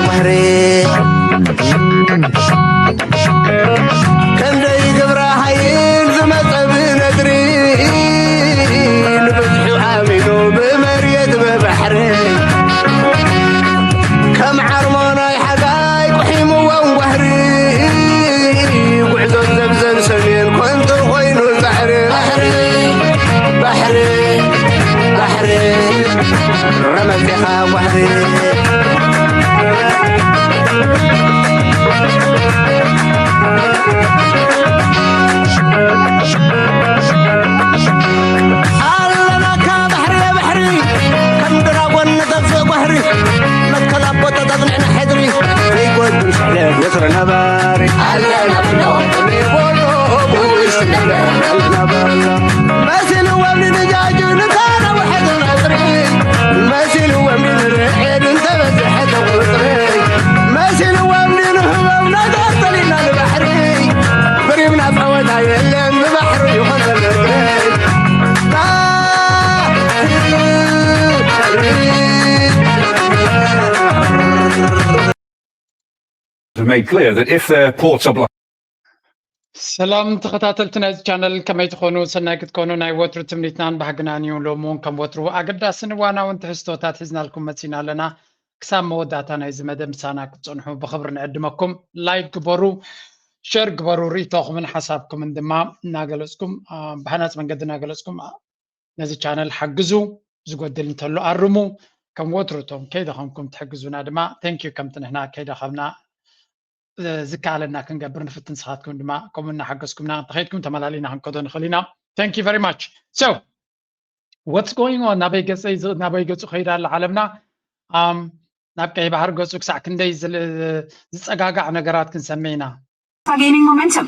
ባሕሪ። ክንደይ ግብረ ሓይል ዝመጸ ብነድሪ፣ ንብዝሑ ኣሚኑ ብመሬት ብባሕሪ። ከም ዓርሞ ናይ ሓጋይ ቁሒምዎም ጓህሪ፣ ጉዕዞ ዘብዘብ ሰሜን ኮንቶ ኮይኑ ጻዕሪ። ባሕሪ፣ ባሕሪ፣ ባሕሪ፣ ረመጽኻ ጓህሪ። ኣለናካ ባሕሪ፣ ባሕሪ፣ ከም ድራጎን ንጠፍእ ጓህሪ፣ መትከል ኣቦታት ኣጽኒዕና ሕድሪ፣ ዘይጎድል ስሕለት ወትሩ ነባሪ። ኣለና ብሎ ብሎ ብውሽ ኣለና በሎ። መሲልዎም ንድጃጁ ንታ ነውሐት ነጥሪ፣ መሲልዎም ንርዕድ እንተበዝሐ ተቁጽሪ፣ መሲልዎም ንንህቦም ነገር ተሊና ንባሕሪ፣ ብሪምና ጸወታ የለን ብባሕሪ ይኾነ ምድሪ። Have made clear that if their ports are blocked, ሰላም ተኸታተልቲ ናይዚ ቻነል፣ ከመይ ትኾኑ? ሰናይ ክትኮኑ ናይ ወትሩ ትምኒትናን ባህግናን እዩ። ሎሚ እውን ከም ወትሩ ኣገዳስን እዋናውን ትሕዝቶታት ሒዝናልኩም መጺና ኣለና። ክሳብ መወዳእታ ናይዚ መደብ ምሳና ክትጸንሑ ብኽብሪ ንዕድመኩም። ላይክ ግበሩ፣ ሸር ግበሩ፣ ርእይቶኹምን ሓሳብኩምን ድማ እናገለጽኩም፣ አ፣ ብሃናጽ መንገዲ እናገለጽኩም፣ አ፣ ነዚ ቻነል ሓግዙ። ዝጎድል እንተሎ ኣርሙ። ከም ወትሩ እቶም ከይደኸምኩም ትሕግዙና ድማ፣ ቴንኪዩ፣ ከምቲ ንሕና ከይደኸምና፣ እ፣ ዝከኣለና ክንገብር ንፍትን። ንስኻትኩም ድማ ከምኡ እናሓገዝኩምና እንተኸይድኩም ተመላሊና ክንከዶ ንኽእል ኢና። Thank you very much. So, what's going on? ናበይ ገጸይ ዝ-፣ ናበይ ገጹ ከይዳ ኣላ ዓለምና? ኣም፣ ናብ ቀይ ባሕሪ ገጹ ክሳዕ ክንደይ ዝል-፣ ዝጸጋጋዕ ነገራት ክንሰምዕ ኢና። Are gaining momentum.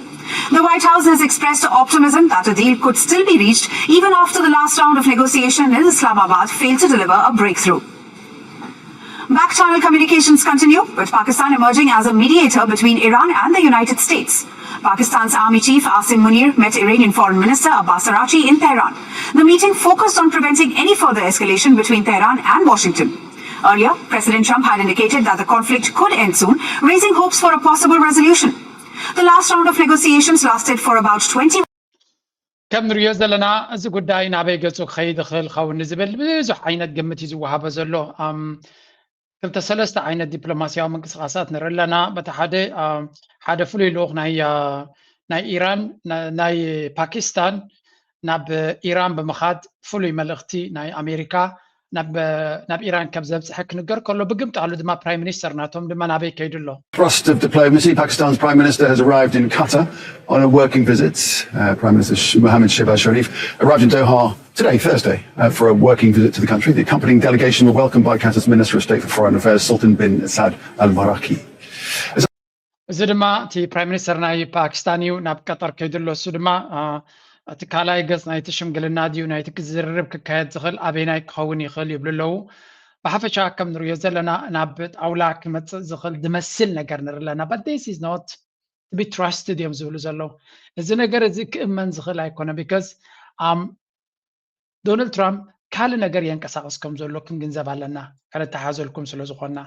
The White House has expressed optimism that a deal could still be reached even after the last round of negotiation in Islamabad failed to deliver a breakthrough. Back-channel communications continue, with Pakistan emerging as a mediator between Iran and the United States. Pakistan's Army Chief Asim Munir met Iranian Foreign Minister Abbas Araghchi in Tehran. The meeting focused on preventing any further escalation between Tehran and Washington. Earlier, President Trump had indicated that the conflict could end soon, raising hopes for a possible resolution. The last round of negotiations lasted for about twenty ከም ንሪኦ ዘለና፣ እዚ ጉዳይ ናበይ ገጹ ክኸይድ ይኽእል ኸውን ንዝብል ብዙሕ ዓይነት ግምት እዩ ዝወሃቦ ዘሎ። ኣም፣ ክልተ ሰለስተ ዓይነት ዲፕሎማስያዊ ምንቅስቓሳት ንርኢ ኣለና። በቲ ሓደ፣ ኣም፣ ሓደ ፍሉይ ልኡኽ ናይ፣ ኣ፣ ናይ ኢራን፣ ና-፣ ናይ ፓኪስታን ናብ ኢራን ብምኻድ ፍሉይ መልእኽቲ ናይ ኣሜሪካ ናብ፣ ናብ ኢራን ከም ዘብጽሐ ክንገር ከሎ፣ ብግምጣሉ ድማ ፕራይም ሚኒስተር ናቶም ድማ ናበይ ከይዱ ኣሎ? Thrust of diplomacy, Pakistan's Prime Minister has arrived in Qatar on a working visit. Uh, Prime Minister Sh-, Mohammad Shehbaz Sharif arrived in Doha today, Thursday, uh, for a working visit to the country. The accompanying delegation were welcomed by Qatar's Minister of State for Foreign Affairs, Sultan bin Saud Al Maraki. እዚ ድማ እቲ ፕራይም ሚኒስተር ናይ ፓኪስታን እዩ ናብ ቀጠር ከይዱ ኣሎ። እሱ ድማ፣ አ፣ እቲ ካልኣይ ገጽ ናይቲ ሽምግልና ድዩ፣ ናይቲ ዝርርብ ክካየድ ዝኽእል ኣበይናይ ክኸውን ይኽእል ይብሉ ኣለዉ። ብሓፈሻ ከም ንሪኦ ዘለና ናብ ጣውላ ክመጽእ ዝኽእል ዝመስል ነገር ንርኢ ኣለና። But this is not to be trusted እዮም ዝብሉ ዘለዉ። እዚ ነገር እዚ ክእመን ዝኽእል ኣይኮነ። Because፣ ኣም፣ ዶናልድ ትራምፕ ካልእ ነገር የንቀሳቕስ ከም ዘሎ ክንግንዘብ ኣለና፣ ከነተሓዘልኩም ስለ ዝኾንና።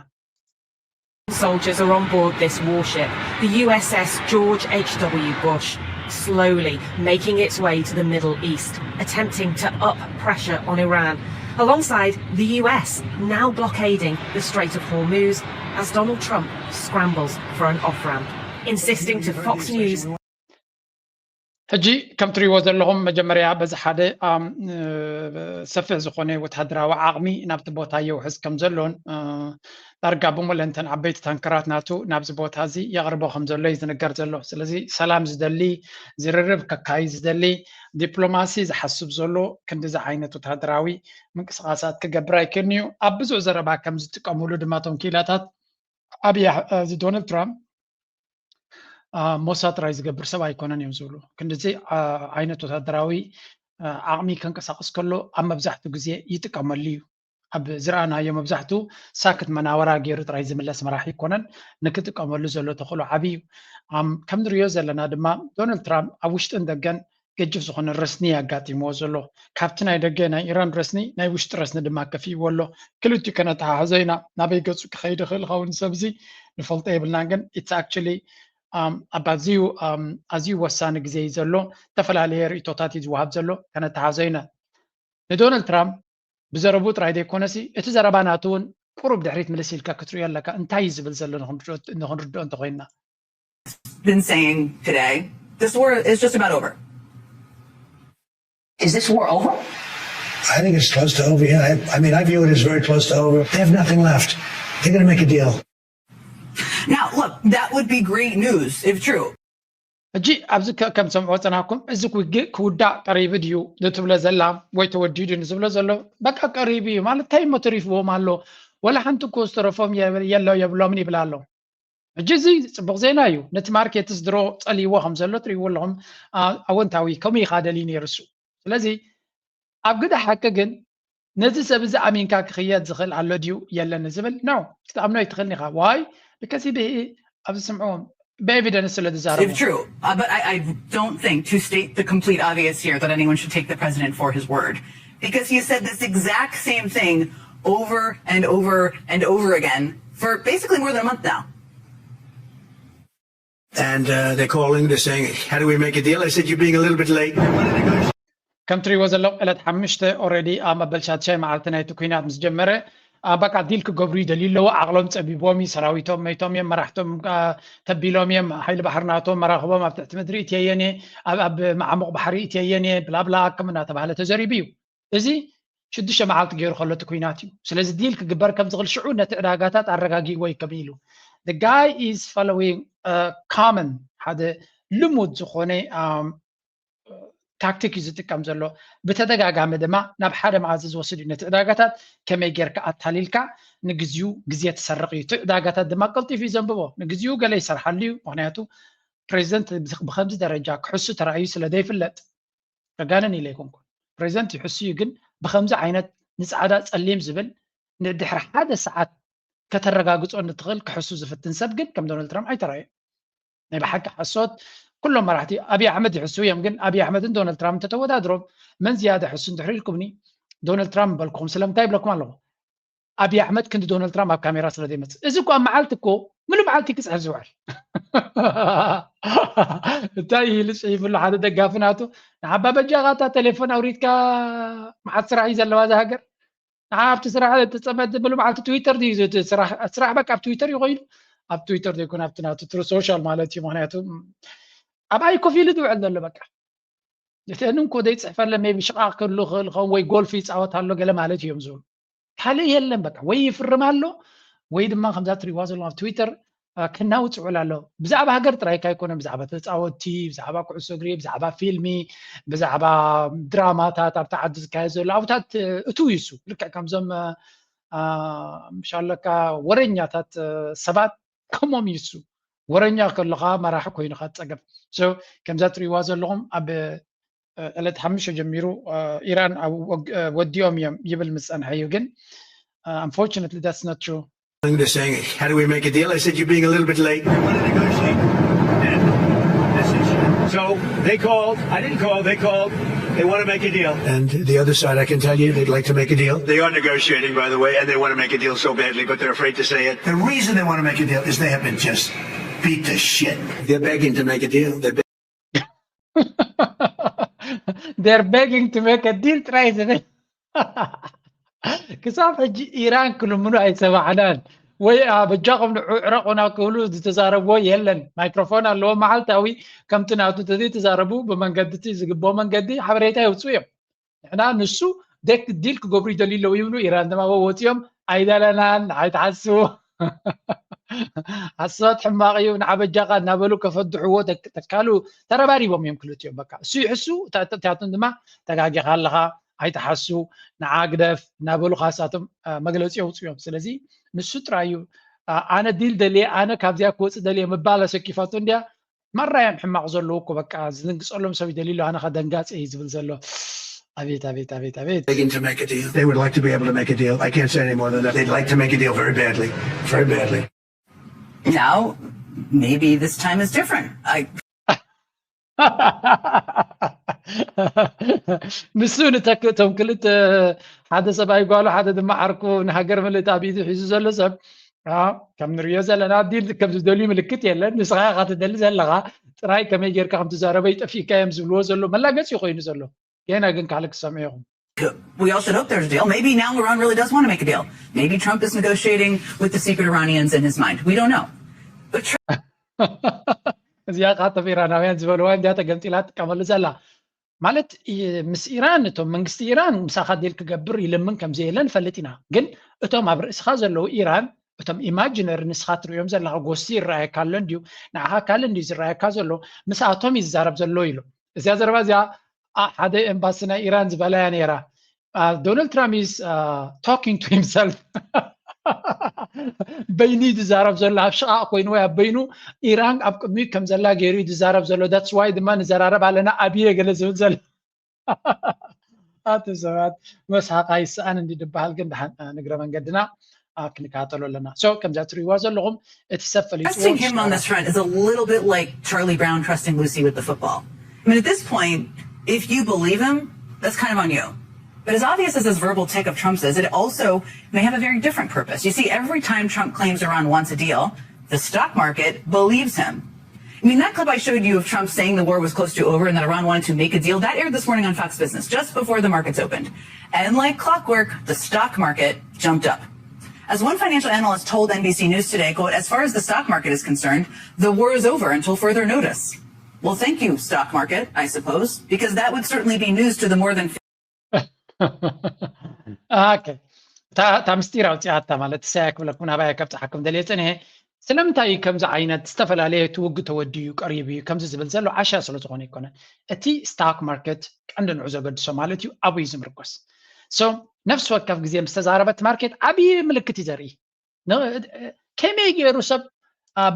Soldiers are on board this warship, the U S S George H W Bush, slowly making its way to the Middle East, attempting to up pressure on Iran, alongside the U S now blockading the Strait of Hormuz as Donald Trump scrambles for an off-ramp, insisting to Fox News ሕጂ ከም ትሪእዎ ዘለኹም መጀመርያ በዚ ሓደ፣ ኣም፣ እ፣ ሰፊሕ ዝኾነ ወታደራዊ ዓቕሚ ናብቲ ቦታ የውሕዝ ከም ዘሎን፣ እ፣ ዳርጋ ብምሉእንተን ዓበይቲ ታንከራት ናቱ ናብዚ ቦታ እዚ የቕርቦ ከም ዘሎ እዩ ዝንገር ዘሎ። ስለዚ ሰላም ዝደሊ፣ ዝርርብ ከካይድ ዝደሊ፣ ዲፕሎማሲ ዝሓስብ ዘሎ ክንድዚ ዓይነት ወታደራዊ ምንቅስቓሳት ክገብር ኣይክእልን እዩ። ኣብ ብዙሕ ዘረባ ከም ዝጥቀሙሉ ድማ እቶም ክኢላታት ኣብይ ኣሕ-፣ እዚ ዶናልድ ትራምፕ፣ አ፣ ሞሳድ ጥራይ ዝገብር ሰብ ኣይኮነን እዮም ዝብሉ። ክንድዚ፣ አ፣ ዓይነት ወታደራዊ፣ አ፣ ዓቕሚ ከንቀሳቕስ ከሎ ኣብ መብዛሕትኡ ግዜ ይጥቀመሉ እዩ። ኣብ ዝረኣናዮ መብዛሕትኡ ሳክት መናወራ ገይሩ ጥራይ ዝምለስ መራሒ ኣይኮነን። ንክጥቀመሉ ዘሎ ተኽእሎ ዓቢ እዩ። ኣም፣ ከም ንሪኦ ዘለና ድማ ዶናልድ ትራምፕ ኣብ ውሽጥን ደገን ገጅፍ ዝኾነ ረስኒ ኣጋጢምዎ ዘሎ። ካብቲ ናይ ደገ ናይ ኢራን ረስኒ ናይ ውሽጢ ረስኒ ድማ ከፊእዎ ኣሎ። ክልቲኡ ከነተሓሕዞ ኢና። ናበይ ገጹ ክኸይድ ይኽእል ይኸውን ሰብዚ ንፈልጦ የብልናን። ግን it's actually ኣብ ኣዝዩ ኣዝዩ ወሳኒ ግዜ እዩ ዘሎ። ዝተፈላለየ ርእቶታት እዩ ዝወሃብ ዘሎ። ከነተሓሕዞ ኢና። ንዶናልድ ትራምፕ ብዘረቡ ጥራይ ዘይኮነሲ እቲ ዘረባ ናቱ እውን ቁሩብ ድሕሪት ምልስ ኢልካ ክትሪኦ ኣለካ። እንታይ እዩ ዝብል ዘሎ ንኽንርድኦ እንተኾይንና been saying today, this war is just about over. Is this war over? I think it's close to over. Yeah, I, I mean, I view it as very close to over. They have nothing left. They're going to make a deal. Now, look, that would be great news if true. ሕጂ ኣብዚ ከም ሰምዖ ጸናኩም እዚ ውግእ ክውዳእ ቀሪቡ ድዩ ንትብሎ ዘላ ወይ ተወዲዱ ንዝብሎ ዘሎ በቃ ቀሪቡ እዩ ማለት እንታይ እሞ ተሪፍዎም ኣሎ ወላ ሓንቲ እኮ ዝተረፎም የሎ የብሎምን ይብል ኣሎ ሕጂ እዚ ጽቡቕ ዜና እዩ ነቲ ማርኬትስ ድሮ ጸልይዎ ከም ዘሎ ትሪእዎ ኣለኹም ኣወንታዊ ከምኡ ኢኻ ደልዩ ነይሩ እሱ ስለዚ ኣብ ግደ ሓቂ ግን ነዚ ሰብ እዚ ኣሚንካ ክኽየድ ዝኽእል ኣሎ ድዩ የለን ዝብል no ክትኣምኖ ኣይትኽእልን ኢኻ why because ብሂ ኣብ ዝስምዕዎም ብኤቪደንስ ስለ ዝዛረቡ If true, uh, but I, I don't think to state the complete obvious here that anyone should take the president for his word because he has said this exact same thing over and over and over again for basically more than a month now. And uh, they're calling, they're saying, how do we make a deal? I said, you're being a little bit late. ከም ትሪእዎ ዘለኹም ዕለት ሓሙሽተ already ኣብ መበል ሻድሻይ መዓልቲ ናይቲ ኩናት ምስ ጀመረ በቃ ዲል ክገብሩ ይደልዩ ኣለዉ ዓቕሎም ፀቢቦም እዩ ሰራዊቶም መይቶም እዮም መራሕቶም ተቢሎም እዮም ሓይሊ ባሕሪ ናቶም መራኽቦም ኣብ ትሕቲ ምድሪ እትየየን እየ ኣብ መዓሙቕ ባሕሪ እትየየን እየ ብላብላ ከም እናተባሃለ ተዘሪቡ እዩ እዚ ሽዱሽተ መዓልቲ ገይሩ ከሎ እቲ ኩናት እዩ ስለዚ ዲል ክግበር ከም ዝኽእል ሽዑ ነቲ ዕዳጋታት ኣረጋጊእዎ እዩ ከም ኢሉ the guy is following common ሓደ ልሙድ ዝኾነ ታክቲክ እዩ ዝጥቀም ዘሎ ብተደጋጋሚ ድማ ናብ ሓደ መዓዚ ዝወስድ እዩ ነቲ ዕዳጋታት ከመይ ጌርካ ኣታሊልካ ንግዚኡ ግዜ ትሰርቕ እዩ እቲ ዕዳጋታት ድማ ቀልጢፉ እዩ ዘንብቦ ንግዚኡ ገለ ይሰርሓሉ እዩ ምክንያቱ ፕሬዚደንት ብከምዚ ደረጃ ክሕሱ ተራእዩ ስለ ዘይፍለጥ ከጋንን ኢለ ኣይኮንኩን ፕሬዚደንት ይሕሱ እዩ ግን ብከምዚ ዓይነት ንፃዕዳ ፀሊም ዝብል ንድሕሪ ሓደ ሰዓት ከተረጋግፆ እንትኽእል ክሕሱ ዝፍትን ሰብ ግን ከም ዶናልድ ትራምፕ ኣይተራእዩ ናይ ብሓቂ ሓሶት ኩሎም መራሕቲ ኣብይ ኣሕመድ ይሕሱ እዮም ግን ኣብይ ኣሕመድን ዶናልድ ትራምፕ እንተተወዳድሮም መን ዝያዳ ሕሱ እንድሕር ኢልኩምኒ ዶናልድ ትራምፕ በልኩኹም ስለምንታይ ይብለኩም ኣለኹ ኣብይ ኣሕመድ ክንዲ ዶናልድ ትራምፕ ኣብ ካሜራ ስለ ዘይመፅእ እዚ እኮ ኣብ መዓልቲ እኮ ሙሉ መዓልቲ ክፅሕፍ ዝውዕል እንታይ ኢሉ ፅሒፉሉ ሓደ ደጋፊ ናቱ ንዓባ በጃኻ እታ ቴሌፎን ኣውሪድካ መዓት ስራሕ እዩ ዘለዋ እዛ ሃገር ንዓ ኣብቲ ስራሕ ትፀመድ ሙሉ መዓልቲ ትዊተር ድዩ ስራሕ በቃ ኣብ ትዊተር እዩ ኮይኑ ኣብ ትዊተር ዘይኮነ ኣብቲ ናቱ ትሩ ሶሻል ማለት እዩ ምክንያቱ ኣብ ኣይ ኮፍ ኢሉ ዝውዕል ዘሎ በቃ እተን እንኮ ዘይፅሕፈለ ሜቢ ሽቓቕ ክህሉ ክእል ኸውን ወይ ጎልፍ ይፃወት ኣሎ ገለ ማለት እዮም ዝብሉ ካልእ የለን በቃ ወይ ይፍርም ኣሎ ወይ ድማ ከምዛ ትሪዋ ዘለኹም ኣብ ትዊተር ክናውፅ ይውዕል ኣሎ ብዛዕባ ሃገር ጥራይ ካይኮነ ብዛዕባ ተፃወቲ ብዛዕባ ኩዕሶ እግሪ ብዛዕባ ፊልሚ ብዛዕባ ድራማታት ኣብቲ ዓዲ ዝካየድ ዘሎ ኣብታት እትው ይሱ ልክዕ ከምዞም ምሻለካ ወረኛታት ሰባት ከምኦም ይሱ ወረኛ ከለኻ መራሒ ኮይኑኻ ትፀገም ከምዛ ትሪእዋ ዘለኹም ኣብ ዕለት ሓሙሽተ ጀሚሩ ኢራን ወዲኦም እዮም ይብል ምስ ፀንሐ እዩ ግን unfortunately that's not true They're saying, how do we make a deal? I said, you're being a little bit late. They want to negotiate. So they called. I didn't call. They called. They want to make a deal. And the other side, I can tell you, they'd like to make a deal. They are negotiating, by the way, and they want to make a deal so badly, but they're afraid to say it. The reason they want to make a deal is they have been just beat to shit. They're begging to make a deal. They're They're begging to make a deal ጥራይ ዝብል ክሳብ ሕጂ ኢራን ክልምኑ ኣይሰማዕናን ወይ በጃኹም ንዑ ዕረቑና ክብሉ ዝተዛረብዎ የለን ማይክሮፎን ኣለዎ መዓልታዊ ከምቲ ናቱ ተዘይተዛረቡ ብመንገዲ እቲ ዝግብኦ መንገዲ ሓበሬታ የውፅኡ እዮም ንሕና ንሱ ደክ ዲል ክገብሩ ይደልዩ ኣለዉ ይብሉ ኢራን ድማ ወፂኦም ኣይደለናን ንዓይ ትሓስቡ ሓሶት ሕማቕ እዩ ንዓበጃኻ እናበሉ ከፈድሕዎ ተካሉ ተረባሪቦም እዮም ክልቲኦም በቃ እሱ ይሕሱ እታቶም ድማ ተጋጊኻ ኣለኻ ኣይትሓሱ ንዓ ግደፍ እናበሉ ካሳቶም መግለፂ የውፅኡ እዮም ስለዚ ንሱ ጥራይ እዩ ኣነ ዲል ደልየ ኣነ ካብዚኣ ክወፅእ ደልየ ምባል ኣሰኪፋቶ እንድያ ማራ እዮም ሕማቕ ዘለዉ እኮ በቃ ዝድንግፀሎም ሰብ ይደልዩ ኣሎ ኣነ ከ ደንጋፂ እዩ ዝብል ዘሎ ኣቤት ኣቤት ኣቤት ኣቤት begging to make a deal. They would like to be able to make a deal. I can't say any more than that. They'd like to make a deal very badly, very badly. Now, maybe this time is different. I ንሱ ንተክእቶም ክልተ፣ ሓደ ሰብኣይ ጓሉ፣ ሓደ ድማ ዓርኩ፣ ንሃገር ምልእቲ ኣብ ኢዱ ሒዙ ዘሎ ሰብ፣ ከም ንሪኦ ዘለና ዲል ከም ዝደልዩ ምልክት የለን። ንስኻ ኢኻ ትደሊ ዘለኻ፣ ጥራይ ከመይ ጌርካ ከም ትዛረቦ ይጠፊእካ እዮም ዝብልዎ ዘሎ መላገፂ ኮይኑ ዘሎ። ገና ግን ካልእ ክሰምዑ ኢኹም። We all should hope there's a deal. Maybe now Iran really does want to make a deal. Maybe Trump is negotiating with the secret Iranians in his mind. We don't know. But እዚኣ ካቶም ኢራናውያን ዝበልዋ እንዲያ ተገምጢላ ትጥቀመሉ ዘላ። ማለት ምስ ኢራን፣ እቶም መንግስቲ ኢራን ምሳኻ ዲል ክገብር ይልምን ከምዘየለ ንፈልጥ ኢና። ግን እቶም ኣብ ርእስኻ ዘለዉ ኢራን፣ እቶም ኢማጂነሪ ንስኻ ትርእዮም ዘለኻ፣ ጎስቲ ይረኣየካ ኣሎ እንድዩ፣ ንዓኻ ካልእ እንድዩ ዝረኣየካ ዘሎ፣ ምስኣቶም እዩ ዝዛረብ ዘሎ ኢሉ። እዚኣ ዘረባ እዚኣ ሓደ ኤምባሲ ናይ ኢራን ዝበላያ ነይራ። Donald Trump is talking to himself. በይኑ እዩ ዝዛረብ ዘሎ፣ ኣብ ሽቓቕ ኮይኑ ወይ ኣብ በይኑ። ኢራን ኣብ ቅድሚኡ ከም ዘላ ገይሩ እዩ ዝዛረብ ዘሎ። That's why ድማ ንዘራረብ ኣለና ኣብየ ገለ ዝብል ዘሎ። ኣቲ ሰባት መስሓቕ ኣይሰኣን እንዲ ዝበሃል ግን ደሓን ንግረ መንገድና ክንከታተሎ ኣለና። So ከምዛ ትሪእዋ ዘለኹም እቲ ሰብ ፈሊጥዎ Trusting him on this front is a little bit like Charlie Brown trusting Lucy with the football. I mean, at this point, if you believe him, that's kind of on you. But as obvious as this verbal tick of Trump's is, it also may have a very different purpose. You see, every time Trump claims Iran wants a deal, the stock market believes him. I mean, that clip I showed you of Trump saying the war was close to over and that Iran wanted to make a deal, that aired this morning on Fox Business, just before the markets opened. And like clockwork, the stock market jumped up. As one financial analyst told N B C News today, quote, as far as the stock market is concerned, the war is over until further notice. Well, thank you, stock market, I suppose, because that would certainly be news to the more than okay. እታ ምስጢር ኣውፅኣታ ማለት ሳያ ክብለኩም ናባያ ከብፅሓኩም ደልየ ፅንሐ። ስለምንታይ እዩ ከምዚ ዓይነት ዝተፈላለየ እቲ ውግእ ተወዲኡ ቀሪቡ እዩ ከምዚ ዝብል ዘሎ? ዓሻ ስለ ዝኾነ ኣይኮነን። እቲ ስታክ ማርኬት ቀንዲ ንዑ ዘገድሶ ማለት እዩ፣ ኣብኡ እዩ ዝምርኮስ። So ነፍሲ ወከፍ ግዜ ምስ ተዛረበ እቲ ማርኬት ዓብዪ ምልክት እዩ ዘርኢ። ከመይ ገይሩ ሰብ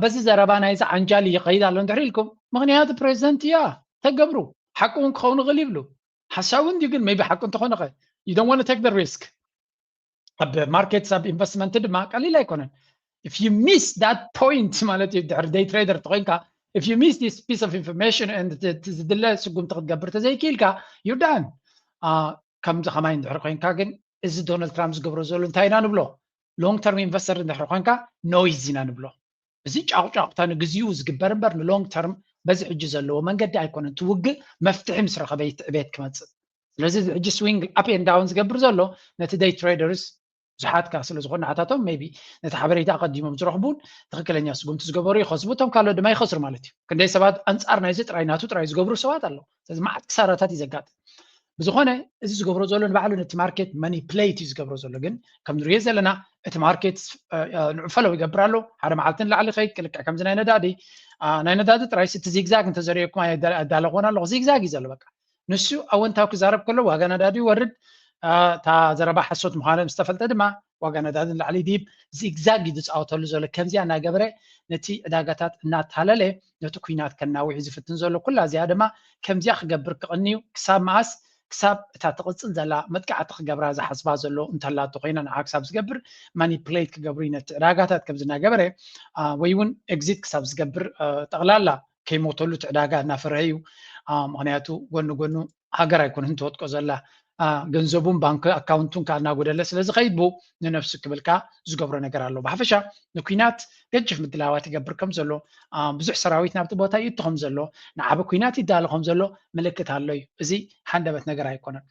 በዚ ዘረባ ናይዚ ዓንጃል ይኸይድ ኣሎ እንድሕር ኢልኩም፣ ምኽንያቱ ፕሬዚደንት እያ ተገብሩ፣ ሓቂ እውን ክኸውን ይኽእል ይብሉ። ሓሳዊ እንዲ ግን maybe ሓቂ እንተኾነ ኸ? You don't want to take the risk. ኣብ ማርኬትስ ኣብ ኢንቨስትመንት ድማ ቀሊል ኣይኮነን። If you miss that point ማለት እዩ፣ ድሕሪ day trader ተኾይንካ፣ if you miss this piece of information and ዝድለ ስጉምቲ ክትገብር ተዘይክኢልካ፣ you're done። ከምዚ ከማይ እንድሕር ኮይንካ ግን፣ እዚ ዶናልድ ትራምፕ ዝገብሮ ዘሎ እንታይ ኢና ንብሎ? Long term investor እንድሕር ኮይንካ noise ኢና ንብሎ። እዚ ጫቑጫቑታ ንግዚኡ ዝግበር እምበር ን long term በዚ ሕጂ ዘለዎ መንገዲ ኣይኮነን። እቲ ውግእ መፍትሒ ምስ ረኸበ እዩ እቲ ዕቤት ክመፅእ። ስለዚ እዚ ሕጂ swing up and down ዝገብር ዘሎ ነቲ day traders ብዙሓት ከኣ ስለ ዝኾኑ ንዓታቶም maybe ነቲ ሓበሬታ ኣቐዲሞም ዝረኽቡን ትኽክለኛ ስጉምቲ ዝገበሩ ይኸስቡ፣ እቶም ካልኦት ድማ ይኸስሩ ማለት እዩ። ክንደይ ሰባት ኣንጻር ናይዚ ጥራይ ናቱ ጥራይ ዝገብሩ ሰባት ኣለዉ። ስለዚ መዓት ክሳራታት እዩ ዘጋጥም። ብዝኾነ እዚ ዝገብሮ ዘሎ ንባዕሉ ነቲ ማርኬት ማኒፕሌት እዩ ዝገብሮ ዘሎ። ግን ከም ንሪኦ ዘለና እቲ ማርኬት ንዑ ፈለው ይገብር ኣሎ። ሓደ መዓልቲ ንላዕሊ ኸይድ ክልክዕ ከምዚ ናይ ነዳዲ ናይ ነዳዲ ጥራይ እቲ ዚግዛግ እንተዘሪኦኩም ኣዳለኾን ኣለኹ። ዚግዛግ እዩ ዘሎ በቃ። ንሱ ኣወንታዊ ክዛረብ ከሎ ዋጋ ነዳዲ ይወርድ፣ እታ ዘረባ ሓሶት ምዃኑ ምስ ተፈልጠ ድማ ዋጋ ነዳዲ ንላዕሊ ይድይብ። ዚግዛግ እዩ ዝፃወተሉ ዘሎ። ከምዚኣ እናገበረ ነቲ ዕዳጋታት እናታለለ ነቲ ኩናት ከናውሕ እዩ ዝፍትን ዘሎ። ኩላ እዚኣ ድማ ከምዚኣ ክገብር ክቕንዩ ክሳብ መኣስ? ክሳብ እታ ትቕፅል ዘላ መጥቃዕቲ ክገብራ ዝሓስባ ዘሎ እንተላቶ ኮይና ንዓ ክሳብ ዝገብር ማኒፕሌት ክገብሩ እዩ ነቲ ዕዳጋታት ከምዚ እናገበረ ወይ እውን ኤግዚት ክሳብ ዝገብር ጠቕላላ ከይሞተሉ እቲ ዕዳጋ እናፈረሀ እዩ። ምክንያቱ ጎኒ ጎኑ ሃገር ኣይኮነትን ተወጥቆ ዘላ፣ ገንዘቡን ባንክ ኣካውንቱን ከዓ እናጎደለ ስለ ዝኸይድ ብኡ ንነብሱ ክብል ከዓ ዝገብሮ ነገር ኣሎ። ብሓፈሻ ንኩናት ገጅፍ ምድላዋት ይገብር ከም ዘሎ፣ ብዙሕ ሰራዊት ናብቲ ቦታ ይእቱ ከም ዘሎ፣ ንዓቢ ኩናት ይዳሎ ከም ዘሎ ምልክት ኣሎ እዩ። እዚ ሃንደበት ነገር ኣይኮነን።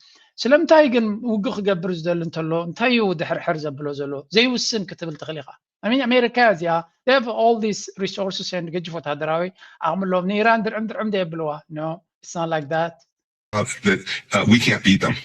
ስለምንታይ ግን ውግእ ክገብር ዝደሊ እንተሎ እንታይ እዩ ድሕርሕር ዘብሎ ዘሎ ዘይውስን ክትብል ትኽእል ኢኻ። I mean ኣሜሪካ እዚኣ they have all these resources and ገጅፍ ወታደራዊ ዓቕሚ ኣለዎም። ንኢራን ድርዕም ድርዕም ደየብልዋ። No, it's not like that. That uh, we can't beat them.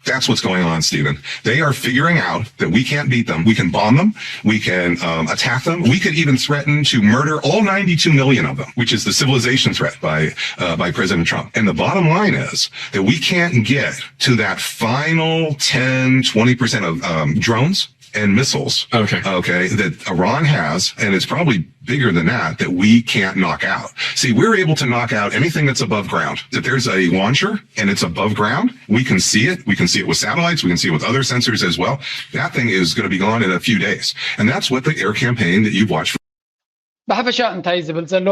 That's what's going on, Stephen. They are figuring out that we can't beat them. We can bomb them. We can um, attack them. We could even threaten to murder all ninety-two million of them, which is the civilization threat by uh, by President Trump. And the bottom line is that we can't get to that final ten, twenty percent of um, drones and missiles. Okay. Okay. That Iran has, and it's probably bigger than that, that we can't knock out. See, we're able to knock out anything that's above ground. If there's a launcher and it's above ground, we can see it. We can see it with satellites. We can see it with other sensors as well. That thing is going to be gone in a few days. And that's what the air campaign that you've watched. ብሓፈሻ እንታይ ዝብል ዘሎ፣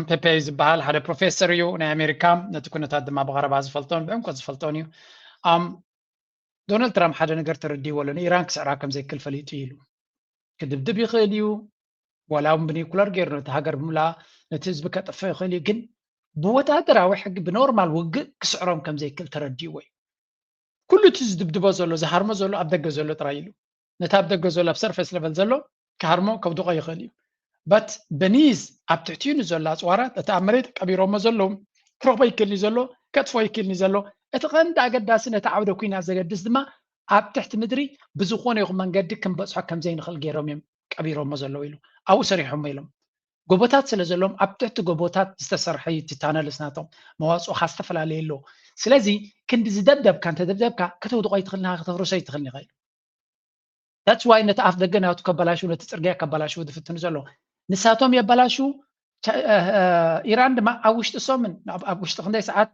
ፔፔ ዝበሃል ሓደ ፕሮፌሰር እዩ ናይ ኣሜሪካ፣ ነቲ ኩነታት ድማ ብቐረባ ዝፈልጦን ብዕምቆት ዝፈልጦን እዩ። ዶናልድ ትራምፕ ሓደ ነገር ተረዲዎ ኣሎ። ንኢራን ክስዕራ ከም ዘይክእል ፈሊጡ ኢሉ። ክድብድብ ይኽእል እዩ፣ ዋላ እውን ብኒኩለር ገይሩ ነቲ ሃገር ብምልኣ ነቲ ህዝቢ ከጥፍእ ይኽእል እዩ። ግን ብወታደራዊ ሕጊ ብኖርማል ውግእ ክስዕሮም ከም ዘይክእል ተረዲዎ እዩ። ኩሉ እቲ ዝድብድቦ ዘሎ ዝሃርሞ ዘሎ ኣብ ደገ ዘሎ ጥራይ ኢሉ። ነቲ ኣብ ደገ ዘሎ ኣብ ሰርፌስ ለቨል ዘሎ ክሃርሞ ከውድቖ ይኽእል እዩ። በት በኒዝ ኣብ ትሕቲኡ ንዘሎ ኣፅዋራት እቲ ኣብ መሬት ቀቢሮሞ ዘለዉ ክረኽቦ ይክእልኒ ዘሎ ከጥፎ ይክእልኒ ዘሎ። እቲ ቀንዲ ኣገዳሲ ነቲ ዓውደ ኩናት ዘገድስ ድማ ኣብ ትሕቲ ምድሪ ብዝኾነ ይኹን መንገዲ ክንበፅሖ ከም ዘይንኽእል ገይሮም እዮም ቀቢሮሞ ዘለዉ ኢሉ። ኣብኡ ሰሪሖሞ ኢሎም። ጎቦታት ስለ ዘለዎም ኣብ ትሕቲ ጎቦታት ዝተሰርሐ እዩ እቲ ታነልስ ናቶም። መዋፅኦኻ ዝተፈላለየ ኣሎ። ስለዚ ክንዲ ዝደብደብካ እንተደብደብካ ከተውድቆ ይትኽእልና ከተፍርሶ ይትኽእልኒ ኢኻ ኢሉ። That's why ነቲ ኣፍ ደገ ናቱ ከበላሽው ነቲ ፅርግያ ከበላሽው ዝፍትኑ ዘሎ ንሳቶም የበላሽው። ኢራን ድማ ኣብ ውሽጢ ሰሙን ኣብ ውሽጢ ክንደይ ሰዓት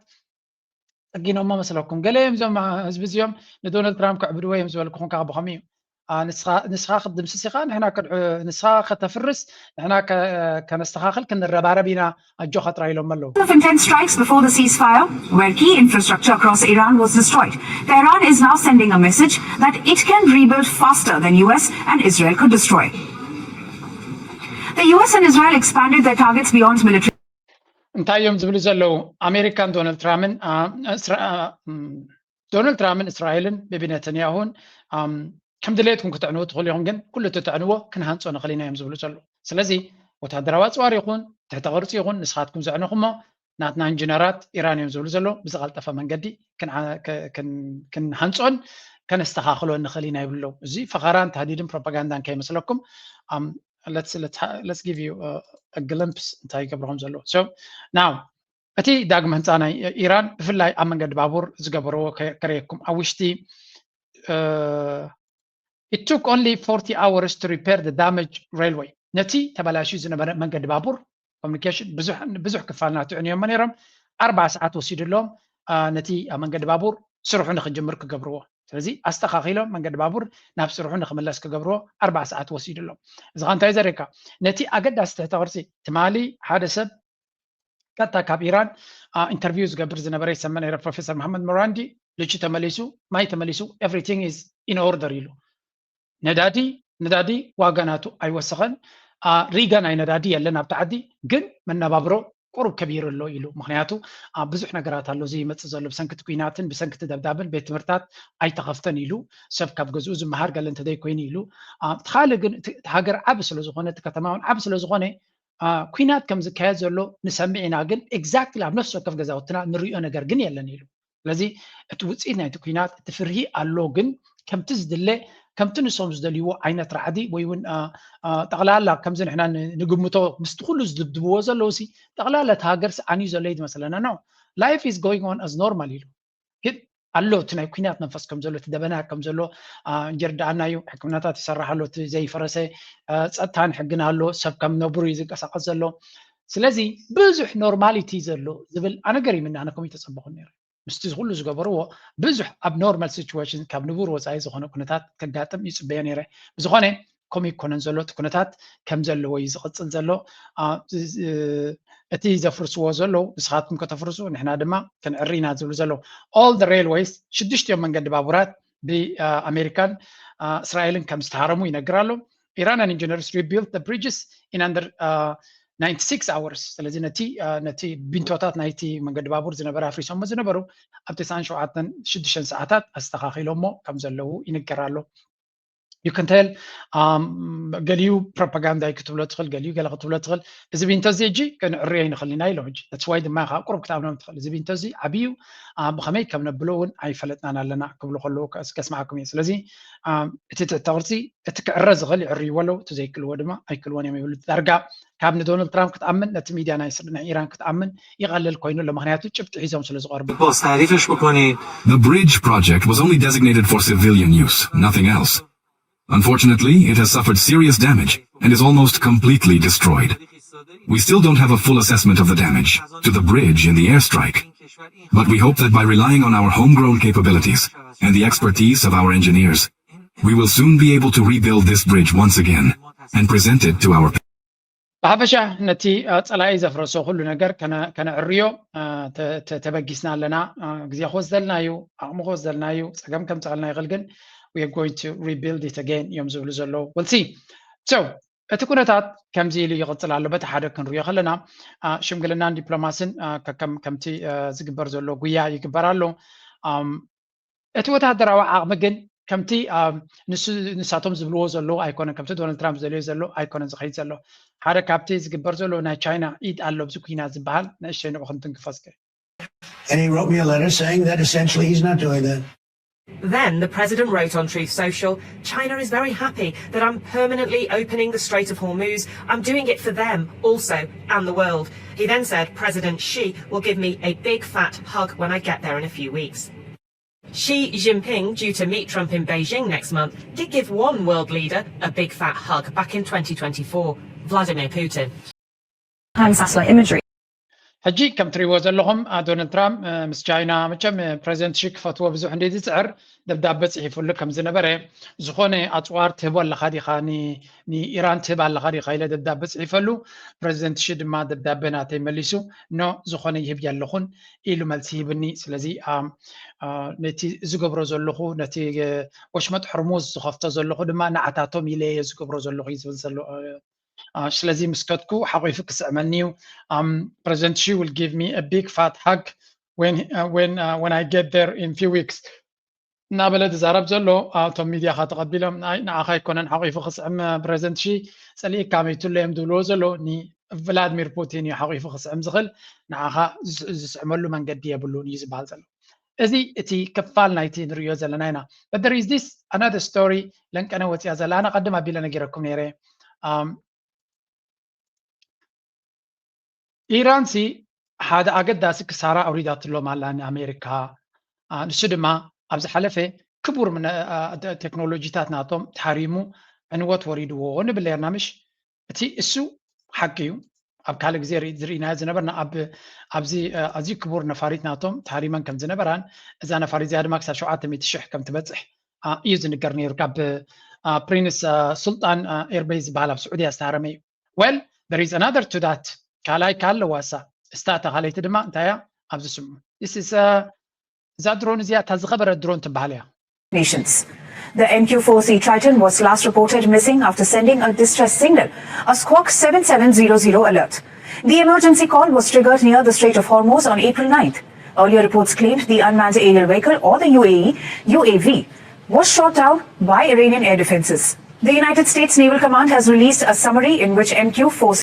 ጠጊኖሞ መስለኩም? ገለ እዮም እዞም ህዝቢ እዚኦም ንዶናልድ ትራምፕ ክዕብድዎ እዮም ዝበልኩኹም ካብ ብኸምኡ እዩ። ንስኻ ክትድምስስ ኢኻ፣ ንሕና ንስኻ ከተፍርስ ንሕና ከነስተኻኽል ክንረባረብ ኢና። ኣጆኻ ጥራይ ኢሎም ኣለዉ። Of intense strikes before the ceasefire, where key infrastructure across Iran was destroyed. Tehran is now sending a message that it can rebuild faster than U S and Israel could destroy. The U S and Israel expanded their targets beyond military. እንታይ እዮም ዝብሉ ዘለዉ? ኣሜሪካን ዶናልድ ትራምፕን ዶናልድ ትራምፕን እስራኤልን ቢቢ ነተንያሁን ከም ድሌትኩም ክትዕንዎ ትኽእሉ ኢኹም፣ ግን ኩሉ እቲ ትዕንዎ ክንሃንጾ ንኽእል ኢና እዮም ዝብሉ ዘለዉ። ስለዚ ወታደራዊ ኣፅዋር ይኹን ትሕተ ቅርፂ ይኹን ንስኻትኩም ዘዕነኹሞ ናትና ኢንጂነራት ኢራን እዮም ዝብሉ ዘለዉ። ብዝቐልጠፈ መንገዲ ክንሃንጾን ከነስተኻኽሎን ንኽእል ኢና ይብሉ ኣለዉ። እዚ ፈኸራን ታህዲድን ፕሮፓጋንዳን ከይመስለኩም። Let's let's let's give you a glimpse እንታይ ይገብርኹም ዘለዉ። So now እቲ ዳግመ ህንፃ ናይ ኢራን ብፍላይ ኣብ መንገዲ ባቡር ዝገበርዎ ከርእየኩም ኣብ ውሽጢ it took only forty hours to repair the damaged railway። ነቲ ተበላሽዩ ዝነበረ መንገዲ ባቡር ኮሚኒኬሽን ብዙሕ ክፋል ናቱ ዕንዮሞ ነይሮም። ኣርባዓ ሰዓት ወሲድሎም ነቲ መንገዲ ባቡር ስርሑ ንክጅምር ክገብርዎ። ስለዚ ኣስተኻኺሎም መንገዲ ባቡር ናብ ስርሑ ንክምለስ ክገብርዎ ኣርባዓ ሰዓት ወሲድሎም። እዚ ኸ እንታይ ዘርእየካ? ነቲ ኣገዳሲ ትሕተ ቅርፂ ትማሊ ሓደ ሰብ ቀጥታ ካብ ኢራን ኢንተርቪው ዝገብር ዝነበረ ይሰመ ነይረ ፕሮፌሰር መሓመድ ሞራንዲ ልቺ ተመሊሱ ማይ ተመሊሱ everything is in order ኢሉ። ነዳዲ ነዳዲ ዋጋ ናቱ ኣይወሰኸን። ሪጋ ናይ ነዳዲ የለን ኣብቲ ዓዲ፣ ግን መነባብሮ ቁሩብ ከቢሩ ኣሎ ኢሉ። ምክንያቱ ብዙሕ ነገራት ኣሎ እዚ ይመፅእ ዘሎ ብሰንክቲ ኩናትን ብሰንክቲ ደብዳብን ቤት ትምህርታት ኣይተኸፍተን ኢሉ። ሰብ ካብ ገዝኡ ዝመሃር ገለ እንተዘይኮይኑ ኢሉ። እቲ ካልእ ግን እቲ ሃገር ዓቢ ስለዝኾነ እቲ ከተማ እውን ዓቢ ስለዝኾነ ኩናት ከም ዝካየድ ዘሎ ንሰምዕ ኢና፣ ግን exactly ኣብ ነፍሲ ወከፍ ገዛውትና ንሪኦ ነገር ግን የለን ኢሉ። ስለዚ እቲ ውፅኢት ናይቲ ኩናት እቲ ፍርሂ ኣሎ፣ ግን ከምቲ ዝድለ ከምቲ ንሶም ዝደልይዎ ዓይነት ራዕዲ ወይ እውን ጠቕላላ ከምዚ ንሕና ንግምቶ ምስቲ ኩሉ ዝድብድብዎ ዘለዉ ሲ ጠቕላላ እቲ ሃገር ስዓንዩ ዘሎ እዩ ዝመስለና ነው። Life is going on as normal ኢሉ። ግን ኣሎ እቲ ናይ ኩናት መንፈስ ከም ዘሎ እቲ ደበና ከም ዘሎ እንጀርዳኣና እዩ። ሕክምናታት ይሰራሕ ኣሎ፣ እቲ ዘይፈረሰ ፀጥታን ሕግን ኣሎ። ሰብ ከም ነብሩ እዩ ዝንቀሳቀስ ዘሎ። ስለዚ ብዙሕ normality ዘሎ ዝብል ኣነ ገሪምኒ። ኣነ ከምኡ ተፀበኹ ነይረ። ምስቲ ኩሉ ዝገበርዎ ብዙሕ ኣብ normal situation ካብ ንቡር ወፃኢ ዝኾነ ኩነታት ከጋጥም ይፅበዮ ነይረ። ብዝኾነ ከምኡ ይኮነን ዘሎ፣ እቲ ኩነታት ከም ዘለዎ እዩ ዝቕፅል ዘሎ። እቲ ዘፍርስዎ ዘለዉ ንስኻትኩም ከተፍርሱ ንሕና ድማ ክንዕሪ ኢና ዝብሉ ዘለዉ። All the railways ሽዱሽቲኦም መንገዲ ባቡራት ብኣሜሪካን እስራኤልን ከም ዝተሃረሙ ይነግር ኣሎ። Iranian engineers rebuilt the bridges in under ninety six hours። ስለዚ ነቲ ነቲ ቢንቶታት ናይቲ መንገዲ ባቡር ዝነበረ ኣፍሪሶሞ ዝነበሩ ኣብ ተስዓን ሸውዓተን ሽዱሽተን ሰዓታት ኣስተኻኺሎሞ ከም ዘለዉ ይንገር ኣሎ። You can tell ገሊኡ ፕሮፓጋንዳ እዩ ክትብሎ ትኽእል፣ ገሊኡ ገለ ክትብሎ ትኽእል። እዚ ቢንቶ እዚ ሕጂ ክንዕርዮ ኣይንኽእል ኢና ኢሎም። ሕጂ that's why ድማ ከዓ ቁሩብ ክትኣምኖም ትኽእል። እዚ ቢንቶ እዚ ዓብዩ ብኸመይ ከም ነብሎ እውን ኣይፈለጥናን ኣለና ክብሉ ከለዉ ከስማዓኩም እየ። ስለዚ እቲ ትሕተ ቅርፂ እቲ ክዕረ ዝኽእል ይዕርይዎ ኣለዉ፣ እቲ ዘይክልዎ ድማ ኣይክልዎን እዮም ይብሉ። ዳርጋ ካብ ንዶናልድ ትራምፕ ክትኣምን ነቲ ሚድያ ናይ ኢራን ክትኣምን ይቐልል ኮይኑ ኣሎ። ምክንያቱ ጭብጢ ሒዞም ስለ ዝቐርቡ። The bridge project was only designated for civilian use, nothing else. Unfortunately, it has suffered serious damage and is almost completely destroyed. We still don't have a full assessment of the damage to the bridge in the airstrike, but we hope that by relying on our homegrown capabilities and the expertise of our engineers, we will soon be able to rebuild this bridge once again and present it to our ብሓፈሻ ነቲ ጸላኢ ዘፍረሶ ኩሉ ነገር ከነዕርዮ ተበጊስና ኣለና። ግዜ ክወስደልና እዩ፣ ዓቕሚ ክወስደልና እዩ፣ ጸገም ከምፀልና ይኽእል፣ ግን we are going to rebuild it again እዮም ዝብሉ ዘለዉ። We'll see. So እቲ ኩነታት ከምዚ ኢሉ ይቕፅል ኣሎ። በቲ ሓደ ክንሪኦ ከለና ሽምግልናን ዲፕሎማስን ከምቲ ዝግበር ዘሎ ጉያ ይግበር ኣሎ። እቲ ወታደራዊ ዓቕሚ ግን ከምቲ ንሳቶም ዝብልዎ ዘለዉ ኣይኮነን፣ ከምቲ ዶናልድ ትራምፕ ዝደልዮ ዘሎ ኣይኮነን ዝኸይድ ዘሎ። ሓደ ካብቲ ዝግበር ዘሎ ናይ ቻይና ኢድ ኣሎ ኣብዚ ኩናት ዝበሃል ንእሽተይ ንዑ ክንትንክፎ እስከ። And he wrote me a letter saying that essentially he's not doing that. Then the president wrote on Truth Social, China is very happy that I'm permanently opening the Strait of Hormuz. I'm doing it for them also and the world. He then said President Xi will give me a big fat hug when I get there in a few weeks. Xi Jinping, due to meet Trump in Beijing next month, did give one world leader a big fat hug back in twenty twenty-four, Vladimir Putin. Hand satellite imagery. ሕጂ ከም ትሪእዎ ዘለኹም ዶናልድ ትራምፕ ምስ ቻይና፣ መቸም ፕሬዚደንት ሺ ክፈትዎ ብዙሕ እንደ ዝፅዕር ደብዳበ ፅሒፉሉ ከም ዝነበረ፣ ዝኾነ ኣፅዋር ትህቦ ኣለኻ ዲኻ፣ ንኢራን ትህብ ኣለኻ ዲኻ ኢለ ደብዳበ ፅሒፈሉ። ፕሬዚደንት ሺ ድማ ደብዳበ ናተይ መሊሱ ኖ፣ ዝኾነ ይህብ የለኹን ኢሉ መልሲ ሂብኒ። ስለዚ ነቲ ዝገብሮ ዘለኹ፣ ነቲ ወሽመጥ ሕርሙዝ ዝኸፍቶ ዘለኹ ድማ ንዓታቶም ኢለ እየ ዝገብሮ ዘለኹ እዩ ዝብል ዘሎ። ስለዚ ምስ ከድኩ ሓቂፉ ክስዕመኒ እዩ። President Xi will give me a big fat hug when, uh, when, uh, when I get there in few weeks እናበለ ዝዛረብ ዘሎ እቶም ሚድያኻ ተቐቢሎም፣ ኣይ ንዓኻ ኣይኮነን ሓቂፉ ክስዕም ፕሬዚደንት ሺ፣ ጸሊእካ መይቱሎ እዮም ዝብልዎ ዘለዉ። ንቭላድሚር ፑቲን እዩ ሓቂፉ ክስዕም ዝኽእል፣ ንዓኻ ዝስዕመሉ መንገዲ የብሉን እዩ ዝበሃል ዘሎ። እዚ እቲ ክፋል ናይቲ ንርእዮ ዘለና ኢና። But there is this another story ለንቀነ ወፅያ ዘላ፣ ኣነ ቀድም ኣቢለ ነጊረኩም ነይረ። ኢራንሲ ሓደ ኣገዳሲ ክሳራ ኣውሪዳትሎም ኣላ ንኣሜሪካ። ንሱ ድማ ኣብ ዝሓለፈ ክቡር ቴክኖሎጂታት ናቶም ተሃሪሙ ዕንወት ወሪድዎ ንብል ነርና፣ ምሽ? እቲ እሱ ሓቂ እዩ። ኣብ ካልእ ግዜ ዝርኢናዮ ዝነበርና ኣብዚ ኣዝዩ ክቡር ነፋሪት ናቶም ተሃሪመን ከም ዝነበራን እዛ ነፋሪት እዚኣ ድማ ክሳብ ሸውዓተ ሚእቲ ሽሕ ከም ትበፅሕ እዩ ዝንገር ነይሩ። ካብ ፕሪንስ ሱልጣን ኤርቤዝ ዝበሃል ኣብ ስዑድያ ዝተሃረመ እዩ። Well, there is another to that. ካልኣይ ካልእ ዋሳ እስታ እታ ካልኣይቲ ድማ እንታይ እያ? ኣብዚ ስምዑ። እዛ ድሮን እዚኣ እታ ዝኸበረት ድሮን ትበሃል እያ። Nations. The M Q four C Triton was last reported missing after sending a distress signal, a Squawk seven seven zero zero alert. The emergency call was triggered near the Strait of Hormuz on April ninth. Earlier reports claimed the unmanned aerial vehicle, or the U A E, U A V, was shot down by Iranian air defenses. The United States Naval Command has released a summary in which M Q four C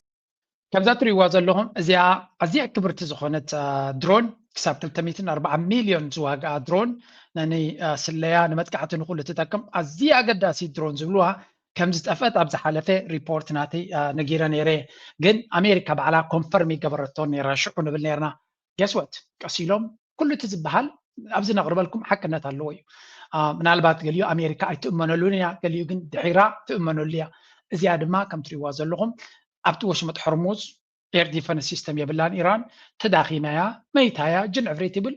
ከምዛ ትሪእዋ ዘለኹም እዚኣ ኣዝያ ክብርቲ ዝኾነት ድሮን፣ ክሳብ ክልተ ሚእትን ኣርባዓ ሚልዮን ዝዋግኣ ድሮን፣ ንስለያ፣ ንመጥቃዕቲ፣ ንኹሉ ትጠቅም ኣዝያ ኣገዳሲት ድሮን ዝብልዋ ከም ዝጠፍአት ኣብ ዝሓለፈ ሪፖርት ናተይ ነጊረ ነይረ። ግን ኣሜሪካ ባዕላ ኮንፈርም ይገበረቶ ነይራ ሽዑ ንብል ነይርና። Guess what? ቀስ ኢሎም ኩሉ እቲ ዝበሃል ኣብዚ ነቕርበልኩም ሓቅነት ኣለዎ እዩ። ምናልባት ገሊኡ ኣሜሪካ ኣይትእመነሉን እያ፣ ገሊኡ ግን ድሒራ ትእመነሉ እያ። እዚኣ ድማ ከም ትሪእዋ ዘለኹም ኣብቲ ወሽመጥ ሕርሙዝ ኤር ዲፈንስ ሲስተም የብላን ኢራን፣ ተዳኺማ እያ፣ መይታ እያ፣ ጅን ዕፍሪት ይብል።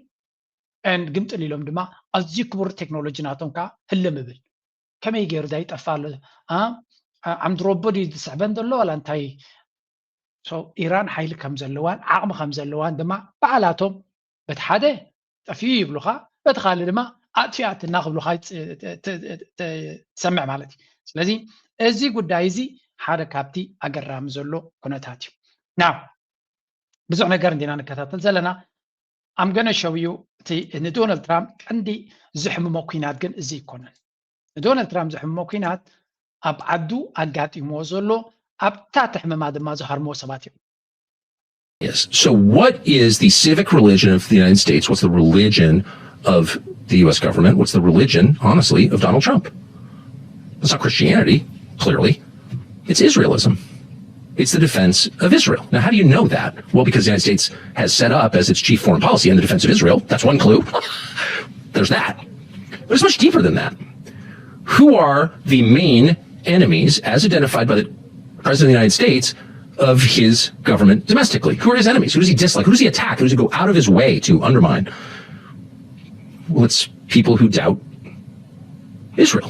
And ግምጥል ኢሎም ድማ ኣዝዩ ክቡር ቴክኖሎጂ ናቶም ከዓ ህልም ይብል። ከመይ ገይሩ ዳይጠፋ ኣሎ? ዓምዲ ሮቦ ድዩ ዝስዕበን ዘሎ ዋላ እንታይ? ኢራን ሓይሊ ከም ዘለዋን ዓቕሚ ከም ዘለዋን ድማ ባዕላቶም በቲ ሓደ ጠፊኡ ይብሉኻ፣ በቲ ካልእ ድማ ኣጥፊኣትና ክብሉኻ ትሰምዕ ማለት እዩ። ስለዚ እዚ ጉዳይ እዚ ሓደ ካብቲ ኣገራሚ ዘሎ ኩነታት እዩ። ና ብዙሕ ነገር እንዲና ንከታተል ዘለና። I'm gonna show you እቲ ንዶናልድ ትራምፕ ቀንዲ ዝሕምሞ ኩናት ግን እዚ ኣይኮነን። ንዶናልድ ትራምፕ ዝሕምሞ ኩናት ኣብ ዓዱ ኣጋጢምዎ ዘሎ ኣብታ ትሕምማ ድማ ዝሃርምዎ ሰባት እዮም። Yes. So, what is the civic religion of the United States? What's the religion of the U S government? What's the religion, honestly, of Donald Trump? It's not Christianity, clearly. It's Israelism. It's the defense of Israel. Now, how do you know that? Well, because the United States has set up as its chief foreign policy in the defense of Israel. That's one clue. There's that. But it's much deeper than that. Who are the main enemies, as identified by the President of the United States, of his government domestically? Who are his enemies? Who does he dislike? Who does he attack? Who does he go out of his way to undermine? Well, it's people who doubt Israel,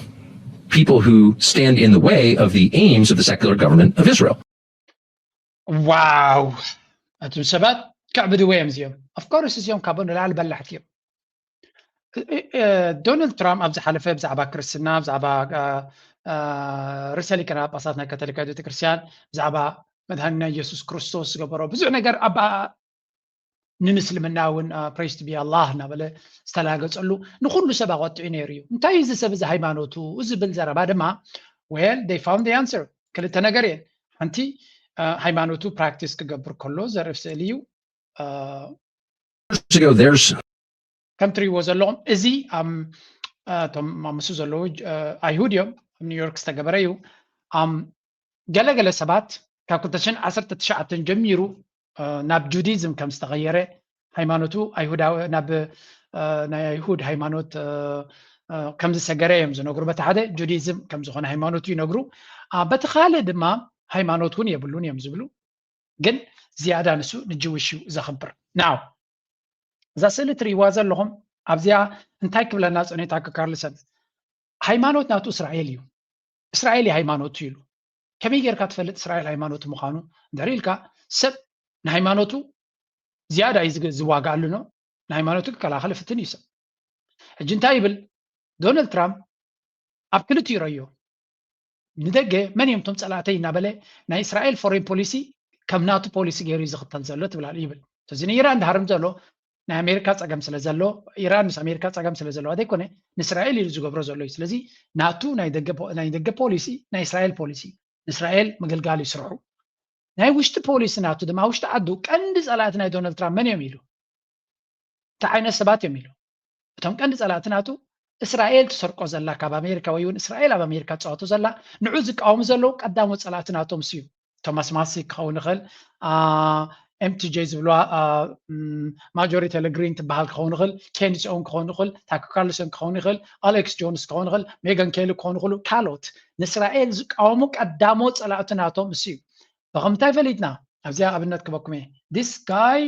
people who stand in the way of the aims of the secular government of Israel. ዋው፣ እቶም ሰባት ከዕብድዎ እዮም እዚኦም። Of course እዚኦም ካብኦም ንላዕሊ በላሕቲ እዮም። ዶናልድ ትራምፕ ኣብ ዝሓለፈ ብዛዕባ ክርስትና፣ ብዛዕባ ርእሰ ሊቃነ ጳጳሳት ናይ ካቶሊካዊት ቤተክርስትያን፣ ብዛዕባ መድሃኒና ኢየሱስ ክርስቶስ ዝገበሮ ብዙሕ ነገር፣ ኣብ ንምስልምና እውን ፕሬስ ቢ ኣላህ እናበለ ዝተላገፀሉ፣ ንኩሉ ሰብ ኣቆጢዑ ነይሩ እዩ። እንታይ እዚ ሰብ እዚ ሃይማኖቱ ዝብል ዘረባ ድማ፣ well they found the answer። ክልተ ነገር እየን። ሓንቲ ሃይማኖቱ ፕራክቲስ ክገብር ከሎ ዘርኢ ስእሊ እዩ። ከም ትሪእዎ ዘለኹም እዚ እቶም ኣብ ምስኡ ዘለዉ ኣይሁድ እዮም። ኣብ ኒውዮርክ ዝተገበረ እዩ። ገለገለ ሰባት ካብ ክልተ ሽሕን ዓሰርተ ትሽዓተን ጀሚሩ ናብ ጁዲዝም ከም ዝተቐየረ፣ ሃይማኖቱ ኣይሁዳዊ ናብ ናይ ኣይሁድ ሃይማኖት ከም ዝሰገረ እዮም ዝነግሩ። በቲ ሓደ ጁዲዝም ከም ዝኾነ ሃይማኖቱ ይነግሩ፣ በቲ ካልእ ድማ ሃይማኖት እውን የብሉን እዮም ዝብሉ። ግን ዝያዳ ንሱ ንጅዊሽ እዩ ዘኽብር። ናው እዛ ስእሊ ትርእይዋ ዘለኹም ኣብዚኣ እንታይ ክብለና ጸኒታ ክካርልሰን? ሃይማኖት ናቱ እስራኤል እዩ። እስራኤል እዩ ሃይማኖቱ ኢሉ። ከመይ ጌርካ ትፈልጥ እስራኤል ሃይማኖቱ ምዃኑ? እንድሕሪ ኢልካ ሰብ ንሃይማኖቱ ዝያዳ እዩ ዝግ- ዝዋጋኣሉ ነው። ንሃይማኖቱ ክከላኸል ፍትን እዩ ሰብ። ሕጂ እንታይ ይብል ዶናልድ ትራምፕ? ኣብ ክልቲኡ ረዮ ንደገ መን እዮም እቶም ጸላእተይ እናበለ ናይ እስራኤል ፎሬን ፖሊሲ ከም ናቱ ፖሊሲ ገይሩ እዩ ዝኽተል ዘሎ ትብላል ይብል። ስለዚ ንኢራን ድሃርም ዘሎ ናይ ኣሜሪካ ጸገም ስለ ዘሎ፣ ኢራን ምስ ኣሜሪካ ጸገም ስለ ዘለዋ ዘይኮነ ንእስራኤል ኢሉ ዝገብሮ ዘሎ እዩ። ስለዚ ናቱ ናይ ደገ ፖ- ናይ ደገ ፖሊሲ ናይ እስራኤል ፖሊሲ፣ ንእስራኤል ምግልጋል እዩ ስርሑ። ናይ ውሽጢ ፖሊሲ ናቱ ድማ ውሽጢ ዓዱ ቀንዲ ጸላእቲ ናይ ዶናልድ ትራምፕ መን እዮም ኢሉ እንታይ ዓይነት ሰባት እዮም ኢሉ። እቶም ቀንዲ ጸላእቲ ናቱ እስራኤል ትሰርቆ ዘላ ካብ ኣሜሪካ ወይ እውን እስራኤል ኣብ ኣሜሪካ ትጻወቶ ዘላ ንዑ ዝቃወሙ ዘለዉ ቀዳሞት ጸላእቲ ናቶም እሱ እዩ። ቶማስ ማስክ ክኸውን ይኽእል፣ ኤምቲጄ ዝብልዋ ማጆሪ ቴሌግሪን ትበሃል ክኸውን ይኽእል፣ ኬንስ ኦን ክኸውን ይኽእል፣ ታክ ካርልሰን ክኸውን ይኽእል፣ ኣሌክስ ጆንስ ክኸውን ይኽእል፣ ሜጋን ኬሊ ክኸውን ይኽእሉ ካልኦት ንእስራኤል ዝቃወሙ ቀዳሞት ጸላእቲ ናቶም እሱ እዩ። ብኸምታይ ፈሊጥና ኣብዚኣ ኣብነት ክበኩም እየ። ዲስ ጋይ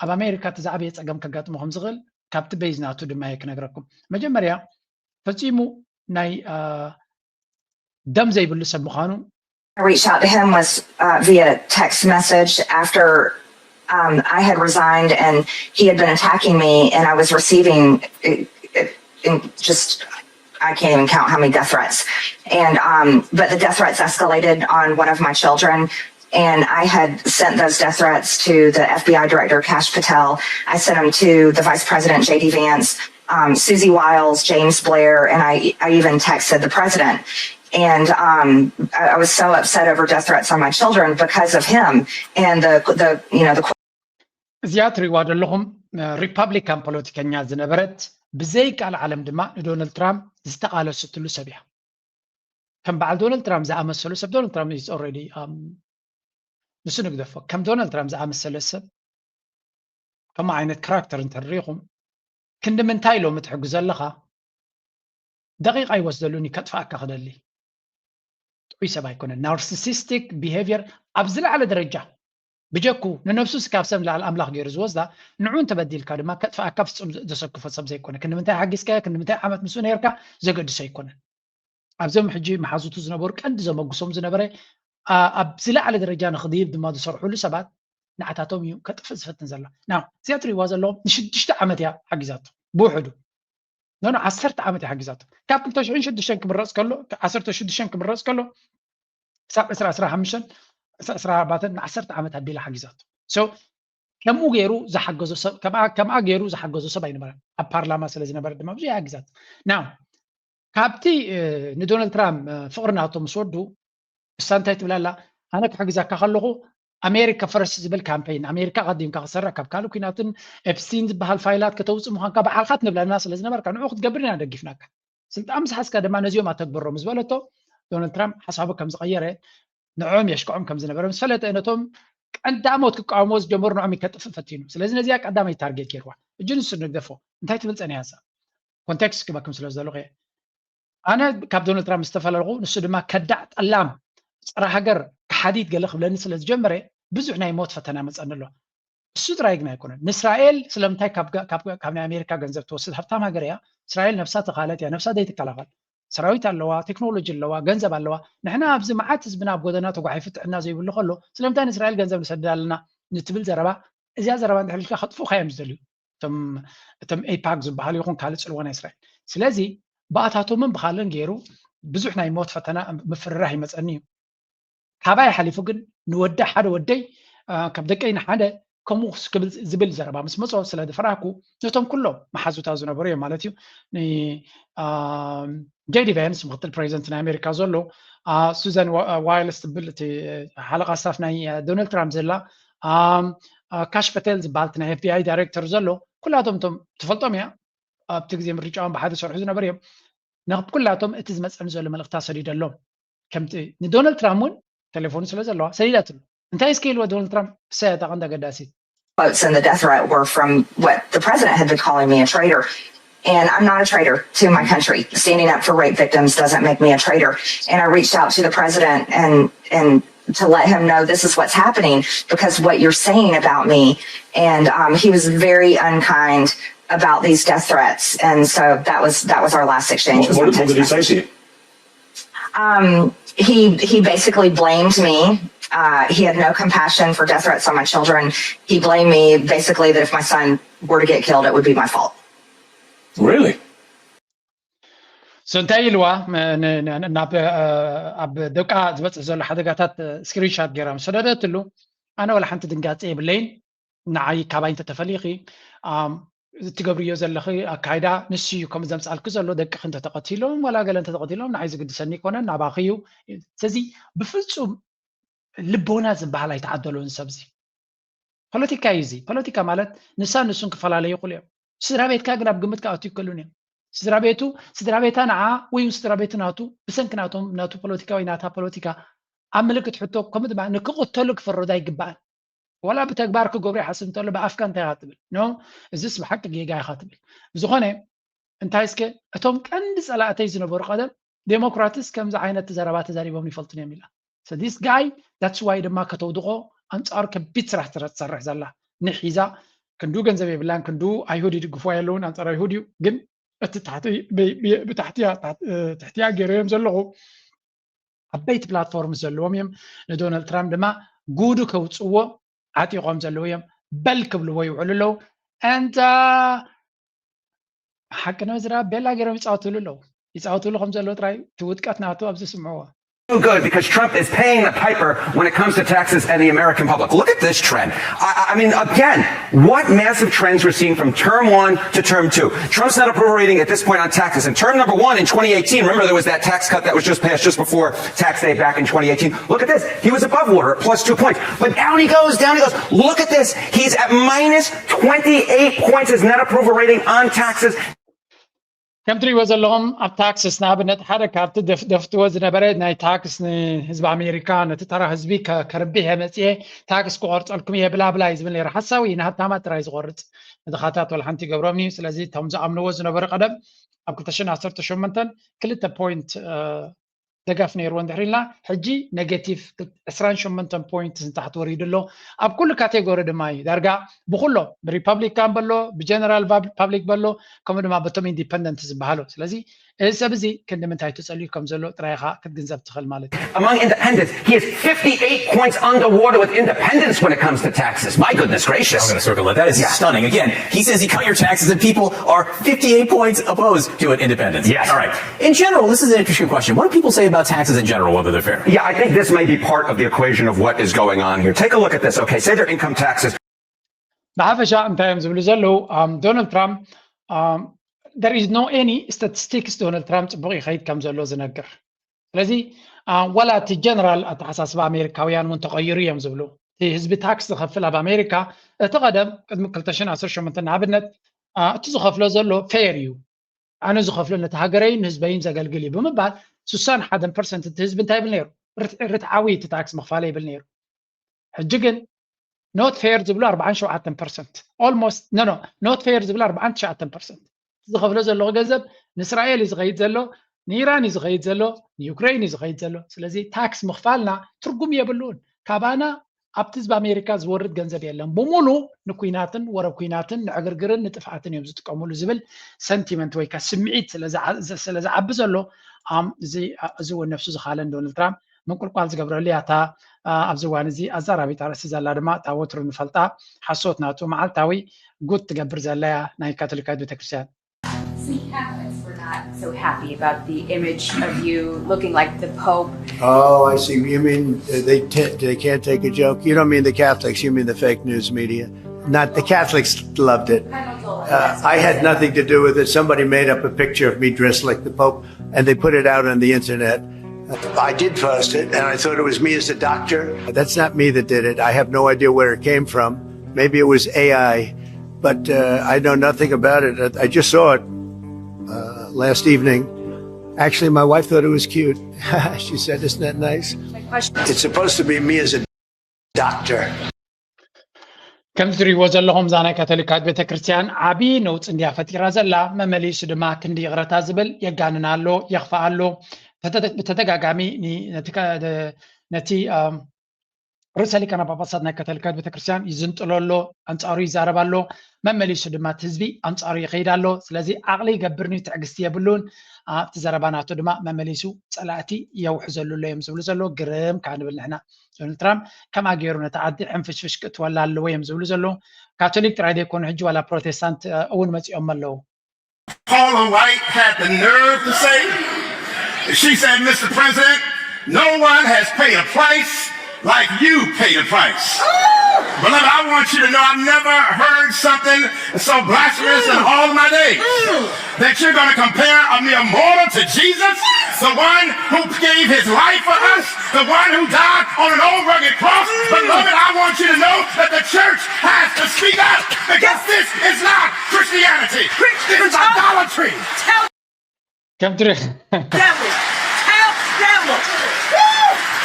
ኣብ ኣሜሪካ እቲ ዝዓበየ ጸገም ከጋጥሞ ከም ዝኽእል ካብቲ ቤዝ ናቱ ድማ እየ ክነግረኩም። መጀመርያ ፈጺሙ ናይ ደም ዘይብሉ ሰብ ምዃኑ I reached out to him was uh, via text message after um, I had resigned and he had been attacking me and I was receiving uh, uh, in just I can't even count how many death threats. And um, but the death threats escalated on one of my children. And I had sent those death threats to the F B I director, Kash Patel. I sent them to the vice president, J D Vance, um, Susie Wiles, James Blair, and I, I even texted the president. And um, I, I was so upset over death threats on my children because of him and the, the you know, the እዚኣ ትሪእዋ ዘለኹም ሪፓብሊካን ፖለቲከኛ ዝነበረት ብዘይ ቃል ዓለም ድማ ንዶናልድ ትራምፕ ዝተቓለሰትሉ ሰብ እያ። ከም በዓል ዶናልድ ትራምፕ ዝኣመሰሉ ሰብ ዶናልድ ትራምፕ is already ንሱ ንግደፎ ከም ዶናልድ ትራምፕ ዝኣመሰለ ሰብ ከምኡ ዓይነት ካራክተር እንተሪኢኹም ክንዲ ምንታይ ኢሎም ትሕግዞ ኣለኻ? ደቂቃ ይወስደሉኒ ከጥፍኣካ ክደሊ ጥዑይ ሰብ ኣይኮነን። ናርሲሲስቲክ ቢሄቪየር ኣብ ዝለዓለ ደረጃ ብጀኩ ንነብሱ ስካብ ሰብ ንላዕሊ ኣምላኽ ገይሩ ዝወስዳ ንዑ እንተበዲልካ ድማ ከጥፍኣካ ፍጹም ዘሰክፎ ሰብ ዘይኮነ ክንዲ ምንታይ ሓጊዝካዮ ክንዲ ምንታይ ዓመት ምስኡ ነርካ ዘገድሶ ኣይኮነን። ኣብዞም ሕጂ መሓዙቱ ዝነበሩ ቀንዲ ዘመጉሶም ዝነበረ ኣብ ዝለዓለ ደረጃ ንክድይብ ድማ ዝሰርሕሉ ሰባት ንዓታቶም እዩ ከጥፍእ ዝፈትን ዘሎ። ና እዚኣ ትሪእዋ ዘለኹም ንሽዱሽተ ዓመት እያ ሓጊዛቶ ብውሕዱ ኖ ዓሰርተ ዓመት እያ ሓጊዛቶ ካብ ክልተ ሽሕን ሽዱሽተን ክምረፅ ከሎ ዓሰርተ ሽዱሽተን ክምረፅ ከሎ ክሳብ ዕስራ ዕስራ ሓሙሽተን ዕስራ ዕስራ ኣርባዕተን ንዓሰርተ ዓመት ኣቢላ ሓጊዛቶ። ከምኡ ገይሩ ዝሓገዞ ሰብ ከምኣ ገይሩ ዝሓገዞ ሰብ ኣይነበረን። ኣብ ፓርላማ ስለ ዝነበረ ድማ ብዙሕ ሓጊዛቶ። ና ካብቲ ንዶናልድ ትራምፕ ፍቕሪ ናቶ ምስ ወዱ እሳ እንታይ ትብል ኣላ? ኣነ ክሕግዘካ ከለኹ ኣሜሪካ ፈርስት ዝብል ካምፔይን ኣሜሪካ ቀዲምካ ክሰርሕ ካብ ካልእ ኩናትን ኤፕስቲን ዝበሃል ፋይላት ከተውፅእ ምዃንካ ባዕልካ ትነብለና ስለ ዝነበርካ ንዑ ክትገብር ኢና ደጊፍናካ። ስልጣን ምስ ሓዝካ ድማ ነዚኦም ኣተግብሮም ምስ በለቶ ዶናልድ ትራምፕ ሓሳቡ ከም ዝቐየረ ንዕኦም የሽክዖም ከም ዝነበረ ምስ ፈለጠ ነቶም ቀዳሞት ክቃወምዎ ዝጀመሩ ንዕኦም ከጥፍእ ፈቲኑ። ስለዚ ነዚኣ ቀዳመይ ታርጌት ገይርዋ። እጂ ንሱ ንግደፎ እንታይ ትብል ፀኒሓ እሳ ኮንቴክስት ክበክም ስለ ዝደለኹ እየ። ኣነ ካብ ዶናልድ ትራምፕ ዝተፈላለኹ ንሱ ድማ ከዳዕ ጠላም ፀረ ሃገር ክሓዲት ገለ ክብለኒ ስለ ዝጀመረ ብዙሕ ናይ ሞት ፈተና መፀኒ ኣሎ። እሱ ጥራይ ግን ኣይኮነን። ንእስራኤል ስለምንታይ ካብ ናይ ኣሜሪካ ገንዘብ ትወስድ ሃብታም ሃገር እያ። እስራኤል ነብሳ ተኻለት እያ፣ ነብሳ ዘይትከላኸል። ሰራዊት ኣለዋ፣ ቴክኖሎጂ ኣለዋ፣ ገንዘብ ኣለዋ። ንሕና ኣብዚ መዓት ህዝብና ኣብ ጎደና ተጓሒፉ ጥዕና ዘይብሉ ከሎ ስለምንታይ ንእስራኤል ገንዘብ ንሰድድ ኣለና ንትብል ዘረባ፣ እዚኣ ዘረባ እንድሕር ኢልካ ከጥፍኡኻ እዮም ዝደልዩ። እቶም እቶም ኤፓክ ዝበሃሉ ይኹን ካልእ ፅልዋ ናይ እስራኤል። ስለዚ ብኣታቶምን ብኻልእን ገይሩ ብዙሕ ናይ ሞት ፈተና ምፍርራህ ይመፀኒ እዩ። ካባይ ሓሊፉ ግን ንወዲ ሓደ ወደይ ካብ ደቀይ ንሓደ ከምኡ ክብል ዝብል ዘረባ ምስ መጾ ስለ ዝፈራህኩ ነቶም ኩሎም መሓዙታ ዝነበሩ እዮም ማለት እዩ። ጄዲ ቫንስ ምክትል ፕሬዚደንት ናይ ኣሜሪካ ዘሎ፣ ሱዛን ዋይልስ ትብል እቲ ሓለቃ ስታፍ ናይ ዶናልድ ትራምፕ ዘላ፣ ካሽ ፐቴል ዝበሃል ናይ ኤፍቢኣይ ዳይሬክተር ዘሎ ኩላቶም እቶም ትፈልጦም እያ ኣብቲ ግዜ ምርጫኦም ብሓደ ዝሰርሑ ዝነበሩ እዮም። ናብ ኩላቶም እቲ ዝመፀኒ ዘሎ መልእክታ ሰዲደሎም። ከምቲ ንዶናልድ ትራምፕ እውን ቴሌፎኑ ስለ ዘለዋ ሰዲዳትሉ። እንታይ እስከ ኢልዎ ዶናልድ ትራምፕ? እሰያ እታ ቀንዲ ኣገዳሲት። Quotes and the death threat were from what the president had been calling me a traitor. And I'm not a traitor to my country. Standing up for rape victims doesn't make me a traitor. And I reached out to the president and and to let him know this is what's happening because what you're saying about me. And um, he was very unkind about these death threats. And so that was that was our last exchange. What, what did he say to you? Um, he he basically blamed me. Uh, he had no compassion for death threats on my children. He blamed me basically that if my son were to get killed, it would be my fault. Really? So እንታይ ኢልዋ ናብ ኣብ ደቃ ዝበፅሕ ዘሎ ሓደጋታት ስክሪንሻት ገይራ ምስ ሰደደትሉ ኣነ ወላ ሓንቲ ድንጋፀ የብለይን። ንዓይ ካባይ እንተተፈሊኺ እትገብርዮ ዘለኺ ኣካይዳ ንሱ እዩ ከም ዘምፃልኪ ዘሎ። ደቅኺ እንተተቐቲሎም ዋላ ገለ እንተተቐቲሎም ንዓይ ዝግድሰኒ ይኮነን፣ ናባኺ እዩ። ስለዚ ብፍፁም ልቦና ዝበሃል ኣይተዓደሎን ሰብዚ። ፖለቲካ እዩ እዚ። ፖለቲካ ማለት ንሳ ንሱን ክፈላለዩ ይኽእሉ እዮም። ስድራ ቤትካ ግን ኣብ ግምት ክኣቱ ይክእሉን እዮም። ስድራ ቤቱ ስድራ ቤታ ንዓ ወይ እውን ስድራ ቤቱ ናቱ ብሰንኪ ናቶም ናቱ ፖለቲካ ወይ ናታ ፖለቲካ ኣብ ምልክት ሕቶ ከምኡ ድማ ንክቕተሉ ክፍረዱ ኣይግባእን። ዋላ ብተግባር ክገብሩ ይሓስብ እንተሎ ብኣፍካ እንታይ ኢኻ ትብል? ኖ እዚስ ብሓቂ ጌጋ ኢኻ ትብል። ብዝኾነ እንታይ እስከ እቶም ቀንዲ ፀላእተይ ዝነበሩ ቀደም ዴሞክራትስ ከምዚ ዓይነት ዘረባ ተዛሪቦም ይፈልጡን እዮም ኢላ። So this guy that's why ድማ ከተውድቆ ኣንፃሩ ከቢድ ስራሕ ትሰርሕ ዘላ ንሒዛ ክንዱ ገንዘብ የብላን፣ ክንዱ ኣይሁድ ይድግፉ የለውን ኣንፃር ኣይሁድ እዩ። ግን እቲ ብታሕቲ ትሕቲያ ገይረዮም ዘለኹ ዓበይቲ ፕላትፎርም ዘለዎም እዮም። ንዶናልድ ትራምፕ ድማ ጉዱ ከውፅዎ ዓጢቆም ዘለዉ እዮም። በል ክብልዎ ይውዕሉ ኣለዉ። እንተ ሓቂ ንምዝራብ ቤላ ገይሮም ይፃወትሉ ኣለዉ። ይፃወትሉ ከም ዘለዉ ጥራይ እቲ ውድቀት ናቱ ኣብዚ ስምዕዎ። Good because Trump is paying the piper when it comes to taxes and the American public. Look at this trend. I, I mean, again, what massive trends we're seeing from term one to term two. Trump's net approval rating at this point on taxes. In term number one in twenty eighteen, remember there was that tax cut that was just passed just before tax day back in twenty eighteen. Look at this. He was above water at plus two points. But down he goes, down he goes. Look at this. He's at minus twenty-eight points his net approval rating on taxes. ከም ትሪእዎ ዘለኹም ኣብ ታክስስ ንኣብነት ሓደ ካብቲ ደፍትዎ ዝነበረ ናይ ታክስ ንህዝቢ ኣሜሪካ ነቲ ተራ ህዝቢ ከርብሕ እየ መፅኤ ታክስ ክቆርፀልኩም እየ ብላብላ እዩ ዝብል ነይሩ። ሓሳዊ ንሃብታማት ጥራይ ዝቆርፅ ንድኻታት ወላ ሓንቲ ይገብሮም እዩ። ስለዚ እቶም ዝኣምንዎ ዝነበሩ ቀደም ኣብ ክልተ ሽሕን ዓሰርተ ሸሞንተን ክልተ ፖይንት ደገፍ ነይርዎ እንድሕር ኢልና ሕጂ ኔጌቲቭ ዕስራን ሸሞንተን ፖይንት ንታሕቲ ወሪዱ ኣሎ። ኣብ ኩሉ ካቴጎሪ ድማ እዩ ዳርጋ ብኩሎም ብሪፐብሊካን በሎ ብጀነራል ፓብሊክ በሎ ከምኡ ድማ በቶም ኢንዲፐንደንት ዝበሃሉ። ስለዚ እዚ ሰብ እዚ ክንዲ ምንታይ ተፀልዩ ከም ዘሎ ጥራይ ኢኻ ክትግንዘብ ትኽእል ማለት እዩ። Among independents, he is fifty-eight points underwater with independents when it comes to taxes. My goodness gracious. I'm going to circle that. That is stunning. Again, he says he cut your taxes and people are fifty-eight points opposed to it, independents. Yes. All right. In general, this is an interesting question. What do people say about taxes in general, whether they're fair? Yeah, I think this may be part of the equation of what is going on here. Take a look at this. Okay, say their income taxes. ብሓፈሻ እንታይ እዮም ዝብሉ ዘለዉ? ዶናልድ ትራምፕ there is no any statistics ዶናልድ ትራምፕ ፅቡቕ ይኸይድ ከም ዘሎ ዝነግር። ስለዚ ዋላ እቲ ጀነራል ኣተሓሳስባ ኣሜሪካውያን እውን ተቐይሩ እዮም ዝብሉ። እቲ ህዝቢ ታክስ ዝኸፍል ኣብ ኣሜሪካ እቲ ቀደም ቅድሚ ክልተ ሽሕን ዓሰርተ ሸሞንተን ንኣብነት እቲ ዝኸፍሎ ዘሎ ፌር እዩ፣ ኣነ ዝኸፍሎ ነቲ ሃገረይን ንህዝበይን ዘገልግል እዩ ብምባል ስሳን ሓደን ፐርሰንት እቲ ህዝቢ እንታይ ይብል ነይሩ? ርትዓዊ እቲ ታክስ ምኽፋለ ይብል ነይሩ። ሕጂ ግን not fair ዝብሉ ኣርባዓን ሸውዓተን ፐርሰንት almost no no not fair ዝብሉ ኣርባዓን ትሽዓተን ፐርሰንት ዝኸፍሎ ዘለኹ ገንዘብ ንእስራኤል እዩ ዝኸይድ ዘሎ፣ ንኢራን እዩ ዝኸይድ ዘሎ፣ ንዩክሬን እዩ ዝኸይድ ዘሎ። ስለዚ ታክስ ምኽፋልና ትርጉም የብሉን። ካባና ኣብቲ ህዝቢ ኣሜሪካ ዝወርድ ገንዘብ የለን። ብሙሉ ንኩናትን ወረብ ኩናትን ንዕግርግርን ንጥፍኣትን እዮም ዝጥቀሙሉ ዝብል ሰንቲመንት ወይ ከዓ ስምዒት ስለ ዝዓቢ ዘሎ ኣም እዚ እዚ እውን ነፍሱ ዝኻለን ዶናልድ ትራምፕ ምንቁልቋል ዝገብረሉ እያ። እታ ኣብዚ እዋን እዚ ኣዛራቢት ኣርእስቲ ዘላ ድማ እታ ወትሩ ንፈልጣ ሓሶት ናቱ መዓልታዊ ጉድ ትገብር ዘላ እያ ናይ ካቶሊካዊት ቤተክርስትያን። See, Catholics were not so happy about the image of you looking like the Pope. Oh, I see. You mean uh, they t- they can't take a joke? You don't mean the Catholics. You mean the fake news media. Not the Catholics loved it. Uh, I had nothing to do with it. Somebody made up a picture of me dressed like the Pope, and they put it out on the internet. I did post it, and I thought it was me as a doctor. That's not me that did it. I have no idea where it came from. Maybe it was A I, but uh, I know nothing about it. I, I just saw it uh, last evening. Actually, my wife thought it was cute. She said, "Isn't that nice?" My question It's supposed to be me as a doctor. ከምዚ ትሪእዎ ዘለኹም እዛ ናይ ካቶሊካዊት ቤተክርስትያን ዓብዪ ነውፂ እንድያ ፈጢራ ዘላ። መመሊሱ ድማ ክንዲ ይቕረታ ዝብል የጋንን ኣሎ፣ የኽፍኣ ኣሎ። ብተደጋጋሚ ነቲ ርእሰ ሊቃነ ጳጳሳት ናይ ካቶሊካዊት ቤተክርስትያን ይዝንጥሎ ኣሎ፣ ኣንፃሩ ይዛረብ ኣሎ። መመሊሱ ድማ እቲ ህዝቢ ኣንፃሩ ይኸይድ ኣሎ። ስለዚ ዓቕሊ ይገብርኒ ትዕግስቲ የብሉን። ኣብቲ ዘረባ ናቱ ድማ መመሊሱ ፀላእቲ የውሕዘሉ ኣሎ እዮም ዝብሉ ዘሎ። ግርም ካብ ንብል ንሕና ዶናልድ ትራምፕ ከምኣ ገይሩ ነቲ ዓዲ ሕንፍሽፍሽ ክእትወላ ኣለዎ እዮም ዝብሉ ዘለዉ። ካቶሊክ ጥራይ ዘይኮኑ ሕጂ ዋላ ፕሮቴስታንት እውን መፂኦም ኣለዉ። Paula White had the nerve to say, she said, Mister President, no one has paid a price like you paid a price. Beloved, I want you to know I've never heard something so blasphemous in all my days. That you're going to compare a mere mortal to Jesus, the one who gave his life for us, the one who died on an old rugged cross. Beloved, I want you to know that the church has to speak up because this is not Christianity. It's idolatry. ከም ትሪ Devil. Tell devil.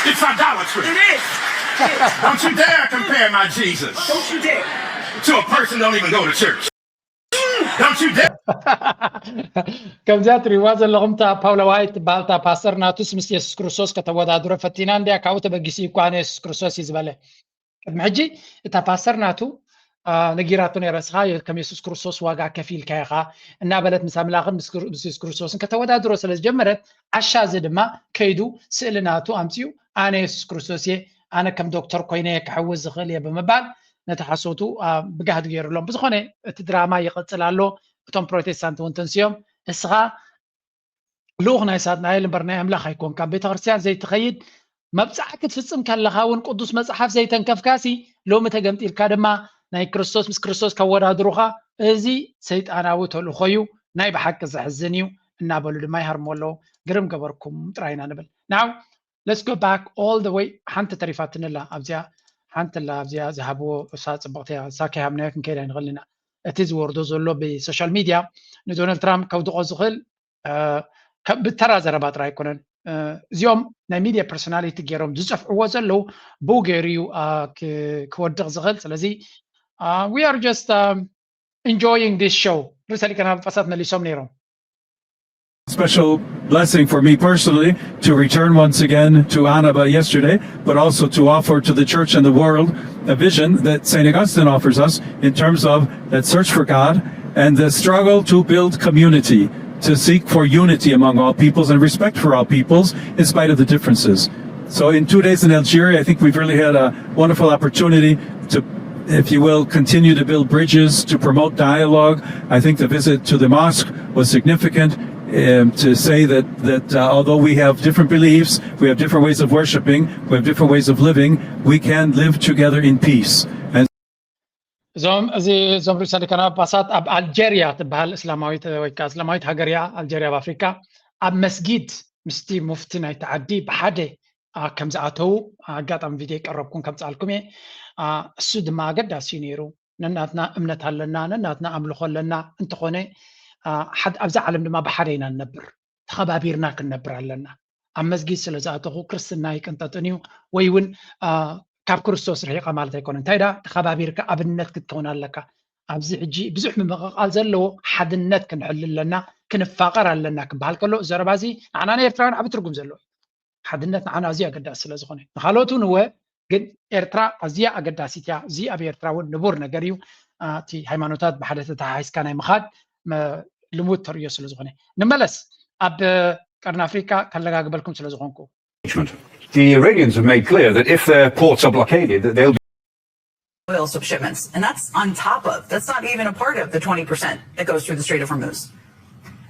It's idolatry. It is. Don't you dare compare my Jesus Don't you dare. to a person that don't even go to church. Don't you dare. ከምዚኣ ትሪእዋ ዘለኹም እታ ፓውላ ዋይት ትበሃል እታ ፓስተር ናቱስ ምስ የሱስ ክርስቶስ ከተወዳድሮ ፈቲና እንድያ። ካብኡ ተበጊሱ እዩ እኳ ኣነ የሱስ ክርስቶስ እዩ ዝበለ። ቅድሚ ሕጂ እታ ፓስተር ናቱ ነጊራቶ ነይራ፣ እስኻ ከም የሱስ ክርስቶስ ዋጋ ከፊልካ ኢኻ እናበለት ምስ ኣምላኽን ምስ የሱስ ክርስቶስን ከተወዳድሮ ስለ ዝጀመረት፣ ዓሻ እዚ ድማ ከይዱ ስእሊ ናቱ ኣምፂኡ ኣነ የሱስ ክርስቶስ እየ፣ ኣነ ከም ዶክተር ኮይነ እየ ክሕውስ ዝኽእል እየ ብምባል ነቲ ሓሶቱ ብጋህዲ ገይሩሎም። ብዝኾነ እቲ ድራማ ይቕፅል ኣሎ። እቶም ፕሮቴስታንት እውን ተንስዮም እስኻ ልኡኽ ናይ ሳጥናኤል እምበር ናይ ኣምላኽ ኣይኮንካ። ኣብ ቤተ ክርስቲያን ዘይትኸይድ መብጽዓ ክትፍጽም ከለኻ እውን ቅዱስ መጽሓፍ ዘይተንከፍካሲ ሎሚ ተገምጢልካ ድማ ናይ ክርስቶስ ምስ ክርስቶስ ከወዳድሩኻ፣ እዚ ሰይጣናዊ ተልእኾ እዩ፣ ናይ ብሓቂ ዘሕዝን እዩ እናበሉ ድማ ይሃርሞ ኣለዉ። ግርም ገበርኩም ጥራይ ኢና ንብል። Now let's go back all the way። ሓንቲ ተሪፋትንላ ኣብዚኣ ሓንቲ ላ ኣብዚኣ ዝሃብዎ እሳ ጽብቕቲ እያ። እሳ ከይሃብናዮ ክንከይድ ኣይንኽእልን ኢና። እቲ ዝወርዶ ዘሎ ብሶሻል ሚድያ ንዶናልድ ትራምፕ ከውድቖ ዝኽእል ብተራ ዘረባ ጥራይ ኣይኮነን። እዚኦም ናይ ሚድያ ፐርሶናሊቲ ገይሮም ዝፀፍዕዎ ዘለዉ ብኡ ገይሩ እዩ ክወድቕ ዝኽእል። ስለዚ we are just enjoying this show። ርእሰ ሊቃነ ጳጳሳት መሊሶም ነይሮም። Special blessing for me personally to return once again to Annaba yesterday, but also to offer to the church and the world a vision that Saint Augustine offers us in terms of that search for God and the struggle to build community, to seek for unity among all peoples and respect for all peoples in spite of the differences. So in two days in Algeria, I think we've really had a wonderful opportunity to, if you will, continue to build bridges, to promote dialogue. I think the visit to the mosque was significant, um, to say that, that uh, although we have different beliefs, we have different ways of worshiping, we have different ways of living, we can live together in peace. And እዞም እዚ እዞም ርእሰ ሊቃነ ጳጳሳት ኣብ ኣልጀርያ ትበሃል እስላማዊት ወይ ከዓ እስላማዊት ሃገር እያ፣ ኣልጀርያ ኣብ ኣፍሪካ፣ ኣብ መስጊድ ምስቲ ሙፍቲ ናይቲ ዓዲ ብሓደ ከም ዝኣተዉ ኣጋጣሚ ቪድዮ ቀረብኩም ከምፅኣልኩም እየ። እሱ ድማ ኣገዳሲ እዩ ነይሩ። ነናትና እምነት ኣለና፣ ነናትና ኣምልኾ ኣለና። እንተኾነ ኣብዛ ዓለም ድማ ብሓደ ኢና ንነብር፣ ተኸባቢርና ክንነብር ኣለና። ኣብ መስጊድ ስለ ዝኣተኹ ክርስትና ኣይቅንጠጥን እዩ ወይ እውን ካብ ክርስቶስ ርሒቐ ማለት ኣይኮነን። እንታይ ዳ ተኸባቢርካ ኣብነት ክትከውን ኣለካ። ኣብዚ ሕጂ ብዙሕ ምምቕቓል ዘለዎ ሓድነት ክንሕል ኣለና፣ ክንፋቐር ኣለና ክበሃል ከሎ ዘረባ እዚ ንዓና ንኤርትራውያን ዓቢ ትርጉም ዘለዎ እዩ። ሓድነት ንዓና ኣዝዩ ኣገዳሲ ስለ ዝኾነ ንኻልኦት እውን እወ፣ ግን ኤርትራ ኣዝያ ኣገዳሲት እያ። እዚ ኣብ ኤርትራ እውን ንቡር ነገር እዩ። እቲ ሃይማኖታት ብሓደ ተተሓሒዝካ ናይ ምኻድ ልሙድ ተርእዮ ስለ ዝኾነ ንመለስ ኣብ ቀርኒ ኣፍሪቃ ከረጋግጸልኩም ስለ ዝኾንኩ። The Iranians have made clear that if their ports are blockaded, that they'll oil shipments. And that's on top of, that's not even a part of the twenty percent that goes through the Strait of Hormuz.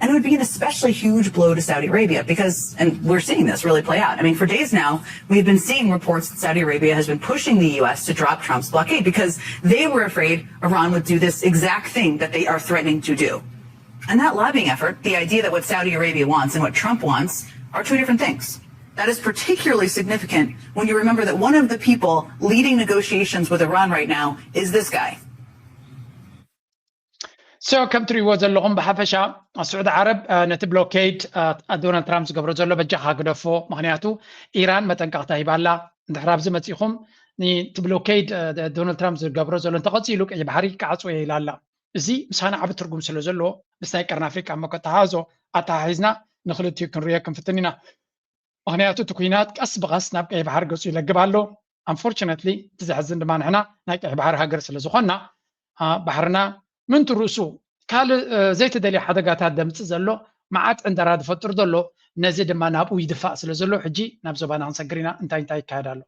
And it would be an especially huge blow to Saudi Arabia because, and we're seeing this really play out. I mean, for days now, we've been seeing reports that Saudi Arabia has been pushing the U S to drop Trump's blockade because they were afraid Iran would do this exact thing that they are threatening to do. And that lobbying effort, the idea that what Saudi Arabia wants and what Trump wants are two different things. That is particularly significant when you remember that one of the people leading negotiations with Iran right now is this guy. So ከም ትሪእዎ ዘለኹም ብሓፈሻ ስዑዲ ዓረብ ነቲ ብሎኬድ ዶናልድ ትራምፕ ዝገብሮ ዘሎ በጃኻ ግደፎ፣ ምክንያቱ ኢራን መጠንቀቕታ ሂባላ። እንድሕር ኣብዚ መፂኹም ነቲ ብሎኬድ ዶናልድ ትራምፕ ዝገብሮ ዘሎ እንተቐፂሉ ቀይ ባሕሪ ክዓፅዎ እየ ኢላ ኣላ። እዚ ምሳና ዓቢ ትርጉም ስለ ዘለዎ ምስ ናይ ቀርኒ ኣፍሪቃ መኮ ተሓዞ ኣተሓሒዝና ንክልቲኡ ክንሪኦ ክንፍትን ኢና። ምክንያቱ እቲ ኩናት ቀስ ብቐስ ናብ ቀይ ባሕሪ ገፁ ይለግብ ኣሎ። Unfortunately እቲ ዘሕዝን ድማ ንሕና ናይ ቀይ ባሕሪ ሃገር ስለ ዝኾንና ባሕርና ምንቱ ርእሱ ካልእ ዘይተደልየ ሓደጋታት ደምፅእ ዘሎ መዓት ዕንደራ ዝፈጥር ዘሎ ነዚ ድማ ናብኡ ይድፋእ ስለ ዘሎ ሕጂ ናብ ዞባና ክንሰግር ኢና። እንታይ እንታይ ይካየድ ኣሎ?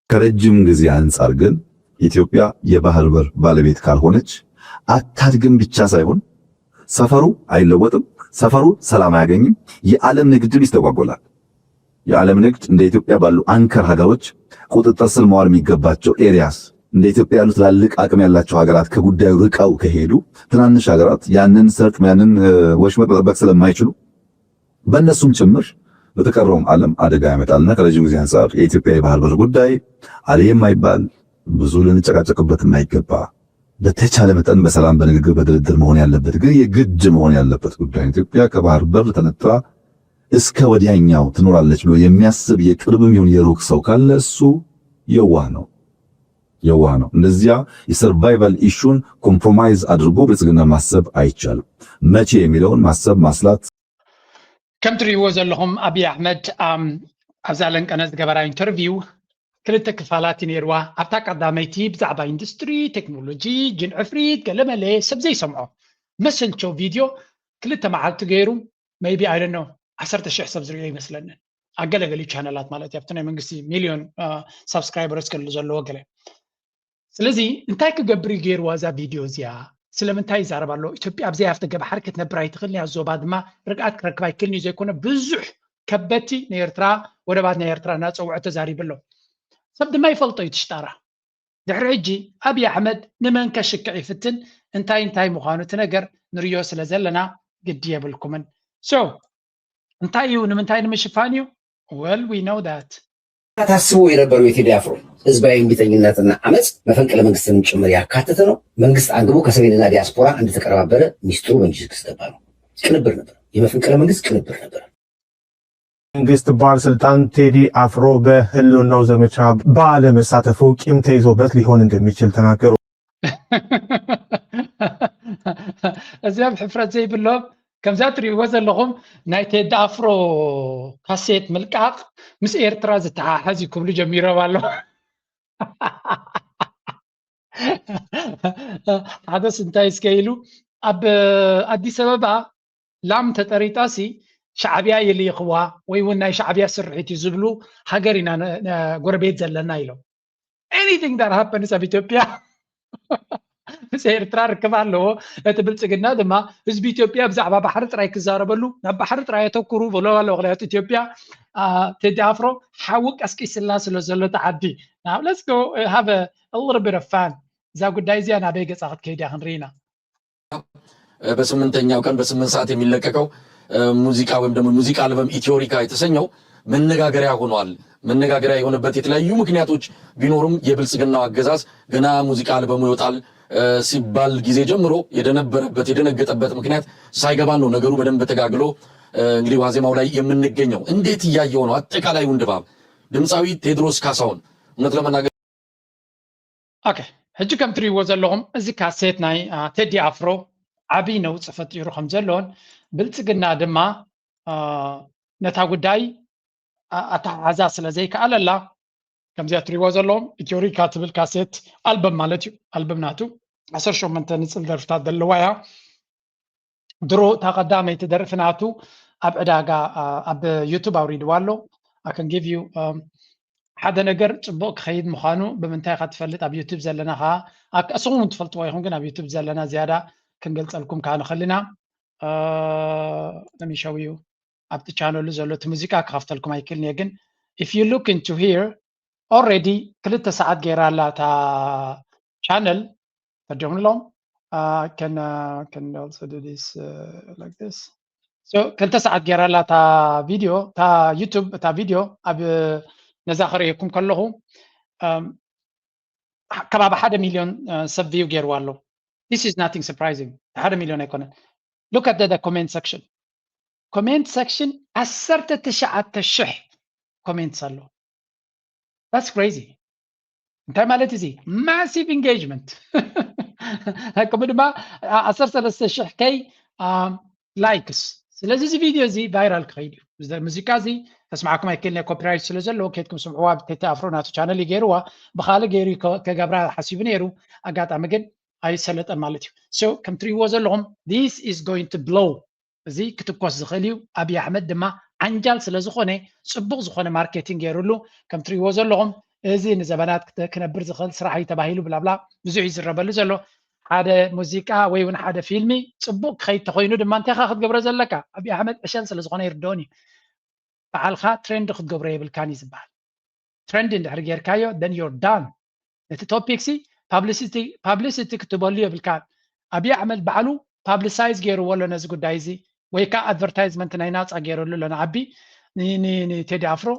ከረጅም ጊዜ አንጻር ግን ኢትዮጵያ የባህር በር ባለቤት ካልሆነች አታድግም ብቻ ሳይሆን ሰፈሩ አይለወጥም፣ ሰፈሩ ሰላም አያገኝም፣ የዓለም ንግድም ይስተጓጎላል። የዓለም ንግድ እንደ ኢትዮጵያ ባሉ አንከር ሀገሮች ቁጥጥር ስር መዋል የሚገባቸው areas እንደ ኢትዮጵያ ያሉ ትላልቅ አቅም ያላቸው ሀገራት ከጉዳዩ ርቀው ከሄዱ ትናንሽ ሀገራት ያንን ሰርጥ ያንን ወሽመጥ መጠበቅ ስለማይችሉ በእነሱም ጭምር በተቀረውም ዓለም አደጋ ያመጣልና ከረጅም ጊዜ አንጻር የኢትዮጵያ የባህር በር ጉዳይ አለ የማይባል ብዙ ልንጨቃጨቅበት የማይገባ በተቻለ መጠን በሰላም በንግግር በድርድር መሆን ያለበት ግን የግድ መሆን ያለበት ጉዳይ ኢትዮጵያ ከባህር በር ተነጥላ እስከ ወዲያኛው ትኖራለች ብሎ የሚያስብ የቅርብም ይሁን የሩቅ ሰው ካለ እሱ የዋህ ነው፣ የዋህ ነው። እንደዚያ የ survival issue ን compromise አድርጎ ብልጽግና ማሰብ አይቻልም። መቼ የሚለውን ማሰብ ማስላት ከም ትርእይዎ ዘለኹም ኣብይ ኣሕመድ ኣብዛ ለንቀነ ዝገበራ interview ክልተ ክፋላት እዩ ነይርዋ። ኣብታ ቀዳመይቲ ብዛዕባ ኢንዱስትሪ፣ ቴክኖሎጂ፣ ጅን ዕፍሪት፣ ገለመለ ሰብ ዘይሰምዖ መሰልቸው ቪድዮ ክልተ መዓልቲ ገይሩ maybe I don't know ዓሰርተ ሽሕ ሰብ ዝርእዮ ይመስለንን። ኣገለገሊ ቻነላት ማለት እዩ ኣብቲ ናይ መንግስቲ ሚልዮን subscribers ከሉ ዘለዎ ገለ ስለዚ እንታይ ክገብር እዩ ገይርዋ እዛ ቪድዮ እዚኣ? ስለምንታይ ይዛረብ ኣሎ? ኢትዮጵያ ኣብዘይ ኣፍደገ ባሕሪ ክትነብር ኣይትኽእልን እያ። ዞባ ድማ ርግኣት ክረክብ ኣይክእልን እዩ። ዘይኮነ ብዙሕ ከበቲ ንኤርትራ ወደባት ናይ ኤርትራ እናፀውዐ ተዛሪቡ ኣሎ። ሰብ ድማ ይፈልጦ እዩ ትሽጣራ። ድሕሪ ሕጂ ኣብይ ኣሕመድ ንመን ከሽክዕ ይፍትን እንታይ እንታይ ምዃኑ እቲ ነገር ንርዮ ስለ ዘለና ግዲ የብልኩምን። So እንታይ እዩ ንምንታይ ንምሽፋን እዩ? Well we know that. ታስቦ የነበረው የቴዲ ኣፍሮ ህዝባዊ እምቢተኝነትና ዓመፅ መፈንቅለ መንግስትንም ጭምር ያካተተ ነው። መንግስት አንግቦ ከሰሜንና ዲያስፖራ እንደተቀነባበረ ሚስጥሩ በእጅ እስኪገባ ነው። ቅንብር ነበር፣ የመፈንቅለ መንግስት ቅንብር ነበር። መንግስት ባለስልጣን ቴዲ አፍሮ በህልውናው ዘመቻ ባለመሳተፉ ቂም ተይዞበት ሊሆን እንደሚችል ተናገሩ። እዚኦም ሕፍረት ዘይብሎም ከምዛ ትሪእዎ ዘለኹም ናይ ቴዲ ኣፍሮ ካሴት ምልቃቕ ምስ ኤርትራ ዝተሓሓዝ እዩ ክብሉ ጀሚሮም ኣለዉ። ሓደስ እንታይ እስከ ኢሉ ኣብ ኣዲስ ኣበባ ላም ተጠሪጣሲ ሻዕብያ ይልይኽዋ ወይ እውን ናይ ሻዕብያ ስርሒት እዩ ዝብሉ ሃገር ኢና ጎረቤት ዘለና ኢሎም። Anything that happens ኣብ ኢትዮጵያ ምስ ኤርትራ ርክብ ኣለዎ። እቲ ብልፅግና ድማ ህዝቢ ኢትዮጵያ ብዛዕባ ባሕሪ ጥራይ ክዛረበሉ ናብ ባሕሪ ጥራይ የተኩሩ ብሎ ኣሎ። ምክንያቱ ኢትዮጵያ ቴዲ ኣፍሮ ሓዊ ቀስቂስላ ስለ ዘሎ ተዓዲ ናብ let's go have a little bit of fun እዛ ጉዳይ እዚኣ ናበይ ገፃ ክትከይድ እያ ክንርኢና። በስምንተኛው ቀን በስምንት ሰዓት የሚለቀቀው ሙዚቃ ወይም ደግሞ ሙዚቃ አልበም ኢትዮሪካ የተሰኘው መነጋገሪያ ሆኗል። መነጋገሪያ የሆነበት የተለያዩ ምክንያቶች ቢኖሩም የብልጽግናው አገዛዝ ገና ሙዚቃ አልበሙ ይወጣል ሲባል ጊዜ ጀምሮ የደነበረበት የደነገጠበት ምክንያት ሳይገባን ነው ነገሩ በደንብ ተጋግሎ እንግዲህ ዋዜማው ላይ የምንገኘው። እንዴት እያየው ነው አጠቃላዩን ድባብ ድምፃዊ ቴድሮስ ካሳሁን? እውነት ለመናገር ኦኬ ሕጂ ከም ትሪእዎ ዘለኹም እዚ ካሴት ናይ ቴዲ ኣፍሮ ዓብዪ ነውፂ ፈጢሩ ከም ዘሎን ብልፅግና ድማ ነታ ጉዳይ ኣተሓሓዛ ስለ ዘይከኣለላ ከምዚኣ ትሪእዎ ዘለኹም ኢትዮሪካ ትብል ካሴት ኣልበም ማለት እዩ። ኣልበም ናቱ ዓሰርተ ሸሞንተ ንፅል ደርፍታት ዘለዋ እያ። ድሮ እታ ቀዳመይቲ ደርፊ ናቱ ኣብ ዕዳጋ ኣብ YouTube ኣውሪድዋ ኣሎ። I can give you ሓደ ነገር ጽቡቕ ክኸይድ ምዃኑ ብምንታይ ኢኻ ትፈልጥ? ኣብ YouTube ዘለና ኸዓ እስኹም እውን ትፈልጥዎ ኢኹም፣ ግን ኣብ YouTube ዘለና ዝያዳ ክንገልጸልኩም ከዓ ንኽእል ኢና። Let me show you ኣብቲ ቻነሉ ዘሎ እቲ ሙዚቃ ክኸፍተልኩም ኣይክእልን እየ፣ ግን if you look into here already ክልተ ሰዓት ገይራ ኣላ እታ ቻነል። ተደምሎም can can also do this like this። So ክልተ ሰዓት ገይራ ኣላ እታ ቪድዮ፣ እታ YouTube እታ ቪድዮ ኣብ ነዛ ከርእየኩም ከለኹ ከባቢ ሓደ ሚልዮን ሰብ ቪው ገይርዋ ኣሎ። This is nothing surprising። ሓደ ሚልዮን ኣይኮነን። Look at the comment section። Comment section ዓሰርተ ትሽዓተ ሽሕ comments ኣሎ። That's crazy። እንታይ ማለት እዚ? Massive engagement። ከምኡ ድማ ዓሰርተ ሰለስተ ሽሕ ከይ likes። ስለዚ እዚ ቪድዮ እዚ ቫይራል ክኸይድ እዩ። እዚ ሙዚቃ እዚ ከስምዓኩም ኣይክእልን እየ፣ ኮፒራይት ስለ ዘለዎ። ከይድኩም ስምዕዋ። ቴዲ ኣፍሮ ናቱ ቻነል እዩ ገይርዋ፣ ብኻልእ ገይሩ ከ- ከገብራ ሓሲቡ ነይሩ። ኣጋጣሚ ግን ኣይሰለጠን ማለት እዩ። So ከም ትሪእዎ ዘለኹም this is going to blow። እዚ ክትኮስ ዝኽእል እዩ። ኣብይ ኣሕመድ ድማ ዓንጃል ስለ ዝኾነ ጽቡቕ ዝኾነ ማርኬቲንግ ገይሩሉ። ከም ትሪእዎ ዘለኹም እዚ ንዘበናት ክተ- ክነብር ዝኽእል ስራሕ እዩ ተባሂሉ ብላብላ ብዙሕ ይዝረበሉ ዘሎ። ሓደ ሙዚቃ ወይ እውን ሓደ ፊልሚ ጽቡቕ ክኸይድ ተኾይኑ ድማ እንታይ ኢኻ ክትገብሮ ዘለካ? ኣብይ ኣሕመድ ዕሸል ስለ ዝኾነ ይርድኦን እዩ። ባዕልኻ ትሬንድ ክትገብሮ የብልካን እዩ ዝበሃል። ትሬንድ እንድሕር ጌርካዮ then you're done። ነቲ ቶፒክ ሲ ፓብሊሲቲ ፓብሊሲቲ ክትበሉ የብልካን። ኣብይ ኣሕመድ ባዕሉ ፓብሊሳይዝ ገይርዎ ኣሎ ነዚ ጉዳይ እዚ፣ ወይ ከዓ ኣድቨርታይዝመንት ናይ ናፃ ገይረሉ ኣሎ ንዓቢ ን- ን- ንቴዲ ኣፍሮ።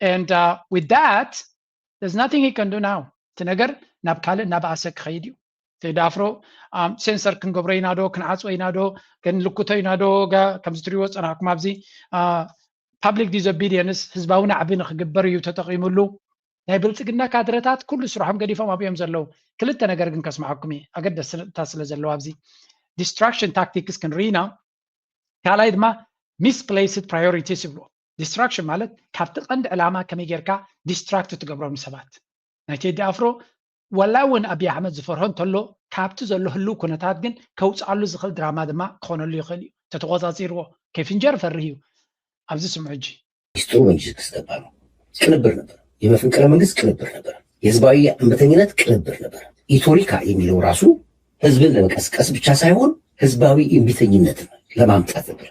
And with that there's nothing he can do now። እቲ ነገር ናብ ካልእ እናበኣሰ ክኸይድ እዩ። ቴዲ ኣፍሮ ሴንሰር ክንገብሮ ኢና ዶ፣ ክንዓፅዎ ኢና ዶ፣ ክንልክቶ ኢና ዶ? ከምዚ ትሪእዎ ፀናሕኩም ኣብዚ ፓብሊክ ዲስኦቢዲየንስ ህዝባዊ ናዕቢ ንክግበር እዩ ተጠቂሙሉ። ናይ ብልፅግና ካድረታት ኩሉ ስርሖም ገዲፎም ኣብዮም ዘለዉ። ክልተ ነገር ግን ከስምዓኩም እየ፣ ኣገደስታ ስለ ዘለዋ ኣብዚ ዲስትራክሽን ታክቲክስ ክንርኢ ኢና። ካልኣይ ድማ ሚስፕሌስድ ፕራዮሪቲስ ይብልዎ። ዲስትራክሽን ማለት ካብቲ ቀንዲ ዕላማ ከመይ ጌርካ ዲስትራክት ትገብሮም ንሰባት። ናይ ቴዲ ኣፍሮ ዋላ እውን ኣብይ ኣሕመድ ዝፈርሆ እንተሎ ካብቲ ዘሎ ህልው ኩነታት ግን ከውፅኣሉ ዝኽእል ድራማ ድማ ክኾነሉ ይኽእል እዩ። ተተቆፃፂርዎ ከይፍንጀር ፈርህ እዩ። ኣብዚ ስምዑ ሕጂ። ሚስጥሩ መንግስት ክስገባ ነው። ቅንብር ነበር። የመፈንቅለ መንግስት ቅንብር ነበር። የህዝባዊ እምቢተኝነት ቅንብር ነበር። ኢቶሪካ የሚለው ራሱ ህዝብን ለመቀስቀስ ብቻ ሳይሆን ህዝባዊ እምቢተኝነትን ለማምጣት ነበር።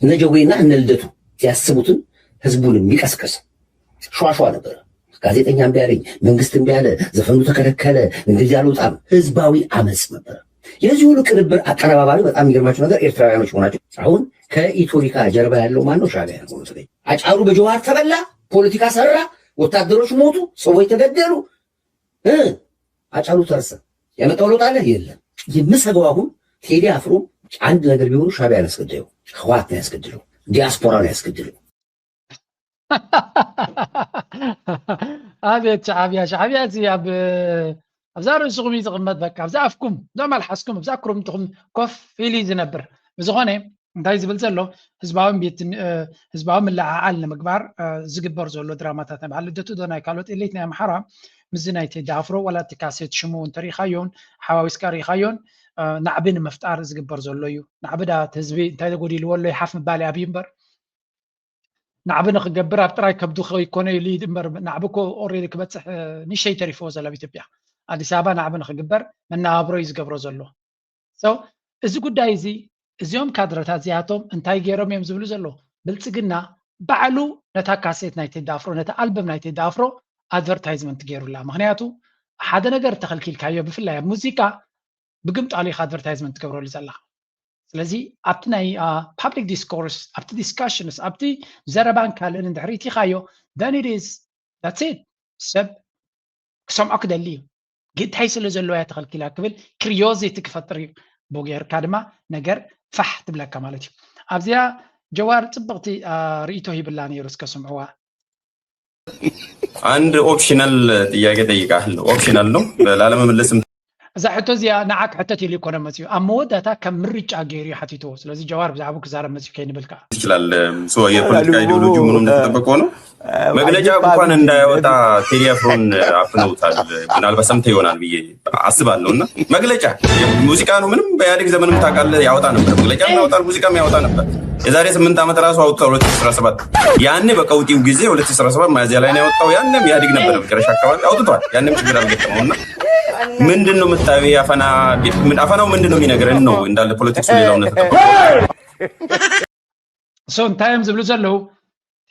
እነ ጀጎይና እነ ልደቱ ያስቡትን ህዝቡን የሚቀስቀስ ሸዋሸዋ ነበረ። ጋዜጠኛ እምቢ አለኝ፣ መንግስት እምቢ አለ፣ ዘፈኑ ተከለከለ፣ እንደዚህ አልወጣም። ህዝባዊ አመፅ ነበረ። የዚህ ሁሉ ቅንብር አቀነባባሪ በጣም የሚገርማቸው ነገር ኤርትራውያኖች መሆናቸው። አሁን ከኢቶሪካ ጀርባ ያለው ማን ነው? ሻዕቢያ ነው። አጫሉ በጀዋር ተበላ፣ ፖለቲካ ሰራ፣ ወታደሮች ሞቱ፣ ሰዎች ተገደሉ። እ አጫሉ ተረሳ። ያመጣው ለውጥ አለ የለም። የምሰጋው አሁን ቴዲ አፍሮ አንድ ነገር ቢሆኑ ሻዕቢያ ነው ያስገደለው፣ ህወሓት ነው ያስገደለው፣ ዲያስፖራ ነው ያስገደለው። ኣቤት ሻዕብያ፣ ሻዕብያ እዚ ኣብ ኣብዛ ርእስኹም እዩ ዝቕመጥ። በቃ ኣብዛ ኣፍኩም፣ ኣብዛ መልሓስኩም፣ ኣብዛ ክርምትኹም ኮፍ ኢሉ እዩ ዝነብር። ብዝኾነ እንታይ ዝብል ዘሎ ህዝባዊ ቤት ህዝባዊ ምልዕዓል ንምግባር ዝግበር ዘሎ ድራማታት ናይ በዓል ልደቱ ዶ ናይ ካልኦት ኤሊት ናይ ኣምሓራ ምስዚ ናይ ቴዲ ኣፍሮ ዋላ እቲ ካሴት ሽሙ እውን ተሪኢኻዮን ሓዋዊስካ ሪኢኻዮን ናዕቢ ንምፍጣር ዝግበር ዘሎ እዩ። ናዕቢ ዳ እቲ ህዝቢ እንታይ ጎዲልዎ ኣሎ ይሓፍ ምባል እዩ ኣብዩ እምበር ናዕቢ ንክገብር ኣብ ጥራይ ከብዱ ከይኮነ ኢሉ እዩ እምበር ናዕቢ እኮ ኦሬዲ ክበፅሕ ንሸይ ተሪፍዎ ዘሎ ኣብ ኢትዮጵያ ኣዲስ ኣበባ ናዕቢ ንክግበር መነባብሮ እዩ ዝገብሮ ዘሎ። So እዚ ጉዳይ እዚ እዚኦም ካድረታት እዚኣቶም እንታይ ገይሮም እዮም ዝብሉ ዘለዉ? ብልፅግና ባዕሉ ነታ ካሴት ናይ ቴዲ ኣፍሮ ነታ ኣልበም ናይ ቴዲ ኣፍሮ ኣድቨርታይዝመንት ገይሩላ። ምክንያቱ ሓደ ነገር ተኸልኪልካዮ ብፍላይ ኣብ ሙዚቃ ብግምጣሉ ኢኻ ኣድቨርታይዝመንት ትገብረሉ ዘለኻ። ስለዚ ኣብቲ ናይ ፓብሊክ ዲስኮርስ ኣብቲ ዲስካሽንስ ኣብቲ ዘረባን ካልእን እንድሕር ኢትኻዮ then it is that's it። ሰብ ክሰምዖ ክደሊ እዩ። ግታይ ስለ ዘለዎ እያ ተኸልኪላ ክብል ክሪዮዚቲ ክፈጥር እዩ። ብኡ ጌርካ ድማ ነገር ፋሕ ትብለካ ማለት እዩ። ኣብዚኣ ጀዋር ፅብቕቲ ርእይቶ ሂብላ ነይሩ፣ እስከ ስምዕዋ። አንድ ኦፕሽናል ጥያቄ ጠይቃለሁ። ኦፕሽናል ነው ላለመመለስም እዛ ሕቶ እዚኣ ንዓ ክሕተት ኢሉ ይኮነ መፅዩ፣ ኣብ መወዳእታ ከም ምርጫ ገይሩ እዩ ሓቲትዎ። ስለዚ ጀዋር ብዛዕባኡ ክዛረብ መፅዩ ከይንብል ከዓ ይችላል። የፖለቲካ ኢዲዮሎጂ ምኑ እንደተጠበቀ ነው። መግለጫ እንኳን እንዳያወጣ ቴዲ አፍሮን አፍነውታል። ምናልባት ሰምተ ይሆናል ብዬ አስባለሁ። እና መግለጫ ሙዚቃ ነው። ምንም በኢህአዴግ ዘመንም ታውቃለህ፣ ያወጣ ነበር፣ መግለጫ ያወጣል፣ ሙዚቃም ያወጣ ነበር። የዛሬ ስምንት ዓመት ራሱ አውጥቷል። ሁለት ሺህ አስራ ሰባት ያኔ በቀውጢው ጊዜ ሁለት ሺህ አስራ ሰባት ሚያዝያ ላይ ነው ያወጣው። ያኔም ኢህአዴግ ነበር መጨረሻ አካባቢ አውጥቷል። ያኔም ችግር አልገጠመው። እና ምንድን ነው የምታየው? አፈና አፈናው ምንድን ነው የሚነግረን ነው እንዳለ ፖለቲክሱ ሌላው እውነት so እንታይ እዮም ዝብሉ ዘለዉ?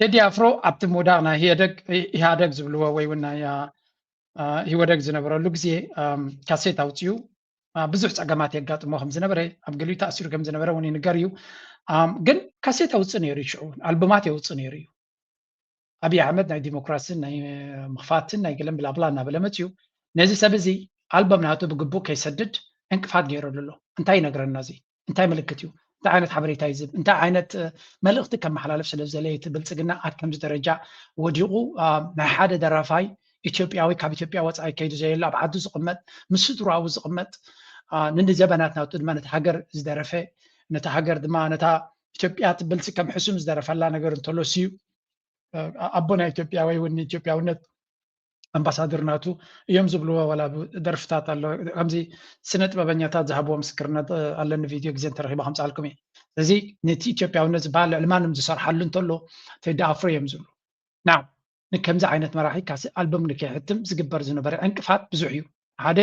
ቴዲ ኣፍሮ ኣብቲ ምውዳቕ ናይ ኢህደግ ኢህኣደግ ዝብልዎ ወይ እውን ናይ ኢህወደግ ዝነበረሉ ግዜ ካሴት ኣውፅኡ ብዙሕ ፀገማት የጋጥሞ ከም ዝነበረ፣ ኣብ ገሊኡ ተኣሲሩ ከም ዝነበረ እውን ይንገር እዩ። ግን ካሴት ኣውፅእ ነይሩ እዩ። ሽዑ ኣልቡማት የውፅእ ነይሩ እዩ። ኣብይ ኣሕመድ ናይ ዲሞክራሲን ናይ ምኽፋትን ናይ ገለን ብላብላ እናበለ መፅዩ። ነዚ ሰብ እዚ ኣልበም ናቱ ብግቡእ ከይሰድድ ዕንቅፋት ገይረሉ ኣሎ። እንታይ ይነግረና እዚ? እንታይ ምልክት እዩ? እንታይ ዓይነት ሓበሬታ ይዝብ? እንታይ ዓይነት መልእኽቲ ከመሓላልፍ ስለ ዝደለየ እቲ ብልፅግና ኣብ ከምዚ ደረጃ ወዲቑ? ናይ ሓደ ደራፋይ ኢትዮጵያዊ ካብ ኢትዮጵያ ወፃኢ ከይዱ ዘየለ ኣብ ዓዱ ዝቕመጥ ምስ ስድራኡ ዝቕመጥ ንዘበናት ናቱ ድማ ነቲ ሃገር ዝደረፈ ነቲ ሃገር ድማ ነታ ኢትዮጵያ ትብልሲ ከም ሕሱም ዝደረፈላ ነገር እንተሎ ስዩ ኣቦ ናይ ኢትዮጵያ ወይ እውን ኢትዮጵያውነት ኣምባሳደር ናቱ እዮም ዝብልዎ ዋላ ደርፍታት ኣሎ። ከምዚ ስነ ጥበበኛታት ዝሃብዎ ምስክርነት ኣለኒ። ቪድዮ ግዜ እንተረኺበ ከምፅኣልኩም እየ። ስለዚ ነቲ ኢትዮጵያውነት ዝበሃል ልዕሊ ማንም ዝሰርሓሉ እንተሎ ቴዲ ኣፍሮ እዮም ዝብሉ። ናው ንከምዚ ዓይነት መራሒ ካሲ ኣልበም ንከይሕትም ዝግበር ዝነበረ ዕንቅፋት ብዙሕ እዩ። ሓደ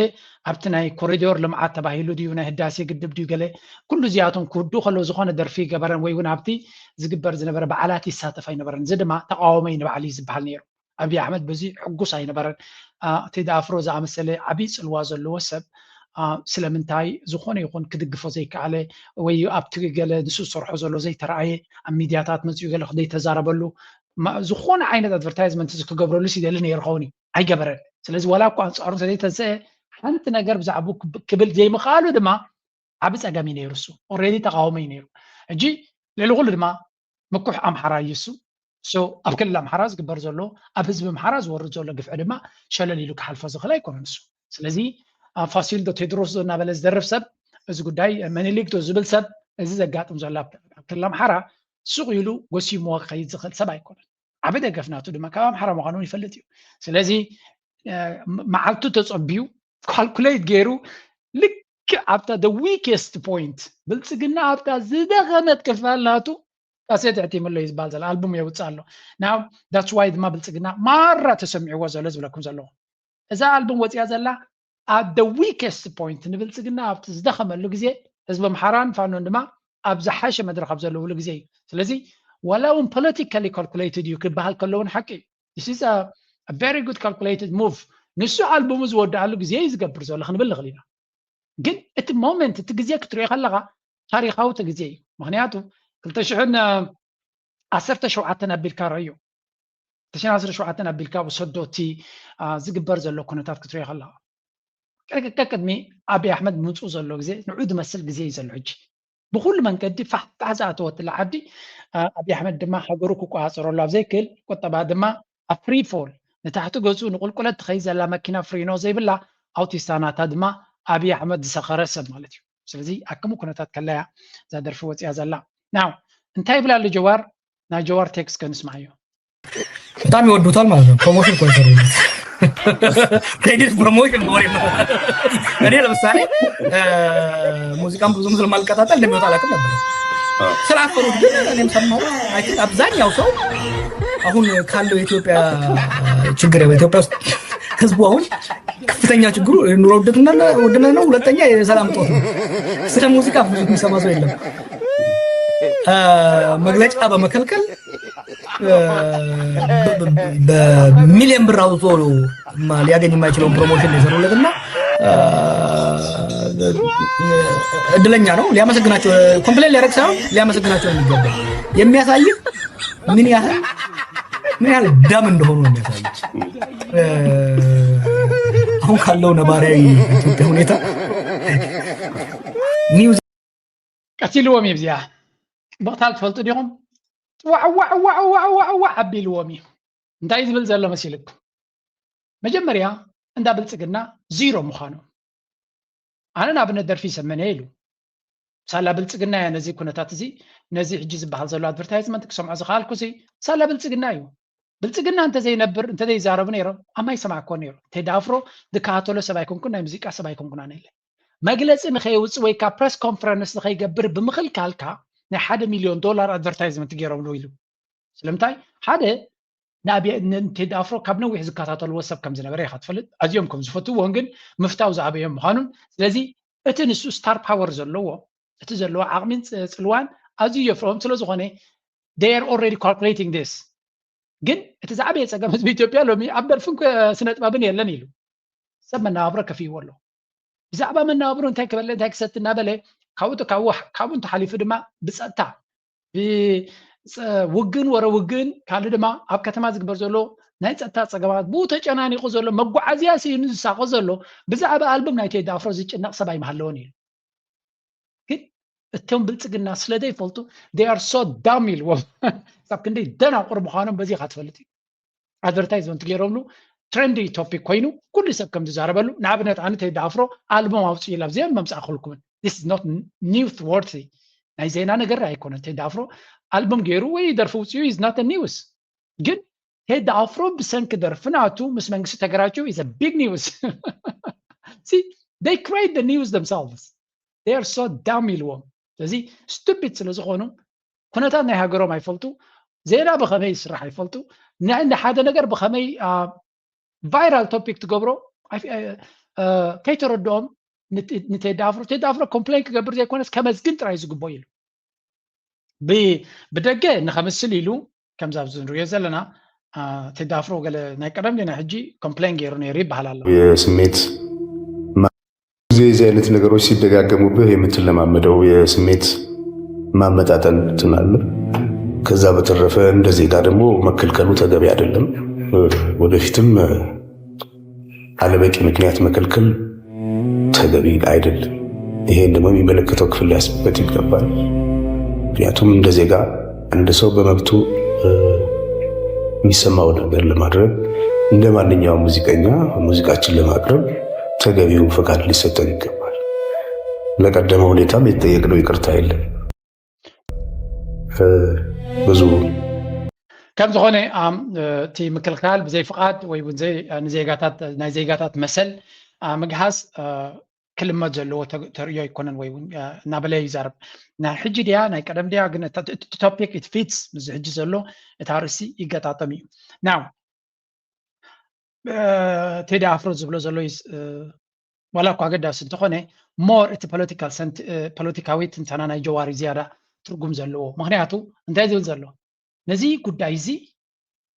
ኣብቲ ናይ ኮሪዶር ልምዓት ተባሂሉ ድዩ ናይ ህዳሴ ግድብ ድዩ ገለ ኩሉ እዚኣቶም ክውዱ ከለዉ ዝኾነ ደርፊ ገበረን ወይ እውን ኣብቲ ዝግበር ዝነበረ በዓላት ይሳተፍ ኣይነበረን። እዚ ድማ ተቃዋሞይ ንባዕሊ እዩ ዝበሃል ነይሩ። ኣብይ ኣሕመድ በዚ ሕጉስ ኣይነበረን። ቴዲ ኣፍሮ ዝኣመሰለ ዓብዪ ፅልዋ ዘለዎ ሰብ ስለምንታይ ዝኾነ ይኹን ክድግፎ ዘይከኣለ ወይ ኣብቲ ገለ ንሱ ዝሰርሖ ዘሎ ዘይተረኣየ ኣብ ሚድያታት መፅኡ ገለ ዘይተዛረበሉ ዝኾነ ዓይነት ኣድቨርታይዝመንት እዚ ክገብረሉ ሲደሊ ነይሩ ኸውን እዩ ኣይገበረን። ስለዚ ዋላ እኳ ኣንፃሩ እንተዘይተንስአ ሓንቲ ነገር ብዛዕባኡ ክብል ዘይምኽኣሉ ድማ ዓብ ፀገም እዩ ነይሩ። እሱ ኦልሬዲ ተቃውሞ እዩ ነይሩ። ሕጂ ልዕሊ ኩሉ ድማ ምኩሕ ኣምሓራ እዩ እሱ። ኣብ ክልል ኣምሓራ ዝግበር ዘሎ ኣብ ህዝቢ ኣምሓራ ዝወርድ ዘሎ ግፍዒ ድማ ሸለል ኢሉ ክሓልፎ ዝኽእል ኣይኮነን እሱ። ስለዚ ፋሲል ዶ ቴድሮስ ዶ እናበለ ዝደርፍ ሰብ እዚ ጉዳይ መኒሊክ ዶ ዝብል ሰብ እዚ ዘጋጥም ዘሎ ኣብ ክልል ኣምሓራ ሱቕ ኢሉ ጎሲምዎ ክኸይድ ዝኽእል ሰብ ኣይኮነን። ዓቢ ደገፍ ናቱ ድማ ካብ ኣምሓራ ምዃኑ እውን ይፈልጥ እዩ። ስለዚ መዓልቱ ተጸቢዩ ካልኩሌት ገይሩ ልክዕ ኣብታ the weakest point ብልጽግና ኣብታ ዝደኸመት ክፋል ናቱ ካሴት ኣሕቲሙ ኣሎ እዩ ዝበሃል ዘሎ ኣልቡም የውፅእ ኣሎ። Now that's why ድማ ብልጽግና ማራ ተሰሚዕዎ ዘሎ ዝብለኩም ዘለኹ እዛ ኣልቡም ወፂኣ ዘላ ኣብ the weakest point ንብልጽግና ኣብቲ ዝደኸመሉ ግዜ ህዝቢ ኣምሓራን ፋኖን ድማ ኣብ ዝሓሸ መድረኽ ኣብ ዘለውሉ ግዜ እዩ። ስለዚ ዋላ እውን politically calculated እዩ ክበሃል ከሎ እውን ሓቂ እዩ። This is a very good calculated move። ንሱ ኣልቡሙ ዝወድኣሉ ግዜ እዩ ዝገብር ዘሎ ክንብል ንኽእል ኢና። ግን እቲ ሞመንት እቲ ግዜ ክትሪኦ ከለኻ ታሪኻዊ እቲ ግዜ እዩ። ምክንያቱ ክልተ ሽሕን ዓሰርተ ሸውዓተን ኣቢልካ ረእዮ። ክልተ ሽሕን ዓሰርተ ሸውዓተን ኣቢልካ ውሰዶ እቲ ዝግበር ዘሎ ኩነታት ክትሪኦ ከለኻ ቅድሚ ኣብይ ኣሕመድ ምምፅኡ ዘሎ ግዜ ንዑ ዝመስል ግዜ እዩ ዘሎ ሕጂ። ብኩሉ መንገዲ ፋሕፋሕ ዝኣተወትላ ዓዲ ኣብይ ኣሕመድ ድማ ሃገሩ ክቆፃፀረሉ ኣብ ዘይክእል ቁጠባ ድማ ኣብ ፍሪ ፎል ንታሕቲ ገፁ ንቁልቁለት ትኸይድ ዘላ መኪና ፍሪኖ ዘይብላ ኣውቲስታ ናታ ድማ ኣብይ ኣሕመድ ዝሰኸረ ሰብ ማለት እዩ። ስለዚ ኣከሙ ኩነታት ከላያ እዛ ደርፊ ወፂኣ ዘላ ናው እንታይ ይብላ ኣሎ ጀዋር ናይ ጀዋር ቴክስ ከንስማዓዮ በጣም ይወዱታል ማለት ነው። ፕሮሞሽን እኮ ይሰሩለት። They did promotion for him። እኔ ለምሳሌ ሙዚቃም ብዙም ስለማልከታተል እንደሚወጣ አላውቅም ነበር። ስላፈሩት ግን እኔም ሰማሁ። አይ ቲንክ አብዛኛው ሰው አሁን ካለው የኢትዮጵያ ችግር ኢትዮጵያ ውስጥ ህዝቡ አሁን ከፍተኛ ችግሩ ኑሮ ውድነት ነው፣ ሁለተኛ የሰላም እጦት ነው። ስለ ሙዚቃ ብዙ የሚሰማ ሰው የለም። መግለጫ በመከልከል በሚሊዮን ብር አውጥቶ ሊያገኝ የማይችለውን ፕሮሞሽን የሰሩለት እና እድለኛ ነው። ሊያመሰግናቸው ኮምፕሌን ሊያደርግ ሳይሆን ሊያመሰግናቸው ነው የሚገባው። የሚያሳይህ ምን ያህል ምን ያህል ዳም እንደሆኑ ነው የሚያሳዩት። አሁን ካለው ነባራዊ ኢትዮጵያ ሁኔታ ቀቲልዎም እዩ ብዚኣ ብቕታል ትፈልጡ ዲኹም? ዋዕዋዕዋዕዋዕዋዕዋዕ ኣቢልዎም እዩ። እንታይ ዝብል ዘሎ መሲልኩም? መጀመርያ እንዳ ብልፅግና ዚሮ ምዃኑ ኣነ ንኣብነት ደርፊ ይሰመን እየ ኢሉ። ሳላ ብልፅግና እያ ነዚ ኩነታት እዚ፣ ነዚ ሕጂ ዝበሃል ዘሎ ኣድቨርታይዝመንት ክሰምዖ ዝኸኣልኩ ሲ ሳላ ብልፅግና እዩ። ብልፅግና እንተዘይነብር እንተዘይዛረቡ ነይሮም ኣማ ይሰማዕኮ ነይሩ። ቴዲ ኣፍሮ ዝከታተሎ ሰብ ኣይኮንኩን፣ ናይ ሙዚቃ ሰብ ኣይኮንኩን ኣነ ኢለ። መግለፂ ንኸየውፅእ ወይ ካብ ፕረስ ኮንፈረንስ ንኸይገብር ብምኽልካልካ ናይ ሓደ ሚልዮን ዶላር ኣድቨርታይዝመንት ገይሮምሉ ኢሉ። ስለምንታይ? ሓደ ንኣብየ ንቴዲ ኣፍሮ ካብ ነዊሕ ዝከታተልዎ ሰብ ከም ዝነበረ ኢኻ ትፈልጥ። ኣዝዮም ከም ዝፈትውዎን ግን ምፍታው ዝኣበዮም ምዃኑን። ስለዚ እቲ ንሱ ስታር ፓወር ዘለዎ፣ እቲ ዘለዎ ዓቕሚን ጽ- ጽልዋን ኣዝዩ የፍርሆም ስለ ዝኾነ they are already calculating this። ግን እቲ ዝዓበየ ጸገም ህዝቢ ኢትዮጵያ ሎሚ ኣብ ደርፍን ኮ- ስነ ጥበብን የለን ኢሉ ሰብ መነባብሮ ከፊእዎ ኣሎ። ብዛዕባ መነባብሮ እንታይ ክበለ እንታይ ክሰቲ እናበለ ካብኡ ተ- ካብኡ ሕ- ካብኡ እንተሓሊፉ ድማ ብጸጥታ ብጸ- ውግን ወረ ውግን ካልእ ድማ ኣብ ከተማ ዝግበር ዘሎ ናይ ጸጥታ ጸገማት ብኡ ተጨናኒቑ ዘሎ መጓዓዝያ ስኢኑ ዝሳቐ ዘሎ ብዛዕባ ኣልቡም ናይ ቴዲ ኣፍሮ ዝጭነቕ ሰብ ኣይምሃለዎን እዩ። ግን እቶም ብልጽግና ስለ ዘይፈልጡ they are so dumb ኢልዎም። ሳብ ክንደይ ደናቁር ምዃኖም በዚ ኢኻ ትፈልጥ እዩ። ኣድቨርታይዝመንት ገይሮምሉ ትሬንዲ ቶፒክ ኮይኑ ኩሉ ሰብ ከም ዝዛረበሉ። ንኣብነት ኣነ ቴዲ ኣፍሮ ኣልበም ኣውፅኡ ኢላ ብዘየን መምፃእኩልኩምን this is not news worthy። ናይ ዜና ነገር ኣይኮነን። ቴዲ ኣፍሮ ኣልበም ገይሩ ወይ ደርፊ ውፅኡ is not news። ግን ቴዲ ኣፍሮ ብሰንኪ ደርፊ ናቱ ምስ መንግስቲ ተገራጭው is big news። See, they create the news themselves. They are so dumb ኢልዎም። ስለዚ ስቱፒድ ስለ ዝኾኑ ኩነታት ናይ ሃገሮም ኣይፈልጡ፣ ዜና ብኸመይ ይስራሕ ኣይፈልጡ፣ ንሕደ ነገር ብኸመይ ቫይራል ቶፒክ ትገብሮ ከይተረድኦም ንቴዲ ኣፍሮ ቴዲ ኣፍሮ ኮምፕሌን ክገብር ዘይኮነስ ከመስግን ጥራይ ዝግቦ ኢሉ። ብደገ ንኸምስል ኢሉ ከምዚ ኣብዚ ንሪኦ ዘለና ቴዲ ኣፍሮ ገለ ናይ ቀደም ናይ ሕጂ ኮምፕሌን ገይሩ ነይሩ ይበሃል ኣሎ። የስሜት ጊዜ እዚህ አይነት ነገሮች ሲደጋገሙብህ የምትለማመደው የስሜት ማመጣጠን ትናለ። ከዛ በተረፈ እንደ ዜጋ ደግሞ መከልከሉ ተገቢ አይደለም። ወደፊትም አለበቂ ምክንያት መከልከል ተገቢ አይደለም። ይሄን ደግሞ የሚመለከተው ክፍል ሊያስብበት ይገባል። ምክንያቱም እንደ ዜጋ አንድ ሰው በመብቱ የሚሰማው ነገር ለማድረግ እንደ ማንኛውም ሙዚቀኛ ሙዚቃችን ለማቅረብ ተገቢው ፈቃድ ሊሰጠን ይገባል። ለቀደመ ሁኔታም የተጠየቅነው ይቅርታ የለም። ብዙ ከም ዝኾነ እቲ ምክልካል ብዘይ ፍቓድ ወይ እውን ንዜጋታት ናይ ዜጋታት መሰል ምግሃስ ክልመድ ዘለዎ ተርእዮ ኣይኮነን ወይ እውን እናበለ ይዛረብ። ናይ ሕጂ ድያ ናይ ቀደም ድያ ግን ቶፒክ it fits ምስ ሕጂ ዘሎ እቲ ኣርእስቲ ይገጣጠም እዩ። ናው ቴዲ ኣፍሮ ዝብሎ ዘሎ ዋላ እኳ ኣገዳሲ እንተኾነ ሞር እቲ ፖለቲካዊ ትንተና ናይ ጀዋር ዝያዳ ትርጉም ዘለዎ። ምክንያቱ እንታይ ዝብል ዘሎ ነዚ ጉዳይ እዚ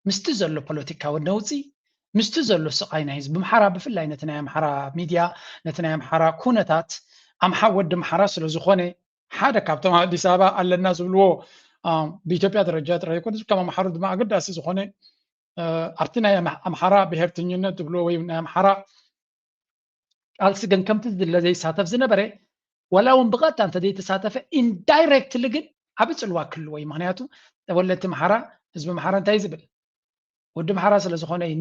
ምስቲ ዘሎ ፖለቲካዊ ነውፂ ምስቲ ዘሎ ስቓይ ናይ ህዝቢ ኣምሓራ ብፍላይ ነቲ ናይ ኣምሓራ ሚድያ ነቲ ናይ ኣምሓራ ኩነታት ኣምሓ ወዲ ኣምሓራ ስለ ዝኾነ ሓደ ካብቶም ኣብ ኣዲስ ኣበባ ኣለና ዝብልዎ ብኢትዮጵያ ደረጃ ጥራይ ይኮነስ ከም ኣምሓሩ ድማ ኣገዳሲ ዝኾነ ኣብቲ ናይ ኣምሓራ ብሄርተኝነት ዝብልዎ ወይ ናይ ኣምሓራ ቃልሲ ግን ከምቲ ዝድለ ዘይሳተፍ ዝነበረ ዋላ እውን ብቐጥታ እንተዘይተሳተፈ ኢንዳይሬክትሊ ግን ዓብ ፅልዋ ክህልዎ እዩ። ምክንያቱ ተወለድቲ ኣምሓራ ህዝቢ ኣምሓራ እንታይ ዝብል ወዲ ኣምሓራ ስለ ዝኾነ እዩ።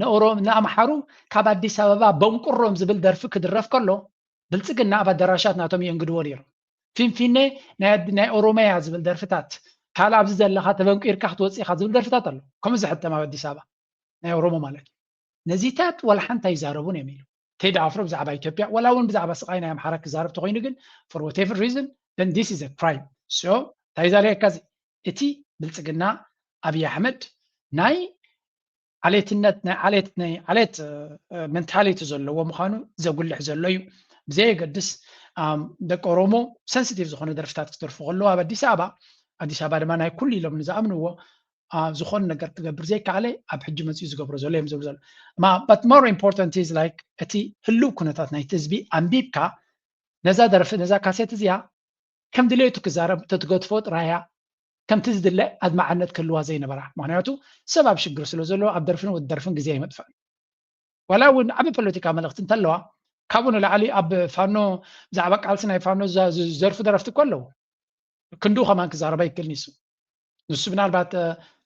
ንኣምሓሩ ካብ ኣዲስ ኣበባ በንቁሮም ዝብል ደርፊ ክድረፍ ከሎ ብልፅግና ኣብ ኣደራሻት ናቶም የእንግድዎ ነይሮም። ፊንፊኔ ናይ ኦሮመያ ዝብል ደርፍታት ካልእ ኣብዚ ዘለኻ ተበንቂርካ ክትወፅእ ኢኻ ዝብል ደርፍታት ኣሎ። ከምኡ ዝሕተም ኣብ ኣዲስ ኣበባ ናይ ኦሮሞ ማለት እዩ። ነዚታት ዋላ ሓንቲ ኣይዛረቡን እዮም ኢሉ። ቴዲ ኣፍሮ ብዛዕባ ኢትዮጵያ ዋላ እውን ብዛዕባ ስቓይ ናይ ኣምሓራ ክዛረብ ተኮይኑ ግን for whatever reason then this is a crime። So እንታይ ዛለየካ እዚ እቲ ብልፅግና ኣብይ ኣሕመድ ናይ ዓሌትነት ናይ ዓሌት ናይ ዓሌት መንታሊቲ ዘለዎ ምዃኑ ዘጉልሕ ዘሎ እዩ። ብዘየገድስ ደቂ ኦሮሞ ሰንስቲቭ ዝኾነ ደርፍታት ክደርፉ ከለዉ ኣብ ኣዲስ ኣበባ ኣዲስ ኣበባ ድማ ናይ ኩሉ ኢሎም ንዝኣምንዎ ዝኾነ ነገር ክገብር ዘይከኣለ ኣብ ሕጂ መፅኡ ዝገብሮ ዘሎ እዮም ዝብሉ ዘሎ but more important is like እቲ ህልው ኩነታት ናይቲ ህዝቢ ኣንቢብካ ነዛ ደርፊ ነዛ ካሴት እዚኣ ከም ድሌቱ ክዛረብ ተትገድፎ ጥራያ ከምቲ ዝድለ ኣድማዕነት ክህልዋ ዘይነበራ ምክንያቱ ሰብ ኣብ ሽግር ስለ ዘሎ ኣብ ደርፍን ወዲ ደርፍን ግዜ ኣይመጥፋእን ዋላ እውን ዓብ ፖለቲካ መልእክቲ እንተለዋ ካብኡ ንላዕሊ ኣብ ፋኖ ብዛዕባ ቃልሲ ናይ ፋኖ ዝዘርፉ ደረፍቲ እኮ ኣለዉ ክንዱ ከማን ክዛረባ ይክእል ንሱ ንሱ ምናልባት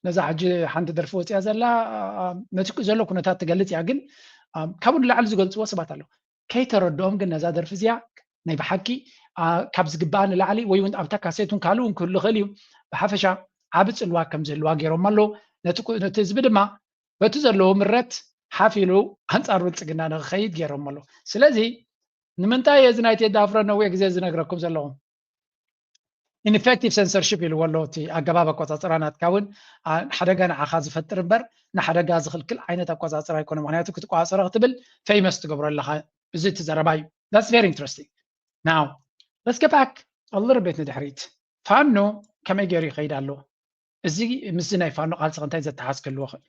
ነዛ ሕጂ ሓንቲ ደርፊ ወፅያ ዘላ ነቲ ዘሎ ኩነታት ትገልፅ እያ ግን ካብኡ ንላዕሊ ዝገልፅዎ ሰባት ኣለዉ ከይተረድኦም ግን ነዛ ደርፊ እዚኣ ናይ ብሓቂ ካብ ዝግባኣ ንላዕሊ ወይ እውን ኣብታ ካሴት እውን ካልእ እውን ክህሉ ይኽእል እዩ። ብሓፈሻ ዓቢ ጽልዋ ከም ዝህልዋ ገይሮም ኣለዉ። ነቲ ህዝቢ ድማ በቲ ዘለዎ ምረት ሓፍ ኢሉ ኣንጻር ብልጽግና ንክኸይድ ገይሮም ኣለዉ። ስለዚ ንምንታይ እዚ ናይ ቴዲ ኣፍሮ ነዊሕ ግዜ ዝነግረኩም ዘለኹም? ኢንፌክቲቭ ሰንሰርሺፕ ኢልዎ ኣሎ። እቲ ኣገባብ ኣቆጻጽራ ናትካ እውን ሓደጋ ንዓኻ ዝፈጥር እምበር ንሓደጋ ዝኽልክል ዓይነት ኣቆጻጽራ ኣይኮነ። ምክንያቱ ክትቆጻጸሮ ክትብል ፌመስ ትገብሮ ኣለኻ። እዚ እቲ ዘረባ እዩ። That's very interesting. Now let's get back a little bit ንድሕሪት። ፋኖ ከመይ ገይሩ ይኸይድ ኣሎ? እዚ ምስዚ ናይ ፋኖ ቃልሲ እንታይ ዘተሓዝ ክህልዎ ይኽእል?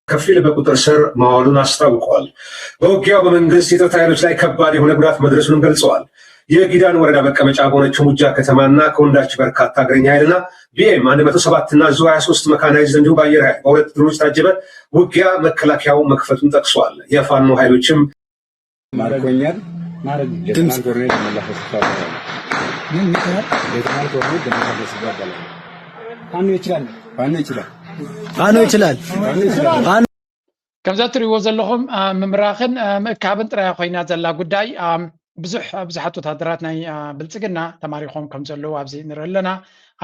ከፊል በቁጥር ስር ማዋሉን አስታውቋል። በውጊያው በመንግስት የጸጥታ ኃይሎች ላይ ከባድ የሆነ ጉዳት መድረሱንም ገልጸዋል። የጊዳን ወረዳ መቀመጫ በሆነችው ሙጃ ከተማና ከወንዳች በርካታ እግረኛ ኃይልና ቢኤም አንድ መቶ ሰባት እና ዙ ሃያ ሦስት መካናይዝድ እንዲሁም በአየር ኃይል በሁለት ድሮኖች የታጀበ ውጊያ መከላከያው መክፈቱን ጠቅሷል። የፋኖ ኃይሎችም ማርኮኛል። ሌተናል ኮሎኔል ደመቀ ተስፋ እባላለሁ። ምን ምን ተባለ? ሌተናል ኮሎኔል ደመቀ ተስፋ እባላለሁ። ፋኖ ይችላል። ፋኖ ይችላል። ፋኖ ይችላል። ፋኖ ይችላል። ከምዛ እትሪእዎ ዘለኹም ምምራኽን ምእካብን ጥራያ ኮይና ዘላ ጉዳይ። ብዙሕ ብዙሓት ወታደራት ናይ ብልጽግና ተማሪኾም ከም ዘለዉ ኣብዚ ንርኢ ኣለና።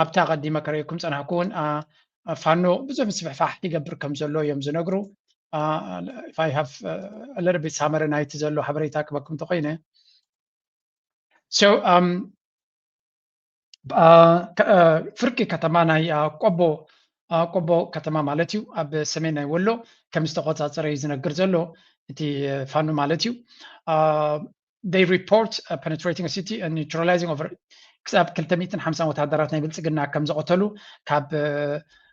ኣብታ ቀዲመ ከርእየኩም ጸናሕኩ እውን ፋኖ ብዙሕ ምስፍሕፋሕ ይገብር ከም ዘሎ እዮም ዝነግሩ። If I have a little bit summary ናይቲ ዘሎ ሓበሬታ ክበኩም ተኮይነ so ፍርቂ ከተማ ናይ ቆቦ ቆቦ ከተማ ማለት እዩ ኣብ ሰሜን ናይ ወሎ ከም ዝተቆጻጸረ እዩ ዝነግር ዘሎ እቲ ፋኖ ማለት እዩ። They report penetrating city and neutralizing over ክሳብ ክልተ ሚእትን ሓምሳን ወታደራት ናይ ብልጽግና ከም ዝቐተሉ ካብ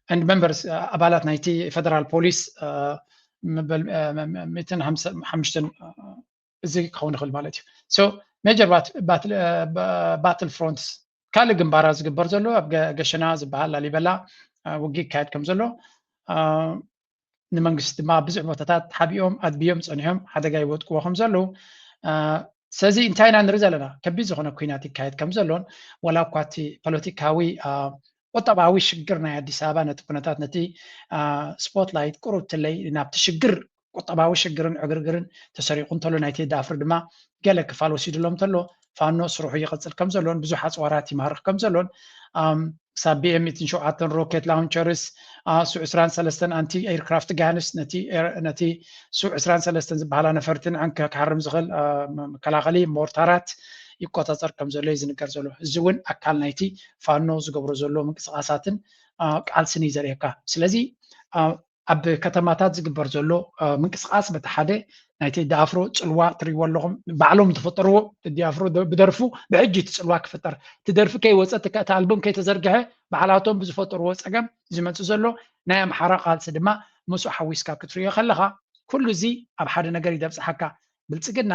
and members ኣባላት ናይቲ ፌደራል ፖሊስ መበል ሚእትን ሓምሽተን እዚ ክኸውን ይኽእል ማለት እዩ። So major battle fronts ካልእ ግንባራት ዝግበር ዘሎ ኣብ ገሸና ዝበሃል ላሊበላ ውግእ ይካየድ ከም ዘሎ ንመንግስቲ ድማ ብዙሕ ቦታታት ሓቢኦም ኣድብዮም ጸኒሖም ሓደጋ ይወድቅዎ ከም ዘለዉ ስለዚ እንታይ ኢና ንርኢ ዘለና ከቢድ ዝኾነ ኩናት ይካየድ ከም ዘሎን ወላ እኳ እቲ ፖለቲካዊ ቁጠባዊ ሽግር ናይ ኣዲስ ኣበባ ነቲ ኩነታት ነቲ ስፖትላይት ቁሩብ ትለይ ናብቲ ሽግር ቁጠባዊ ሽግርን ዕግርግርን ተሰሪቑ እንተሎ ናይ ቴዲ ኣፍሮ ድማ ገለ ክፋል ወሲድሎም እንተሎ ፋኖ ስርሑ ይቕጽል ከም ዘሎን ብዙሕ ኣጽዋራት ይማርኽ ከም ዘሎን ሳብ ቢኤም ሚእትን ሸውዓተን ሮኬት ላውንቸርስ ሱ ዕስራን ሰለስተን ኣንቲ ኤርክራፍት ጋንስ ነቲ ሱ ዕስራን ሰለስተን ዝበሃላ ነፈርቲ ንዐን ክሓርም ዝኽእል መከላኸሊ ሞርታራት ይቆጻጸር ከም ዘሎ እዩ ዝንገር ዘሎ። እዚ እውን ኣካል ናይቲ ፋኖ ዝገብሮ ዘሎ ምንቅስቃሳትን ቃልስን እዩ ዘርእየካ። ስለዚ ኣብ ከተማታት ዝግበር ዘሎ ምንቅስቃስ በቲ ሓደ ናይ ቴዲ ኣፍሮ ጽልዋ ትሪእዎ ኣለኹም። ባዕሎም ዝፈጠርዎ ቴዲ ኣፍሮ ብደርፉ ብሕጂ እቲ ጽልዋ ክፍጠር እቲ ደርፊ ከይወጸ እቲ ኣልቡም ከይተዘርግሐ ባዕላቶም ብዝፈጠርዎ ጸገም ዝመጽእ ዘሎ ናይ ኣምሓራ ቃልሲ ድማ ምስኡ ሓዊስካ ክትሪኦ ከለኻ ኩሉ እዚ ኣብ ሓደ ነገር እዩ ዘብጽሓካ። ብልጽግና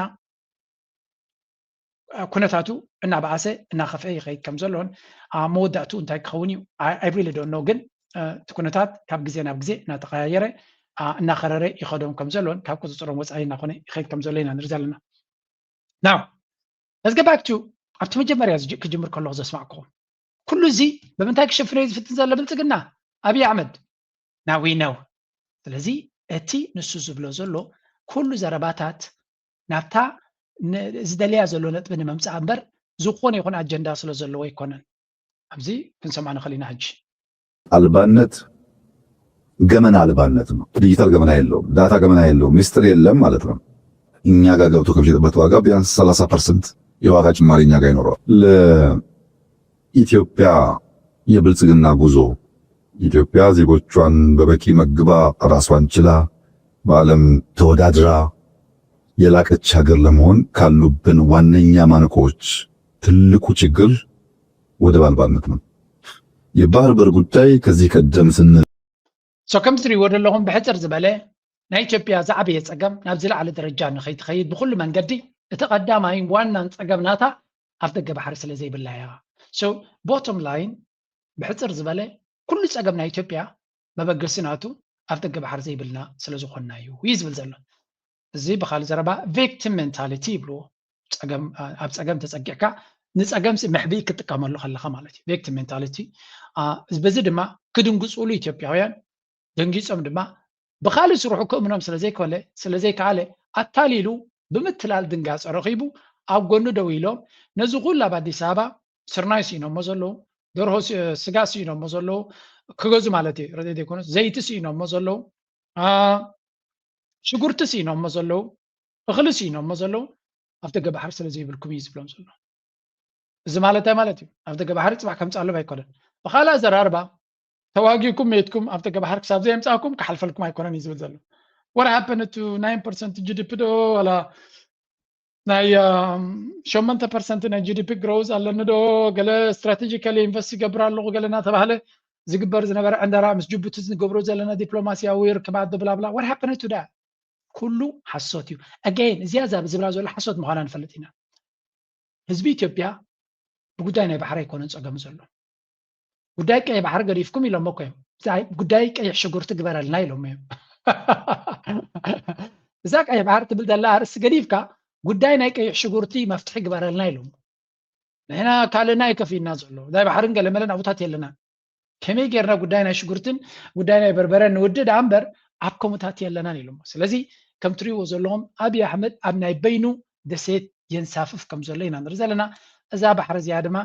ኩነታቱ እናበኣሰ እናኸፍአ ይኸይድ ከም ዘሎን መወዳእትኡ እንታይ ክኸውን እዩ I really don't know ግን እቲ ኩነታት ካብ ግዜ ናብ ግዜ እናተቐያየረ እናኸረረ ይኸዶም ከም ዘሎን ካብ ቁፅፅሮም ወፃኢ እናኾነ ይኸይድ ከም ዘሎ ኢና ንርኢ ዘለና። Now let's get back to ኣብቲ መጀመርያ ክጅምር ከለኹ ዘስማዕኩኹም ኩሉ እዚ ብምንታይ ክሽፍኖ እዩ ዝፍትን ዘሎ ብልፅግና ኣብይ ኣሕመድ now we know ስለዚ እቲ ንሱ ዝብሎ ዘሎ ኩሉ ዘረባታት ናብታ ዝደልያ ዘሎ ነጥቢ ንምምፃእ እምበር ዝኾነ ይኹን ኣጀንዳ ስለ ዘለዎ ኣይኮነን። ኣብዚ ክንሰምዖ ንኽእል ኢና ሕጂ። ኣልባነት ገመና ኣልባነት ነው። ዲጂታል ገመና የለውም፣ ዳታ ገመና የለውም፣ ሚስጥር የለም ማለት ነው። እኛ ጋር ገብቶ ከሚሸጥበት ዋጋ ቢያንስ ሰላሳ ፐርሰንት የዋጋ ጭማሪ እኛ ጋር ይኖረዋል። ለኢትዮጵያ የብልጽግና ጉዞ ኢትዮጵያ ዜጎቿን በበቂ መግባ ራሷን ችላ በዓለም ተወዳድራ የላቀች ሀገር ለመሆን ካሉብን ዋነኛ ማነቆዎች ትልቁ ችግር ወደብ አልባነት ነው። የባህር በር ጉዳይ ከዚህ ቀደም ስንል so ከም ትሪእዎ ዘለኹም ብሕፅር ዝበለ ናይ ኢትዮጵያ ዝዓበየ ፀገም ናብ ዝለዓለ ደረጃ ንኸይትኸይድ ብኩሉ መንገዲ እቲ ቀዳማይን ዋናን ፀገም ናታ ኣፍ ደገ ባሕሪ ስለ ዘይብላ እያ። So bottom line ብሕፅር ዝበለ ኩሉ ፀገም ናይ ኢትዮጵያ መበገሲ ናቱ ኣፍ ደገ ባሕሪ ዘይብልና ስለ ዝኾንና እዩ እዩ ዝብል ዘሎ። እዚ ብኻልእ ዘረባ victim mentality ይብልዎ። ፀገም ኣብ ፀገም ተፀጊዕካ ንፀገም መሕብኢ ክትጥቀመሉ ከለኻ ማለት እዩ። Victim mentality በዚ ድማ ክድንግፁሉ ኢትዮጵያውያን ደንጊፆም ድማ ብኻልእ ስርሑ ክእምኖም ስለዘይኮለ ስለዘይከኣለ ኣታሊሉ ብምትላል ድንጋፀ ረኺቡ ኣብ ጎኑ ደው ኢሎም ነዚ ኩሉ ኣብ ኣዲስ ኣበባ ስርናይ ስኢኖሞ ዘለዉ፣ ደርሆ ሲ- ስጋ ስኢኖሞ ዘለዉ፣ ክገዙ ማለት እዩ፣ ረድኤት ዘይኮነስ ዘይቲ ስኢኖሞ ዘለዉ፣ አ፣ ሽጉርቲ ስኢኖሞ ዘለዉ፣ እኽሊ ስኢኖሞ ዘለዉ፣ ኣብ ደገ ባሕሪ ስለ ዘይብልኩም እዩ ዝብሎም ዘሎ። እዚ ማለት እንታይ ማለት እዩ? ኣብ ደገ ባሕሪ ጽባሕ ከምጽኣሎም ኣይኮነን። ብኻልእ ኣዘራርባ፣ ተዋጊእኩም ሜትኩም ኣብ ደገ ባሕሪ ክሳብ ዘየምጻእኩም ክሓልፈልኩም ኣይኮነን እዩ ዝብል ዘሎ። What happened to nine percent ጂ ዲ ፒ ዶ ዋላ ናይ ሸመንተ ፐርሰንት ናይ ጂ ዲ ፒ ግሮዝ ኣለኒ ዶ፣ ገለ ስትራቴጂካሊ ኢንቨስት ይገብር ኣለኹ ገለ እናተባህለ ዝግበር ዝነበረ ዕንደራ፣ ምስ ጅቡቲ ዝገብሮ ዘለና ዲፕሎማሲያዊ ርክባት ዶ ብላብላ፣ what happened to that? ኩሉ ሓሶት እዩ። ኣገይን እዚኣ እዛ ዝብላ ዘሎ ሓሶት ምዃና ንፈልጥ ኢና። ህዝቢ ኢትዮጵያ ብጉዳይ ናይ ባሕሪ ኣይኮነን ጸገሙ ዘሎ። ጉዳይ ቀይ ባሕሪ ገዲፍኩም ኢሎም እኮ እዮም። እዛ ጉዳይ ቀይሕ ሽጉርቲ ግበረልና ኢሎም እዮም። እዛ ቀይ ባሕሪ ትብል ዘላ ኣርእስቲ ገዲፍካ ጉዳይ ናይ ቀይሕ ሽጉርቲ መፍትሒ ግበረልና ኢሎም። ንሕና ካልእና ኣይከፍእና ዘሎ ናይ ባሕርን ገለመለን ኣብታት የለና። ከመይ ጌርና ጉዳይ ናይ ሽጉርትን ጉዳይ ናይ በርበረን ንውድእ ደኣ እምበር ኣብ ከምኡታት የለናን ኢሎሞ። ስለዚ ከም ትሪእዎ ዘለኹም ኣብይ ኣሕመድ ኣብ ናይ በይኑ ደሴት የንሳፍፍ ከም ዘሎ ኢና ንርኢ ዘለና። እዛ ባሕሪ እዚኣ ድማ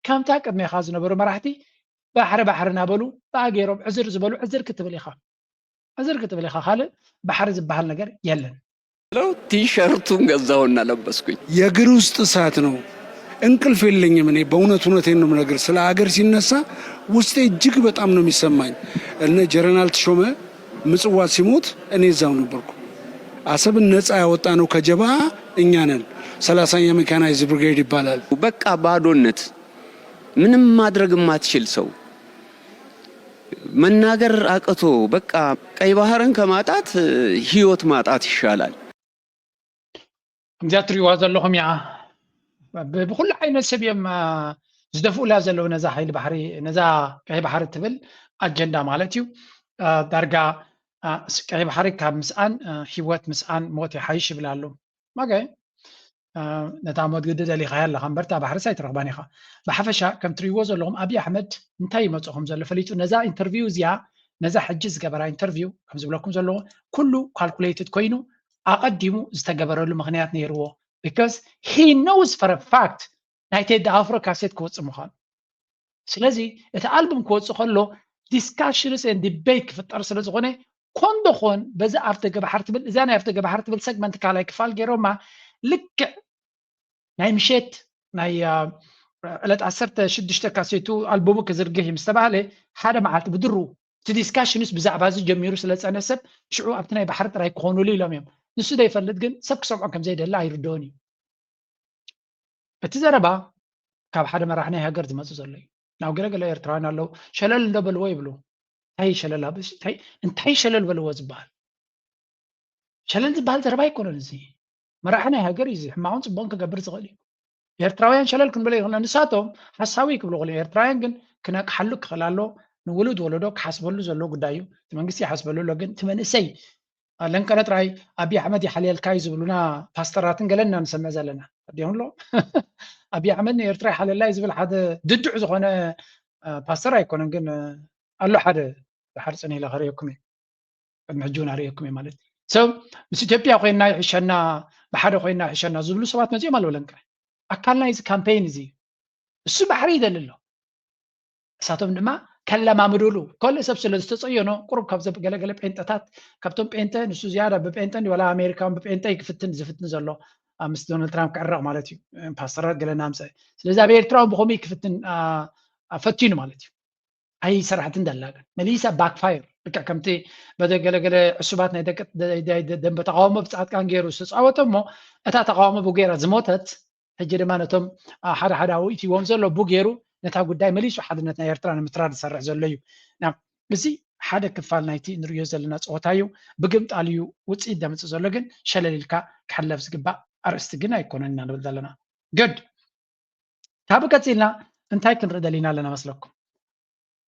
ከምታ ቅድሜኻ ዝነበሩ መራሕቲ ባሕሪ ባሕሪ እናበሉ ብኣ ገይሮም ዕዝር ዝበሉ ዕዝር ክትብል ኢኻ። ዕዝር ክትብል ኢኻ። ካልእ ባሕሪ ዝበሃል ነገር የለን። ቲሸርቱን ገዛው እናለበስኩኝ የእግር ውስጥ እሳት ነው። እንቅልፍ የለኝም እኔ በእውነት እውነቴን ነው የምነግር። ስለ ሀገር ሲነሳ ውስጤ እጅግ በጣም ነው የሚሰማኝ። እነ ጀረናል ተሾመ ምጽዋ ሲሞት እኔ እዛው ነበርኩ። አሰብን ነጻ ያወጣነው ከጀብሃ እኛ ነን። ሰላሳኛ ሜካናይዝድ ብርጌድ ይባላል። በቃ ባዶነት፣ ምንም ማድረግ የማትችል ሰው፣ መናገር አቅቶ፣ በቃ ቀይ ባህርን ከማጣት ህይወት ማጣት ይሻላል። ከምዚኣ ትሪእዋ ዘለኹም እያ። ብ- ብኩሉ ዓይነት ሰብ እዮም አ፣ ዝደፍኡላ ዘለዉ ነዛ ሓይሊ ባሕሪ፣ ነዛ ቀይ ባሕሪ ትብል ኣጀንዳ ማለት እዩ። አ፣ ዳርጋ አ፣ ስ- ቀይ ባሕሪ ካብ ምስኣን አ፣ ህይወት ምስኣን ሞት ይሓይሽ ይብል ኣሎ። ማገ አ፣ ነታ ሞት ግዲ ደሊኻያ ኣለኻ እምበር እታ ባሕርስ ኣይትረኽባን ኢኻ። ብሓፈሻ ከም ትሪእዎ ዘለኹም ኣብይ ኣሕመድ እንታይ ይመፅኹም ዘሎ ፈሊጡ ነዛ ኢንተርቪው እዚኣ፣ ነዛ ሕጂ ዝገበራ ኢንተርቪው ከም ዝብለኩም ዘለኹ ኩሉ ካልኩሌትድ ኮይኑ ኣቐዲሙ ዝተገበረሉ ምኽንያት ነይርዎ። Because he knows for a fact ናይ ቴዲ ኣፍሮ ካሴት ክወፅእ ምዃኑ። ስለዚ እቲ ኣልቡም ክወፅእ ከሎ ዲስካሽንስ ን ዲቤት ክፍጠር ስለ ዝኾነ ኮን ደኾን በዚ ኣብ ደገ ባሕሪ ትብል፣ እዛ ናይ ኣብ ደገ ባሕሪ ትብል ሰግመንት ካልኣይ ክፋል ገይሮማ ልክዕ ናይ ምሸት ናይ አ፣ ዕለት ዓሰርተ ሽዱሽተ ካሴቱ ኣልቡሙ ክዝርግህ እዩ ምስ ተባህለ ሓደ መዓልቲ ብድሩ እቲ ዲስካሽንስ ብዛዕባ እዚ ጀሚሩ ስለ ዝጸንሐ ሰብ ሽዑ ኣብቲ ናይ ባሕሪ ጥራይ ክኾኑሉ ኢሎም እዮም። ንሱ ዘይፈልጥ ግን ሰብ ክሰምዖ ከም ዘይደሊ ኣይርድኦን እዩ። እቲ ዘረባ ካብ ሓደ መራሕ ናይ ሃገር ዝመጽእ ዘሎ እዩ። ናብ ገለ ገለ ኤርትራውያን ኣለዉ ሸለል እንዶ በልዎ ይብሉ። እንታይ ሸለል ኣብ- እንታይ እንታይ ሸለል በልዎ ዝበሃል? ሸለል ዝበሃል ዘረባ ኣይኮነን እዚ። መራሒ ናይ ሃገር እዩ እዚ ሕማቕን ጽቡቕን ክገብር ዝኽእል እዩ። ኤርትራውያን ሸለል ክንብሎ ይኽእልና። ንሳቶም ሓሳዊ ክብሉ ይኽእሉ እዮም። ኤርትራውያን ግን ክነቅሓሉ ክኽእል ኣሎ። ንውሉድ ወለዶ ክሓስበሉ ዘለዎ ጉዳይ እዩ። እቲ መንግስቲ ይሓስበሉ ኣሎ። ግን እቲ መንእሰይ ለንቀነ ጥራይ ኣብይ ኣሕመድ ይሓልየልካ እዩ ዝብሉና ፓስተራትን ገለና ንሰምዕ ዘለና ኣዲሆም ኣሎ። ኣብይ ኣሕመድ ንኤርትራ ይሓልየላ እዩ ዝብል ሓደ ድዱዕ ዝኾነ ፓስተር ኣይኮነን። ግን ኣሎ ሓደ ድሓር ጽን ኢለ ከርእየኩም እየ። ቅድሚ ሕጂ እውን ኣርእየኩም እየ ማለት ሰብ ምስ ኢትዮጵያ ኮይንና ይሕሸና፣ ብሓደ ኮይንና ይሕሸና ዝብሉ ሰባት መጺኦም ኣለዉ። ለንቀ ኣካል ናይ እዚ ካምፔይን እዚ እዩ። እሱ ባሕሪ ይደሊ ኣሎ። እሳቶም ድማ ከለማምዱሉ ካልእ ሰብ ስለ ዝተጸየኖ ቁሩብ ካብ ዘብ- ገለገለ ጴንጠታት ካብቶም ጴንጠ ንሱ ዝያዳ ብጴንጠ እንዲ ዋላ ኣሜሪካውን ብጴንጠ ይክፍትን ዝፍትን ዘሎ ኣብ ምስ ዶናልድ ትራምፕ ክዕረቕ ማለት እዩ። ፓስተራት ገለ ናምፀ ስለዚ ኣብ ኤርትራውን ብኸምኡ ይክፍትን አ- አ- ፈቲኑ ማለት እዩ። ኣይሰራሕትን ደላ ግን መሊሳ ባክፋየር ልክዕ ከምቲ በደ ገለገለ ዕሱባት ናይ ደቂ ደ- ደ- ደ- ደንበ ተቃውሞ ብጻድቃን ገይሩ ዝተጻወተ እሞ እታ ተቃውሞ ብጌራ ዝሞተት ሕጂ ድማ ነቶም አ፣ ሓደ ሓደ ኣብኡ ኢትዎም ዘሎ ቡ ገይሩ ነታ ጉዳይ መሊሱ ሓድነት ናይ ኤርትራ ንምትራር ዝሰርሕ ዘሎ እዩ። ና እዚ ሓደ ክፋል ናይቲ ንርእዮ ዘለና ፀወታ እዩ። ብግምጣል እዩ ውፅኢት ደምፅእ ዘሎ ግን ሸለል ኢልካ ክሕለፍ ዝግባእ ኣርእስቲ ግን ኣይኮነን ኢና ንብል ዘለና። ግድ ካብ ቀፂልና እንታይ ክንርኢ ደሊና ኣለና መስለኩም?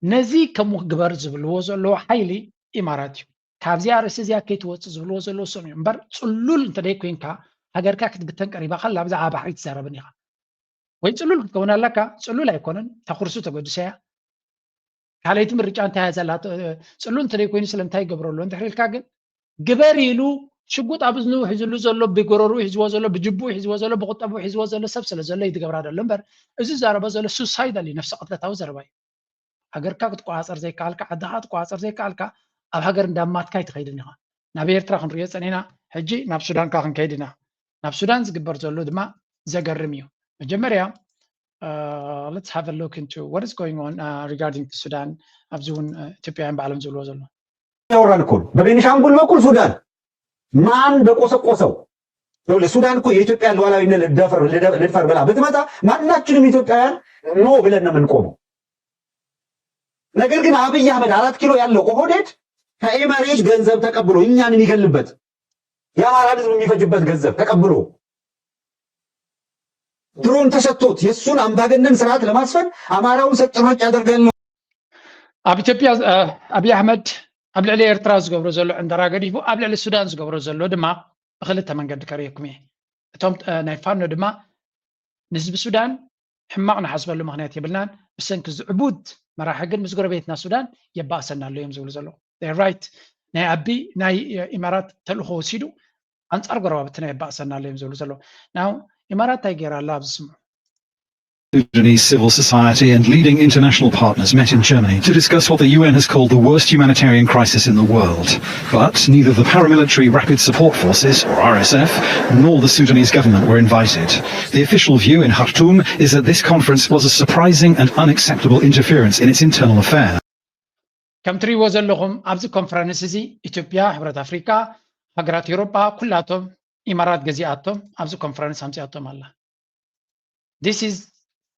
ነዚ ከምኡ ግበር ዝብልዎ ዘለዉ ሓይሊ ኢማራት እዩ። ካብዚ ኣርእስቲ እዚኣ ከይትወፅእ ዝብልዎ ዘለዉ እሶም እዮም እምበር ፅሉል እንተደይ ኮይንካ ሃገርካ ክትብተን ቀሪባ ከላ ብዛዕባ ባሕሪ ትዛረብን ኢኻ ወይ ፅሉል ክትከውን ኣለካ። ፅሉል ኣይኮነን እታ ኩርሱ ተገድሰያ ካልኣይቲ ምርጫ እንታይ እያ ዘላ? ፅሉል እንተደይ ኮይኑ ስለምንታይ ይገብረሉ እንድሕር ኢልካ ግን ግበር ኢሉ ሽጉጥ ኣብ እዝኑ ሒዝሉ ዘሎ፣ ብጎረሩ ሒዝዎ ዘሎ፣ ብጅቡ ሒዝዎ ዘሎ፣ ብቁጠቡ ሒዝዎ ዘሎ ሰብ ስለ ዘሎ እዩ ዝገብራ ዘሎ እምበር፣ እዚ ዝዛረቦ ዘሎ ሱሳይዳል እዩ፣ ነፍሰ ቅትለታዊ ዘረባ እዩ። ሃገርካ ክትቆፃፀር ዘይከኣልካ፣ ዓድኻ ክትቆፃፀር ዘይከኣልካ፣ ኣብ ሃገር እንዳማትካ ኣይትኸይድን ኢኻ። ናብ ኤርትራ ክንሪኦ ፀኒና፣ ሕጂ ናብ ሱዳን ከኣ ክንከይድ ኢና። ናብ ሱዳን ዝግበር ዘሎ ድማ ዘገርም እዩ። መጀመርያ let's have a look into what is going on regarding to Sudan። ኣብዚ እውን ኢትዮጵያውያን ባዕሎም ዝብልዎ ዘሎ። ያወራን እኮ ነው። በቤኒሻንጉል በኩል ሱዳን ማን በቆሰቆሰው? ሱዳን እኮ የኢትዮጵያ ሉዓላዊነት ልደፈር ብላ ብትመጣ ማናችንም ኢትዮጵያውያን ኖ ብለን ነው የምንቆመው። ነገር ግን አብይ አህመድ አራት ኪሎ ያለው ኦህዴድ ከኤመሬት ገንዘብ ተቀብሎ እኛን የሚገልበት የአማራን ህዝብ የሚፈጅበት ገንዘብ ተቀብሎ ድሮን ተሰጥቶት የእሱን አምባገነን ስርዓት ለማስፈን አማራውን ሰጥ ረጭ ያደርጋል ነው። ኣብ ኢትዮጵያ ኣብይ ኣሕመድ ኣብ ልዕሊ ኤርትራ ዝገብሮ ዘሎ ዕንደራ ገዲፉ ኣብ ልዕሊ ሱዳን ዝገብሮ ዘሎ ድማ ብክልተ መንገዲ ከርእየኩም እየ። እቶም ናይ ፋኖ ድማ ንህዝቢ ሱዳን ሕማቕ ንሓስበሉ ምኽንያት የብልናን፣ ብሰንኪ ዝዕቡድ መራሒ ግን ምስ ጎረቤትና ሱዳን የባእሰና ኣሎ እዮም ዝብሉ ዘለዉ። ራይት ናይ ኣቢ ናይ ኢማራት ተልእኾ ወሲዱ ኣንጻር ጎረባብትና የባእሰና ኣሎ እዮም ዝብሉ ዘለዉ። ናው ኢማራት እንታይ ገይራ ኣላ ኣብዚ ስምዑ። Sudanese civil society and leading international partners met in Germany to discuss what the U N has called the worst humanitarian crisis in the world. But neither the paramilitary Rapid Support Forces, or R S F, nor the Sudanese government were invited. The official view in Khartoum is that this conference was a surprising and unacceptable interference in its internal affairs. ከም ትሪእዎ ዘለኹም ኣብዚ ኮንፈረንስ እዚ ኢትዮጵያ፣ ሕብረት ኣፍሪካ፣ ሃገራት ኤውሮጳ ኩላቶም ኢማራት ገዚኣቶም ኣብዚ ኮንፈረንስ ኣምፂኣቶም ኣላ። This is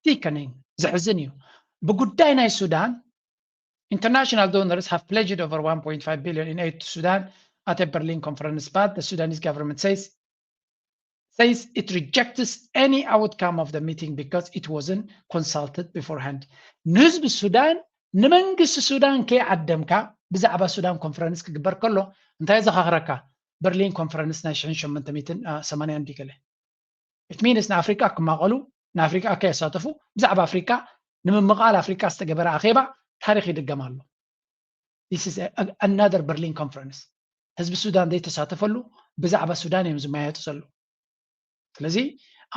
sickening፣ ዘሕዝን እዩ። ብጉዳይ ናይ ሱዳን international donors have pledged over one point five billion in aid to Sudan at a Berlin conference, but the Sudanese government says says it rejects any outcome of the meeting because it wasn't consulted beforehand. ንህዝቢ ሱዳን ንመንግስቲ ሱዳን ከይዓደምካ ብዛዕባ ሱዳን ኮንፈረንስ ክግበር ከሎ እንታይ ዘኻኽረካ? በርሊን ኮንፈረንስ ናይ ሽሕን ሸሞንተ ሚእትን ሰማንያን ድዩ ገለ? It means ንኣፍሪቃ ክማቐሉ ንኣፍሪቃ ከየሳተፉ ብዛዕባ ኣፍሪቃ ንምምቓል ኣፍሪቃ ዝተገበረ ኣኼባ ታሪኽ ይድገም ኣሎ። This is another Berlin conference። ህዝቢ ሱዳን ዘይተሳተፈሉ ብዛዕባ ሱዳን እዮም ዝመያየጡ ዘለዉ። ስለዚ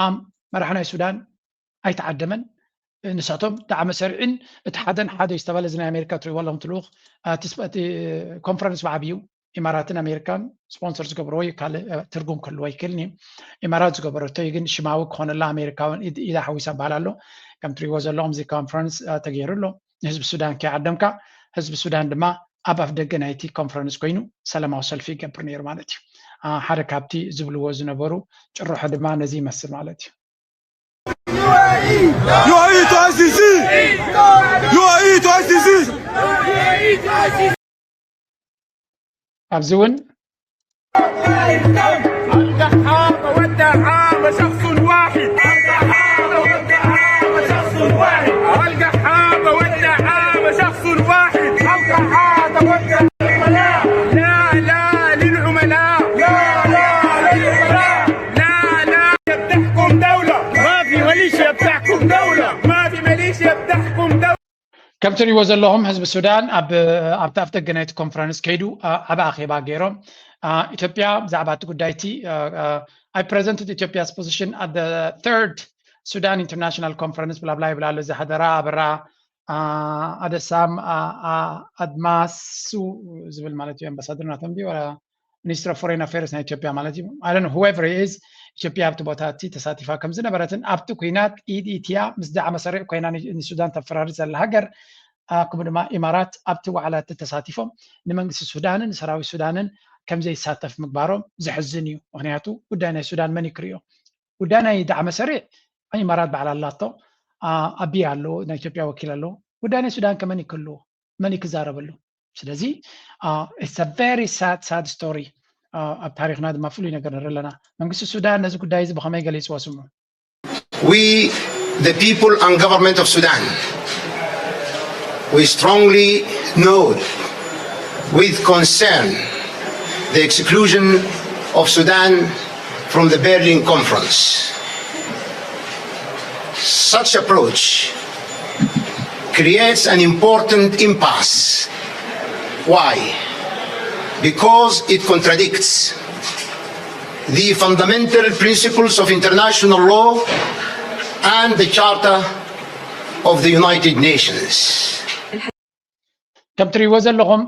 ኣም መራሒ ናይ ሱዳን ኣይተዓደመን። ንሳቶም ዳዕመ ሰሪዕን እቲ ሓደን ሓደ ዝተባለ እዚ ናይ ኣሜሪካ ትሪእዎ ኣለኹም ትልኡኽ እቲ ኮንፈረንስ ብዓብዩ ኢማራትን ኣሜሪካን ስፖንሰር ዝገብርዎ እዩ። ካልእ ትርጉም ክህልዎ ኣይክእልን እዩ። ኢማራት ዝገበረቶ እዩ፣ ግን ሽማዊ ክኾነላ ኣሜሪካውን ኢዳ ሓዊሳ በሃል ኣሎ። ከም ትሪእዎ ዘለኹም እዚ ኮንፈረንስ ተገይሩ ኣሎ። ንህዝቢ ሱዳን ከይዓደምካ ህዝቢ ሱዳን ድማ ኣብ ኣፍ ደገ ናይቲ ኮንፈረንስ ኮይኑ ሰላማዊ ሰልፊ ይገብር ነይሩ ማለት እዩ። ሓደ ካብቲ ዝብልዎ ዝነበሩ ጭርሖ ድማ ነዚ ይመስል ማለት እዩ። UAE to ICC! UAE to ICC! ኣብዚ እውን القحابة والدعابة شخص واحد. القحابة والدعابة شخص واحد. القحابة والدعابة شخص واحد. القحابة والدعابة. لا لا للعملاء. لا لا للعملاء. لا لا بتحكم دولة. ما في ميليشيا بتحكم دولة. ما في ميليشيا بتحكم دولة. ከም ትሪእዎ ዘለኹም ህዝቢ ሱዳን ኣብ ኣብቲ ኣፍ ደገ ናይቲ ኮንፈረንስ ከይዱ ዓቢ ኣኼባ ገይሮም። ኢትዮጵያ ብዛዕባ እቲ ጉዳይ እቲ I presented Ethiopia's position at the third Sudan International Conference ብላብላ ይብል ኣሎ። እዚ ሓደራ ኣበራ ኣደሳም ኣድማሱ ዝብል ማለት እዩ ኣምባሳደር ናቶም ድዩ ሚኒስትር ኦፍ ፎሬን ኣፌርስ ናይ ኢትዮጵያ ማለት እዩ። I don't know whoever is ኢትዮጵያ ኣብቲ ቦታ እቲ ተሳቲፋ ከም ዝነበረትን ኣብቲ ኩናት ኢድ ኢትያ ምስ ዳዕመ ሰሪዕ ኮይና ንሱዳን ተፈራርስ ዘላ ሃገር ከምኡ ድማ ኢማራት ኣብቲ ዋዕላ እቲ ተሳቲፎም ንመንግስቲ ሱዳንን ንሰራዊት ሱዳንን ከም ዘይሳተፍ ምግባሮም ዘሕዝን እዩ። ምክንያቱ ጉዳይ ናይ ሱዳን መን ይክርዮ? ጉዳይ ናይ ዳዕመ ሰሪዕ ኢማራት ባዕላ ኣላቶ፣ ኣቢ ኣሎ፣ ናይ ኢትዮጵያ ወኪል ኣሎ። ጉዳይ ናይ ሱዳን ከመን ይክልዎ? መን ይክዛረበሉ? ስለዚ it's a very sad sad story። ኣብ ታሪክና ድማ ፍሉይ ነገር ንርኢ ኣለና። መንግስቲ ሱዳን ነዚ ጉዳይ እዚ ብኸመይ ገሊፅዎ ስምዑ። We, the people and government of Sudan, we strongly note with concern the exclusion of Sudan from the Berlin Conference. Such approach creates an important impasse. Why? Because it contradicts the fundamental principles of international law and the Charter of the United Nations. ከም ትሪእዎ ዘለኹም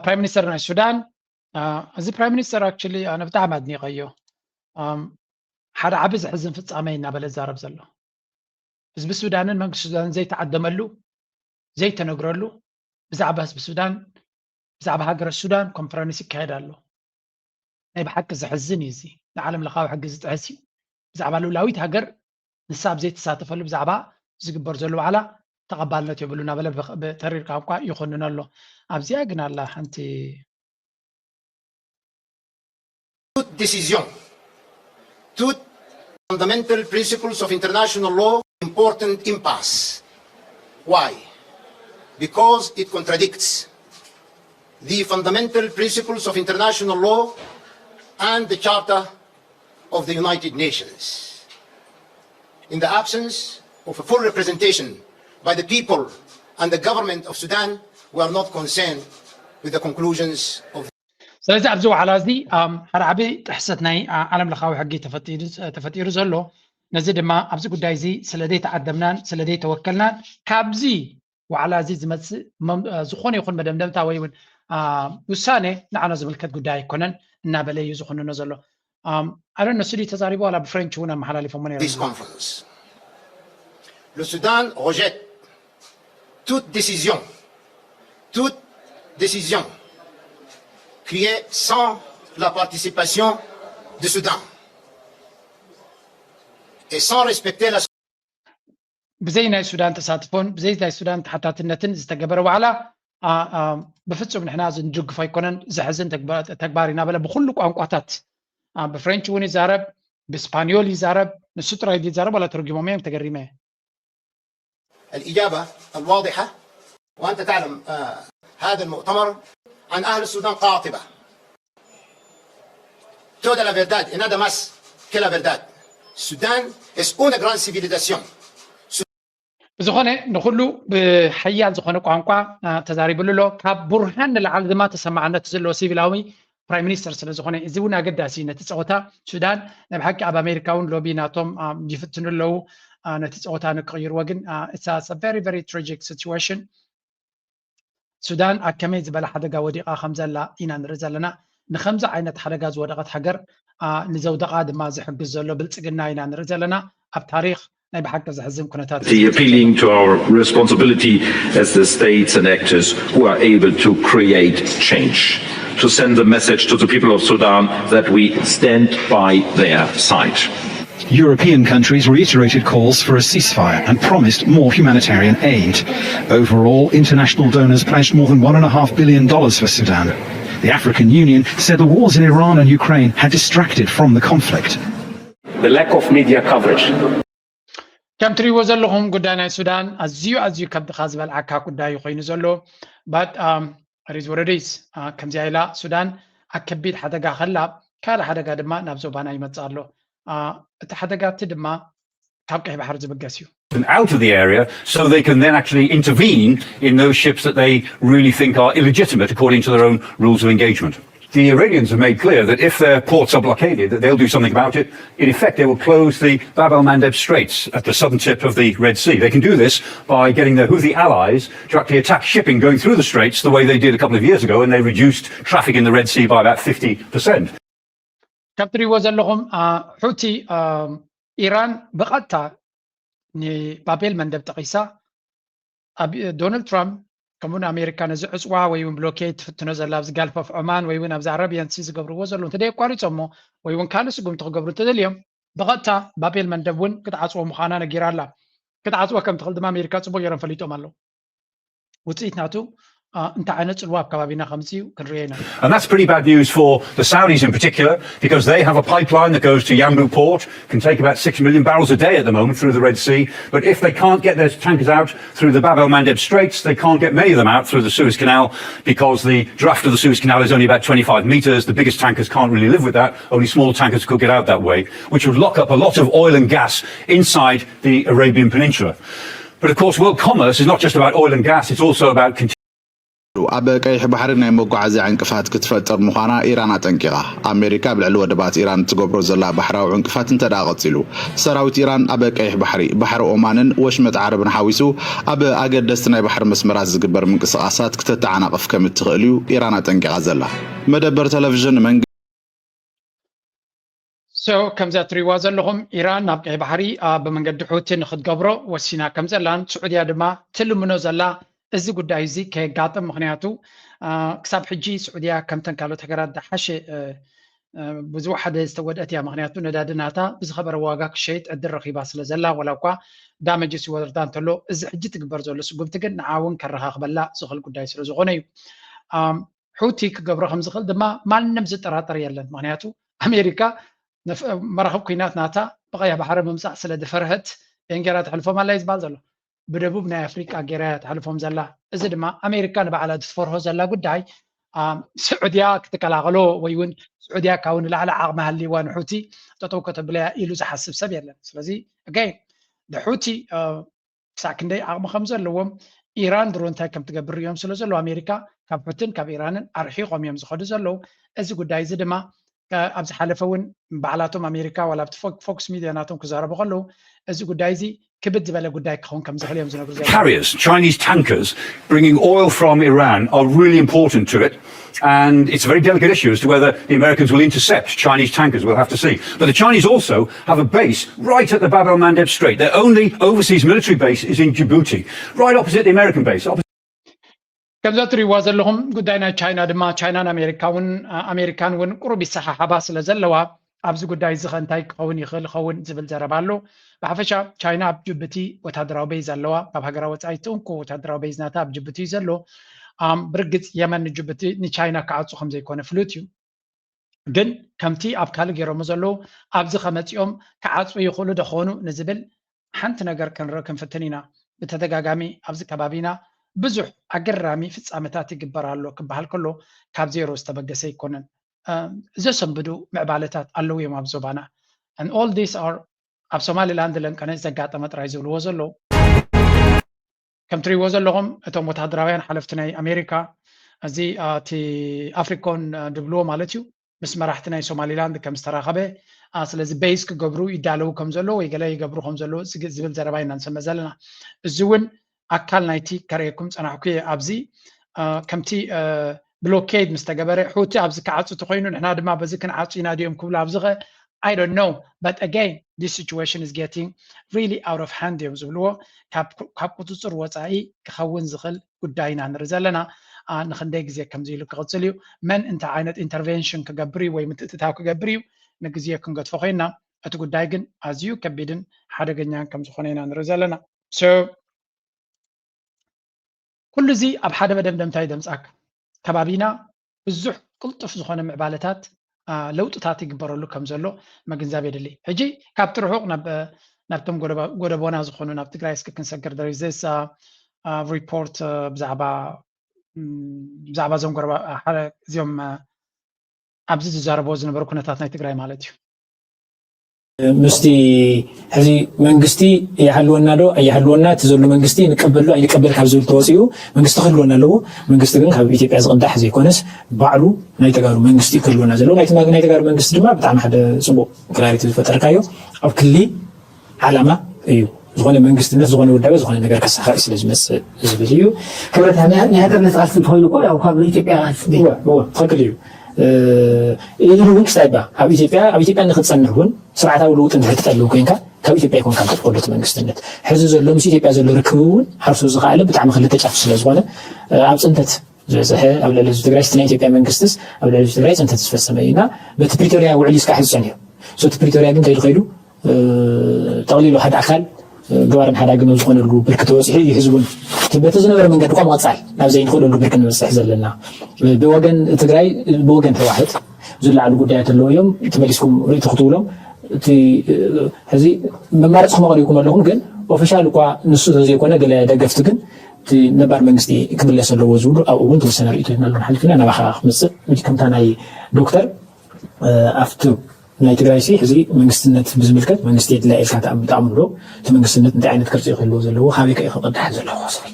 ፕራይም ሚኒስተር ናይ ሱዳን፣ እዚ ፕራይም ሚኒስተር ኣክቹሊ ኣነ ብጣዕሚ ኣድኒቐዮ። ሓደ ዓቢ ዘሕዝን ፍጻመ እናበለ ዛረብ ዘሎ። ህዝቢ ሱዳንን መንግስቲ ሱዳንን ዘይተዓደመሉ፣ ዘይተነግረሉ፣ ብዛዕባ ህዝቢ ሱዳን፣ ብዛዕባ ሃገረ ሱዳን ኮንፈረንስ ይካየድ ኣሎ። ናይ ብሓቂ ዘሕዝን እዩ። እዚ ንዓለም ለኻዊ ሕጊ ዝጥሕስ እዩ። ብዛዕባ ልኡላዊት ሃገር ንሳ ኣብ ዘይትሳተፈሉ ብዛዕባ ዝግበር ዘሎ ዋዕላ ተቐባልነት የብሉ እናበለ ብተሪር ቋንቋ ይኾንን ኣሎ። ኣብዚኣ ግን ኣላ ሓንቲ Toute décision, toute fundamental principles of international law important impasse. Why? Because it contradicts the fundamental principles of international law and the Charter of the United Nations. In the absence of a full representation by the people and the government of Sudan, we are not concerned with the conclusions of ስለዚ ኣብዚ ዋዕላ እዚ ሓደ ዓቢ ጥሕሰት ናይ ዓለም ለኻዊ ሕጊ ተፈጢሩ ዘሎ። ነዚ ድማ ኣብዚ ጉዳይ እዚ ስለ ዘይተዓደምናን ስለ ዘይተወከልናን ካብዚ ዋዕላ እዚ ዝመጽእ ዝኾነ ይኹን መደምደምታ ወይ እውን ውሳነ ንዓና ዝምልከት ጉዳይ ኣይኮነን እናበለ እዩ ዝኹንኖ ዘሎ። ኣረ ነሱ ድዩ ተዛሪቡ ዋላ ብፍሬንች እውን ኣመሓላሊፎሞ ነይሮም። Le Soudan rejette toute décision, toute décision qui est sans la participation du Soudan et sans respecter la ብዘይ ናይ ሱዳን ተሳትፎን ብዘይ ናይ ሱዳን ተሓታትነትን ዝተገበረ ዋዕላ ብፍጹም ንሕና እዚ ንድግፎ ኣይኮነን፣ ዘሕዝን ተግባር እዩ እናበለ ብኩሉ ቋንቋታት ብፍሬንች እውን ይዛረብ፣ ብስፓኒዮል ይዛረብ። ንሱ ጥራይ ይዛረብ ዋላ ተርጉሞም እዮም ተገሪመ። الإجابة الواضحة وأنت تعلم هذا المؤتمر عن أهل السودان قاطبة. Toda la verdade e nada mais que la verdade. Sudan es una gran civilización. ብዝኾነ ንኹሉ ብሓያል ዝኾነ ቋንቋ ተዛሪብሉ ኣሎ። ካብ ቡርሃን ንላዕሊ ድማ ተሰማዕነት ዘለዎ ሲቪላዊ ፕራይም ሚኒስተር ስለ ዝኾነ እዚ እውን ኣገዳሲ እዩ። ነቲ ፀወታ ሱዳን ናይ ብሓቂ ኣብ ኣሜሪካ እውን ሎቢ ናቶም ይፍትኑ ኣለዉ። ነቲ ፀወታ ንክቕይርዎ ግን it's a very very tragic situation። ሱዳን ኣብ ከመይ ዝበለ ሓደጋ ወዲቓ ከም ዘላ ኢና ንርኢ ዘለና። ንከምዚ ዓይነት ሓደጋ ዝወደቐት ሃገር ንዘውደቓ ድማ ዝሕግዝ ዘሎ ብልፅግና ኢና ንርኢ ዘለና። ኣብ ታሪክ ናይ ብሓቂ ዘሕዝን ኩነታት እዩ። Appealing to our responsibility as the states and actors who are able to create change, to send the message to the people of Sudan that we stand by their side. European countries reiterated calls for a ceasefire and promised more humanitarian aid. Overall, international donors pledged more than one and a half billion dollars for Sudan. The African Union said the wars in Iran and Ukraine had distracted from the conflict. The lack of media coverage. ከም ትሪእዎ ዘለኹም ጉዳይ ናይ ሱዳን ኣዝዩ ኣዝዩ ከብድኻ ዝበልዓካ ጉዳይ ኮይኑ ዘሎ but it is what it is። ከምዚኣ ኢላ ሱዳን ኣብ ከቢድ ሓደጋ ከላ ካልእ ሓደጋ ድማ ናብ ዞባና ይመጽእ ኣሎ። እቲ ሓደጋ እቲ ድማ ካብ ቀይ ባሕሪ ዝብገስ እዩ። Them out of the area so they can then actually intervene in those ships that they really think are illegitimate according to their own rules of engagement. The Iranians have made clear that if their ports are blockaded, that they'll do something about it. In effect, they will close the Bab el Mandeb Straits at the southern tip of the Red Sea. They can do this by getting their Houthi allies to actually attack shipping going through the straits the way they did a couple of years ago when they reduced traffic in the Red Sea by about fifty percent. ከም ትሪእዎ ዘለኹም ሑቲ ኢራን ብቐጥታ ንባቤል መንደብ ጠቒሳ ኣብ ዶናልድ ትራምፕ ከምኡ ንኣሜሪካ ነዚ ዕፅዋ ወይ እውን ብሎኬድ ትፍትኖ ዘላ ኣብዚ ጋልፍ ኦፍ ዖማን ወይ እውን ኣብዚ ኣረቢያን ሲ ዝገብርዎ ዘለዉ እንተደይ ኣቋሪፆሞ ወይ እውን ካልእ ስጉምቲ ክገብሩ እንተደልዮም ብቐጥታ ባቤል መንደብ እውን ክትዓፅዎ ምዃና ነጊራ ኣላ። ክትዓፅዎ ከም ትኽእል ድማ ኣሜሪካ ፅቡቅ ገይሮም ፈሊጦም ኣለዉ። ውፅኢት ናቱ እንታይ ዓይነት ፅልዋ ኣብ ከባቢና ከምፅኡ ክንሪኦ ኢና። And that's pretty bad news for the Saudis in particular, because they have a pipeline that goes to Yanbu port, can take about six million barrels a day at the moment through the Red Sea. But if they can't get their tankers out through the Bab el Mandeb Straits, they can't get many of them out through the Suez Canal, because the draft of the Suez Canal is only about twenty-five meters. The biggest tankers can't really live with that. Only small tankers could get out that way, which would lock up a lot of oil and gas inside the Arabian Peninsula. But of course, world commerce is not just about oil and gas, it's also about ኣብ ቀይሕ ባሕሪ ናይ መጓዓዝያ ዕንቅፋት ክትፈጥር ምዃና ኢራን ኣጠንቂቓ። ኣሜሪካ ኣብ ልዕሊ ወደባት ኢራን እትገብሮ ዘላ ባሕራዊ ዕንቅፋት እንተ ደኣ ቀጺሉ፣ ሰራዊት ኢራን ኣብ ቀይሕ ባሕሪ፣ ባሕሪ ኦማንን ወሽመጥ ዓረብን ሓዊሱ ኣብ ኣገደስቲ ናይ ባሕሪ መስመራት ዝግበር ምንቅስቓሳት ክተተዓናቕፍ ከም እትኽእል እዩ ኢራን ኣጠንቂቓ ዘላ። መደበር ቴሌቪዥን መንግስቲ So ከምዚ እትሪእዋ ዘለኹም ኢራን ናብ ቀይ ባሕሪ ብመንገዲ ሑቲ ንክትገብሮ ወሲና ከም ዘላን ስዑድያ ድማ ትልምኖ ዘላ እዚ ጉዳይ እዚ ከየጋጥም ምክንያቱ ክሳብ ሕጂ ስዑድያ ከምተን ካልኦት ሃገራት ዝሓሸ ብዝወሓደ ዝተወድአት እያ። ምክንያቱ ነዳዲ ናታ ብዝኸበረ ዋጋ ክሸይጥ ዕድል ረኺባ ስለ ዘላ ዋላ እኳ ዳመጅስ ይወርዳ እንተሎ እዚ ሕጂ ትግበር ዘሎ ስጉምቲ ግን ንዓ እውን ከረኻኽበላ ዝኽእል ጉዳይ ስለ ዝኾነ እዩ። ሑቲ ክገብሮ ከም ዝኽእል ድማ ማንም ዝጠራጠር የለን። ምክንያቱ ኣሜሪካ መራኽብ ኩናት ናታ ብቐይሕ ባሕሪ ምምፃእ ስለ ዝፈርሀት እየን ጌራ ተሕልፎም ኣላ እዩ ዝበሃል ዘሎ። ብደቡብ ናይ ኣፍሪቃ ጌራ እያ ተሕልፎም ዘላ። እዚ ድማ ኣሜሪካ ንባዕላ ዝትፈርሆ ዘላ ጉዳይ ስዑድያ ክትከላኸሎ ወይ እውን ስዑድያ ካብኡ ንላዕሊ ዓቕሚ ሃልይዋ ንሑቲ ጠጠው ከተብለያ ኢሉ ዝሓስብ ሰብ የለን። ስለዚ ኣጋይን ሑቲ ክሳዕ ክንደይ ዓቕሚ ከም ዘለዎም ኢራን ድሮ እንታይ ከም ትገብር ሪኦም ስለ ዘለዉ ኣሜሪካ ካብ ሑትን ካብ ኢራንን ኣርሒቖም እዮም ዝኸዱ ዘለዉ። እዚ ጉዳይ እዚ ድማ ኣብ ዝሓለፈ እውን ባዕላቶም ኣሜሪካ ዋላ ኣብቲ ፎክስ ሚድያ ናቶም ክዛረቡ ከለዉ እዚ ጉዳይ እዚ ክብድ ዝበለ ጉዳይ ክኸውን ከም ዝኽእል እዮም ዝነግሩ ዘለዉ። Carriers, Chinese tankers bringing oil from Iran are really important to it. And it's a very delicate issue as to whether the Americans will intercept Chinese tankers. We'll have to see. But the Chinese also have a base right at the Bab el Mandeb Strait. Their only overseas military base is in Djibouti, right opposite the American base. ከምዛ እትሪእዋ ዘለኹም ጉዳይ ናይ ቻይና ድማ ቻይናን ኣሜሪካ እውን ኣሜሪካን እውን ቁሩብ ይሰሓሓባ ስለ ዘለዋ ኣብዚ ጉዳይ እዚ ከ እንታይ ክኸውን ይኽእል ይኸውን ዝብል ዘረባ ኣሎ። ብሓፈሻ ቻይና ኣብ ጅቡቲ ወታደራዊ ቤዝ ኣለዋ። ካብ ሃገራ ወፃኢ እቲ እንኮ ወታደራዊ ቤዝ ናታ ኣብ ጅቡቲ እዩ ዘሎ። ብርግፅ የመን ንጅቡቲ ንቻይና ክዓፁ ከም ዘይኮነ ፍሉጥ እዩ። ግን ከምቲ ኣብ ካልእ ገይሮሞ ዘለዉ ኣብዚ ከመፂኦም ክዓፅዉ ይኽእሉ ዶ ኾኑ ንዝብል ሓንቲ ነገር ክንርኢ ክንፍትን ኢና። ብተደጋጋሚ ኣብዚ ከባቢና ብዙሕ ኣገራሚ ፍፃመታት ይግበር ኣሎ ክበሃል ከሎ ካብ ዜሮ ዝተበገሰ ኣይኮነን። ዘሰንብዱ ምዕባለታት ኣለዉ እዮም ኣብ ዞባና። And all these are ኣብ ሶማሊላንድ ለንቀነ ዘጋጠመ ጥራይ ዝብልዎ ዘለዉ። ከም ትሪእዎ ዘለኹም እቶም ወታደራውያን ሓለፍቲ ናይ ኣሜሪካ እዚ እቲ ኣፍሪኮን ድብልዎ ማለት እዩ ምስ መራሕቲ ናይ ሶማሊላንድ ከም ዝተራኸበ ስለዚ ቤዝ ክገብሩ ይዳለዉ ከም ዘለዉ ወይ ገለ ይገብሩ ከም ዘለዉ ዝብል ዘረባ ኢና ንሰምዕ ዘለና። እዚ እውን ኣካል ናይቲ ከርእየኩም ፀናሕኩ እየ ኣብዚ ከምቲ ብሎኬድ ምስ ተገበረ ሑቲ ኣብዚ ክዓፁ ተኮይኑ ንሕና ድማ በዚ ክንዓፁ ኢና ድዮም ክብሉ ኣብዚ ከ I don't know, but again this situation is getting really out of hand እዮም ዝብልዎ። ካብ ቁፅፅር ወፃኢ ክኸውን ዝኽእል ጉዳይ ኢና ንርኢ ዘለና። ንክንደይ ግዜ ከምዚ ኢሉ ክቕፅል እዩ፣ መን እንታይ ዓይነት ኢንተርቬንሽን ክገብር እዩ ወይ ምትእትታው ክገብር እዩ ንግዜ ክንገድፎ ኮይንና። እቲ ጉዳይ ግን ኣዝዩ ከቢድን ሓደገኛን ከም ዝኾነ ኢና ንርኢ ዘለና። So ኩሉ እዚ ኣብ ሓደ መደምደምታ እዩ ዘምፅኣካ። ከባቢና ብዙሕ ቅልጡፍ ዝኾነ ምዕባለታት ለውጥታት ይግበረሉ ከም ዘሎ ምግንዛብ የድሊ። ሕጂ ካብቲ ርሑቕ ናብቶም ጎደቦና ዝኾኑ ናብ ትግራይ እስኪ ክንሰግር። There is this report ብዛዕባ ብዛዕባ እዞም ጎረባ እዚኦም ኣብዚ ዝዛረብዎ ዝነበሩ ኩነታት ናይ ትግራይ ማለት እዩ። ምስቲ ሕዚ መንግስቲ ይሃልወና ዶ ኣይሃልወና እቲ ዘሎ መንግስቲ ንቀበል ዶ ኣይንቀበል ካብ ዝብል ተወፂኡ መንግስቲ ክህልወና ኣለዎ። መንግስቲ ግን ካብ ኢትዮጵያ ዝቕዳሕ ዘይኮነስ ባዕሉ ናይ ተጋሩ መንግስቲ ክህልወና ዘለዎ። ናይ ተጋሩ መንግስቲ ድማ ብጣዕሚ ሓደ ፅቡቕ ክላሪቲ ዝፈጠርካዮ ኣብ ክሊ ዓላማ እዩ። ዝኾነ መንግስትነት ዝኾነ ውዳበ ዝኾነ ነገር ከሳኻኢ ስለ ዝመፅእ ዝብል እዩ። ክብረት ናይ ሃገር ነፃ ቃልሲ እንተኮይኑ እኮ ያው ካብ ኢትዮጵያ ቃልሲ ትኽክል እዩ። ኢሉ እውን ክስታይ ባ ኣብ ኢትዮጵያ ኣብ ኢትዮጵያ ንክትፀንሕ እውን ስርዓታዊ ለውጢ እንድሕር ትጠልብ ኮይንካ ካብ ኢትዮጵያ ይኮንካ ትጥቆሎ እቲ መንግስትነት። ሕዚ ዘሎ ምስ ኢትዮጵያ ዘሎ ርክብ እውን ሓርሱ ዝኸኣለ ብጣዕሚ ክልተ ጫፍ ስለ ዝኾነ ኣብ ፅንተት ዝበፅሐ ኣብ ልዕሊ ህዝቢ ትግራይ ስቲ ናይ ኢትዮጵያ መንግስትስ ኣብ ልዕሊ ህዝቢ ትግራይ ፅንተት ዝፈፀመ እዩ እና በቲ ፕሪቶሪያ ውዕል እዩ እስካዕ ሕዚ ፀኒሑ። እቲ ፕሪቶሪያ ግን ከይዱ ከይዱ ጠቕሊሉ ሓደ ኣካል ገባርን ሓዳግን ኣብ ዝኾነሉ ብርኪ ተበፂሑ እዩ ህዝቡን በቲ ዝነበረ መንገዲ እኳ ምቕፃል ናብ ዘይንኽእለሉ ብርኪ ንበፅሕ ዘለና። ብወገን ትግራይ ብወገን ህወሓት ዝለዓሉ ጉዳያት ኣለዉ እዮም። ተመሊስኩም ርእይቶ ክትብሎም እቲ ሕዚ መማረፅኩም ኣቕሪብኩም ኣለኹም፣ ግን ኦፊሻል እኳ ንሱ ተዘይኮነ ገለ ደገፍቲ ግን እቲ ነባር መንግስቲ ክምለስ ኣለዎ ዝብሉ ኣብኡ እውን ተወሰነ ርእይቶ ሂብና ኣለኹም ሓሊፍና ናባኻ ክመፅእ ከምታ ናይ ዶክተር ኣብቲ ናይ ትግራይ ሲ ሕዚ መንግስትነት ብዝምልከት መንግስቲ የድላይ ኢልካ ትኣምን ትኣምኑ ዶ? እቲ መንግስትነት እንታይ ዓይነት ቅርፂ ክህልዎ ዘለዎ ካበይ ከ ክቕዳሕ ዘለዎ ክስብል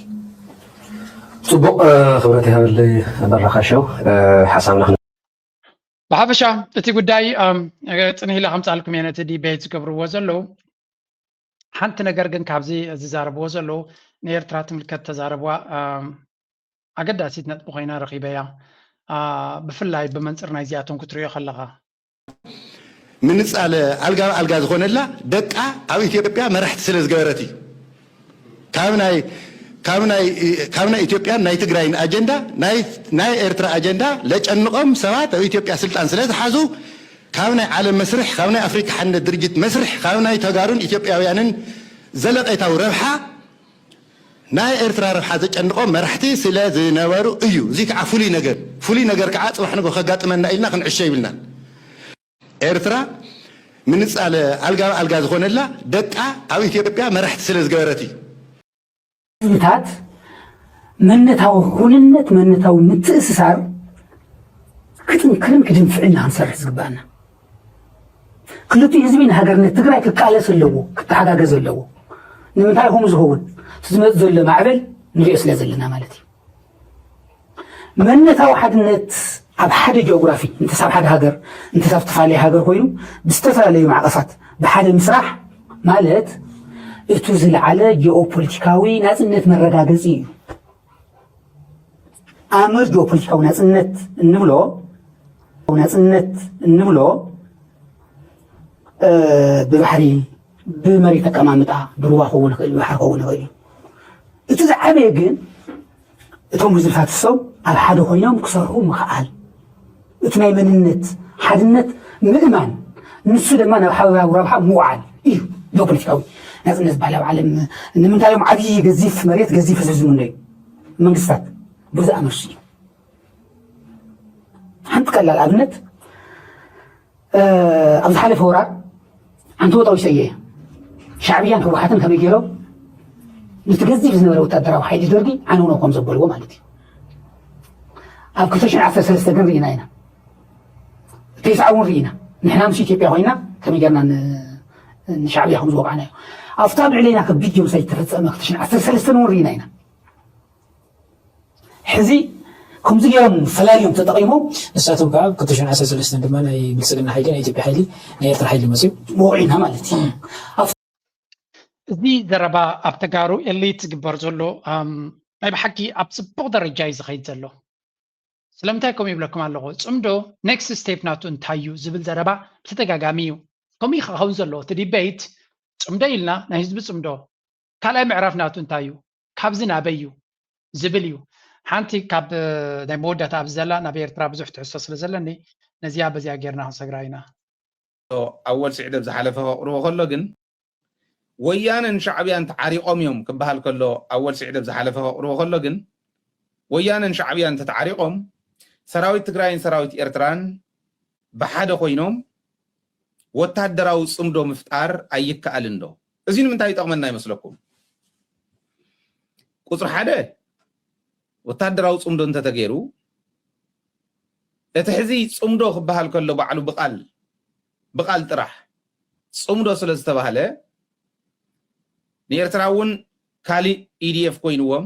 ጽቡቕ። ክብረት ይሃበለይ። በራኻ ሸው ሓሳብና ብሓፈሻ እቲ ጉዳይ ጽንሂላ ከምፃልኩም እየ ነቲ ዲቤት ዝገብርዎ ዘለዉ። ሓንቲ ነገር ግን ካብዚ ዝዛረብዎ ዘለዉ ንኤርትራ ትምልከት ተዛረብዋ ኣገዳሲት ነጥቢ ኮይና ረኺበያ። ብፍላይ ብመንፅር ናይዚኣቶም ክትሪኦ ከለኻ ምንጻለ ኣልጋ ኣልጋ ዝኾነላ ደቃ ኣብ ኢትዮጵያ መራሕቲ ስለ ዝገበረት እዩ። ካብ ናይ ካብ ናይ ካብ ናይ ኢትዮጵያን ናይ ትግራይን ኣጀንዳ ናይ ናይ ኤርትራ ኣጀንዳ ለጨንቆም ሰባት ኣብ ኢትዮጵያ ስልጣን ስለ ዝሓዙ ካብ ናይ ዓለም መስርሕ ካብ ናይ ኣፍሪካ ሓድነት ድርጅት መስርሕ ካብ ናይ ተጋሩን ኢትዮጵያውያንን ዘለቀታዊ ረብሓ ናይ ኤርትራ ረብሓ ዘጨንቆም መራሕቲ ስለ ዝነበሩ እዩ። እዚ ከዓ ፍሉይ ነገር ፍሉይ ነገር ከዓ ፅባሕ ንጎ ከጋጥመና ኢልና ክንዕሾ ይብልናን። ኤርትራ ምንጻለ ኣልጋ ኣልጋ ዝኾነላ ደቃ ኣብ ኢትዮጵያ መራሕቲ ስለ ዝገበረት እዩ። ህዝብታት መንነታዊ ኩንነት መንነታዊ ምትእስሳር ክጥንክርን ክድንፍዕን ኢና ክንሰርሕ ዝግባኣና። ክልቲኡ ህዝቢ ንሃገርነት ትግራይ ክቃለስ ኣለዎ፣ ክተሓጋገዝ ኣለዎ። ንምንታይ ከምኡ ዝኸውን? እቲ ዝመፅእ ዘሎ ማዕበል ንሪኦ ስለ ዘለና ማለት እዩ። መንነታዊ ሓድነት ኣብ ሓደ ጂኦግራፊ እንተስ ኣብ ሓደ ሃገር እንተስ ኣብ ዝተፈላለየ ሃገር ኮይኑ ብዝተፈላለዩ ማዕቐፋት ብሓደ ምስራሕ ማለት እቱ ዝለዓለ ጂኦፖለቲካዊ ናፅነት መረጋገፂ እዩ። ኣምር ጂኦፖለቲካዊ ናፅነት እንብሎ ናፅነት እንብሎ ብባሕሪ ብመሬት ኣቀማምጣ ብሩባ ክኸውን ይኽእል ብባሕሪ ክኸውን ይኽእል እዩ። እቲ ዝዓበየ ግን እቶም ህዝብታት እሶም ኣብ ሓደ ኮይኖም ክሰርሑ ምኽኣል እቲ ናይ መንነት ሓድነት ምእማን ንሱ ድማ ናብ ሓበራዊ ረብሓ ምውዓል እዩ። ጂኦፖለቲካዊ ናፅነት ዝበሃል ኣብ ዓለም ንምንታይ እዮም ዓብዪ ገዚፍ መሬት ገዚፍ ህዝቢ ዝምነዩ መንግስታት ብዙ ኣመርሱ እዩ። ሓንቲ ቀላል ኣብነት ኣብ ዝሓለፈ ወራር ኣንተ ወጣዊ ሰየ ሻዕብያን ህወሓትን ከመይ ገይሮም ነቲ ገዚፍ ዝነበረ ወታደራዊ ሓይሊ ደርጊ ዓነውነው ከም ዘበልዎ ማለት እዩ። ኣብ ክልተ ሽሕን ዓሰርተ ሰለስተ ግን ርኢና ኢና። ተስዓ እውን ርኢና። ንሕና ምስ ኢትዮጵያ ኮይና ከመይ ጌርና ንሻዕብያ ከም ዝወቕዕናዮ ኣብታ ኣብ ልዕሌና ከቢድ ጀኖሳይድ ተፈፀመ ክልተ ሽሕን ዓሰርተ ሰለስተ እውን ርኢና ኢና። ሕዚ ከምዚ ገይሮም ፈላልዮም ተጠቒሞም ንሳቶም ከዓ ኣብ ክልተ ሽሕን ዓሰርተ ሰለስተ ድማ ናይ ብልፅግና ሓይሊ ናይ ኢትዮጵያ ሓይሊ ናይ ኤርትራ ሓይሊ መፅዩ ወቒዕና ማለት እዩ። እዚ ዘረባ ኣብ ተጋሩ ኤሊት ዝግበር ዘሎ ናይ ብሓቂ ኣብ ፅቡቕ ደረጃ እዩ ዝኸይድ ዘሎ። ስለምንታይ ከምኡ ይብለኩም ኣለኹ? ፅምዶ ኔክስት ስቴፕ ናቱ እንታይ እዩ ዝብል ዘረባ ብተደጋጋሚ እዩ። ከምኡ እዩ ክኸውን ዘለዎ እቲ ዲቤት። ፅምዶ ኢልና ናይ ህዝቢ ፅምዶ ካልኣይ ምዕራፍ ናቱ እንታይ እዩ? ካብዚ ናበይ እዩ ዝብል እዩ። ሓንቲ ካብ ናይ መወዳእታ ኣብዚ ዘላ ናብ ኤርትራ ብዙሕ ትሕዝቶ ስለ ዘለኒ ነዚኣ በዚኣ ጌርና ክንሰግራ ኢና። ኣወል ስዒድ ኣብ ዝሓለፈ ከቕርቦ ከሎ ግን ወያነን ሻዕብያን ተዓሪቖም እዮም ክበሃል ከሎ ኣወል ስዒድ ኣብ ዝሓለፈ ከቕርቦ ከሎ ግን ወያነን ሻዕብያን ተተዓሪቖም ሰራዊት ትግራይን ሰራዊት ኤርትራን ብሓደ ኮይኖም ወታደራዊ ፅምዶ ምፍጣር ኣይከኣልን ዶ? እዚ ንምንታይ ይጠቕመና ይመስለኩም? ቁፅሪ ሓደ ወታደራዊ ፅምዶ እንተተገይሩ እቲ ሕዚ ፅምዶ ክበሃል ከሎ ባዕሉ ብቃል ብቃል ጥራሕ ፅምዶ ስለ ዝተባህለ ንኤርትራ እውን ካሊእ ኢዲኤፍ ኮይንዎም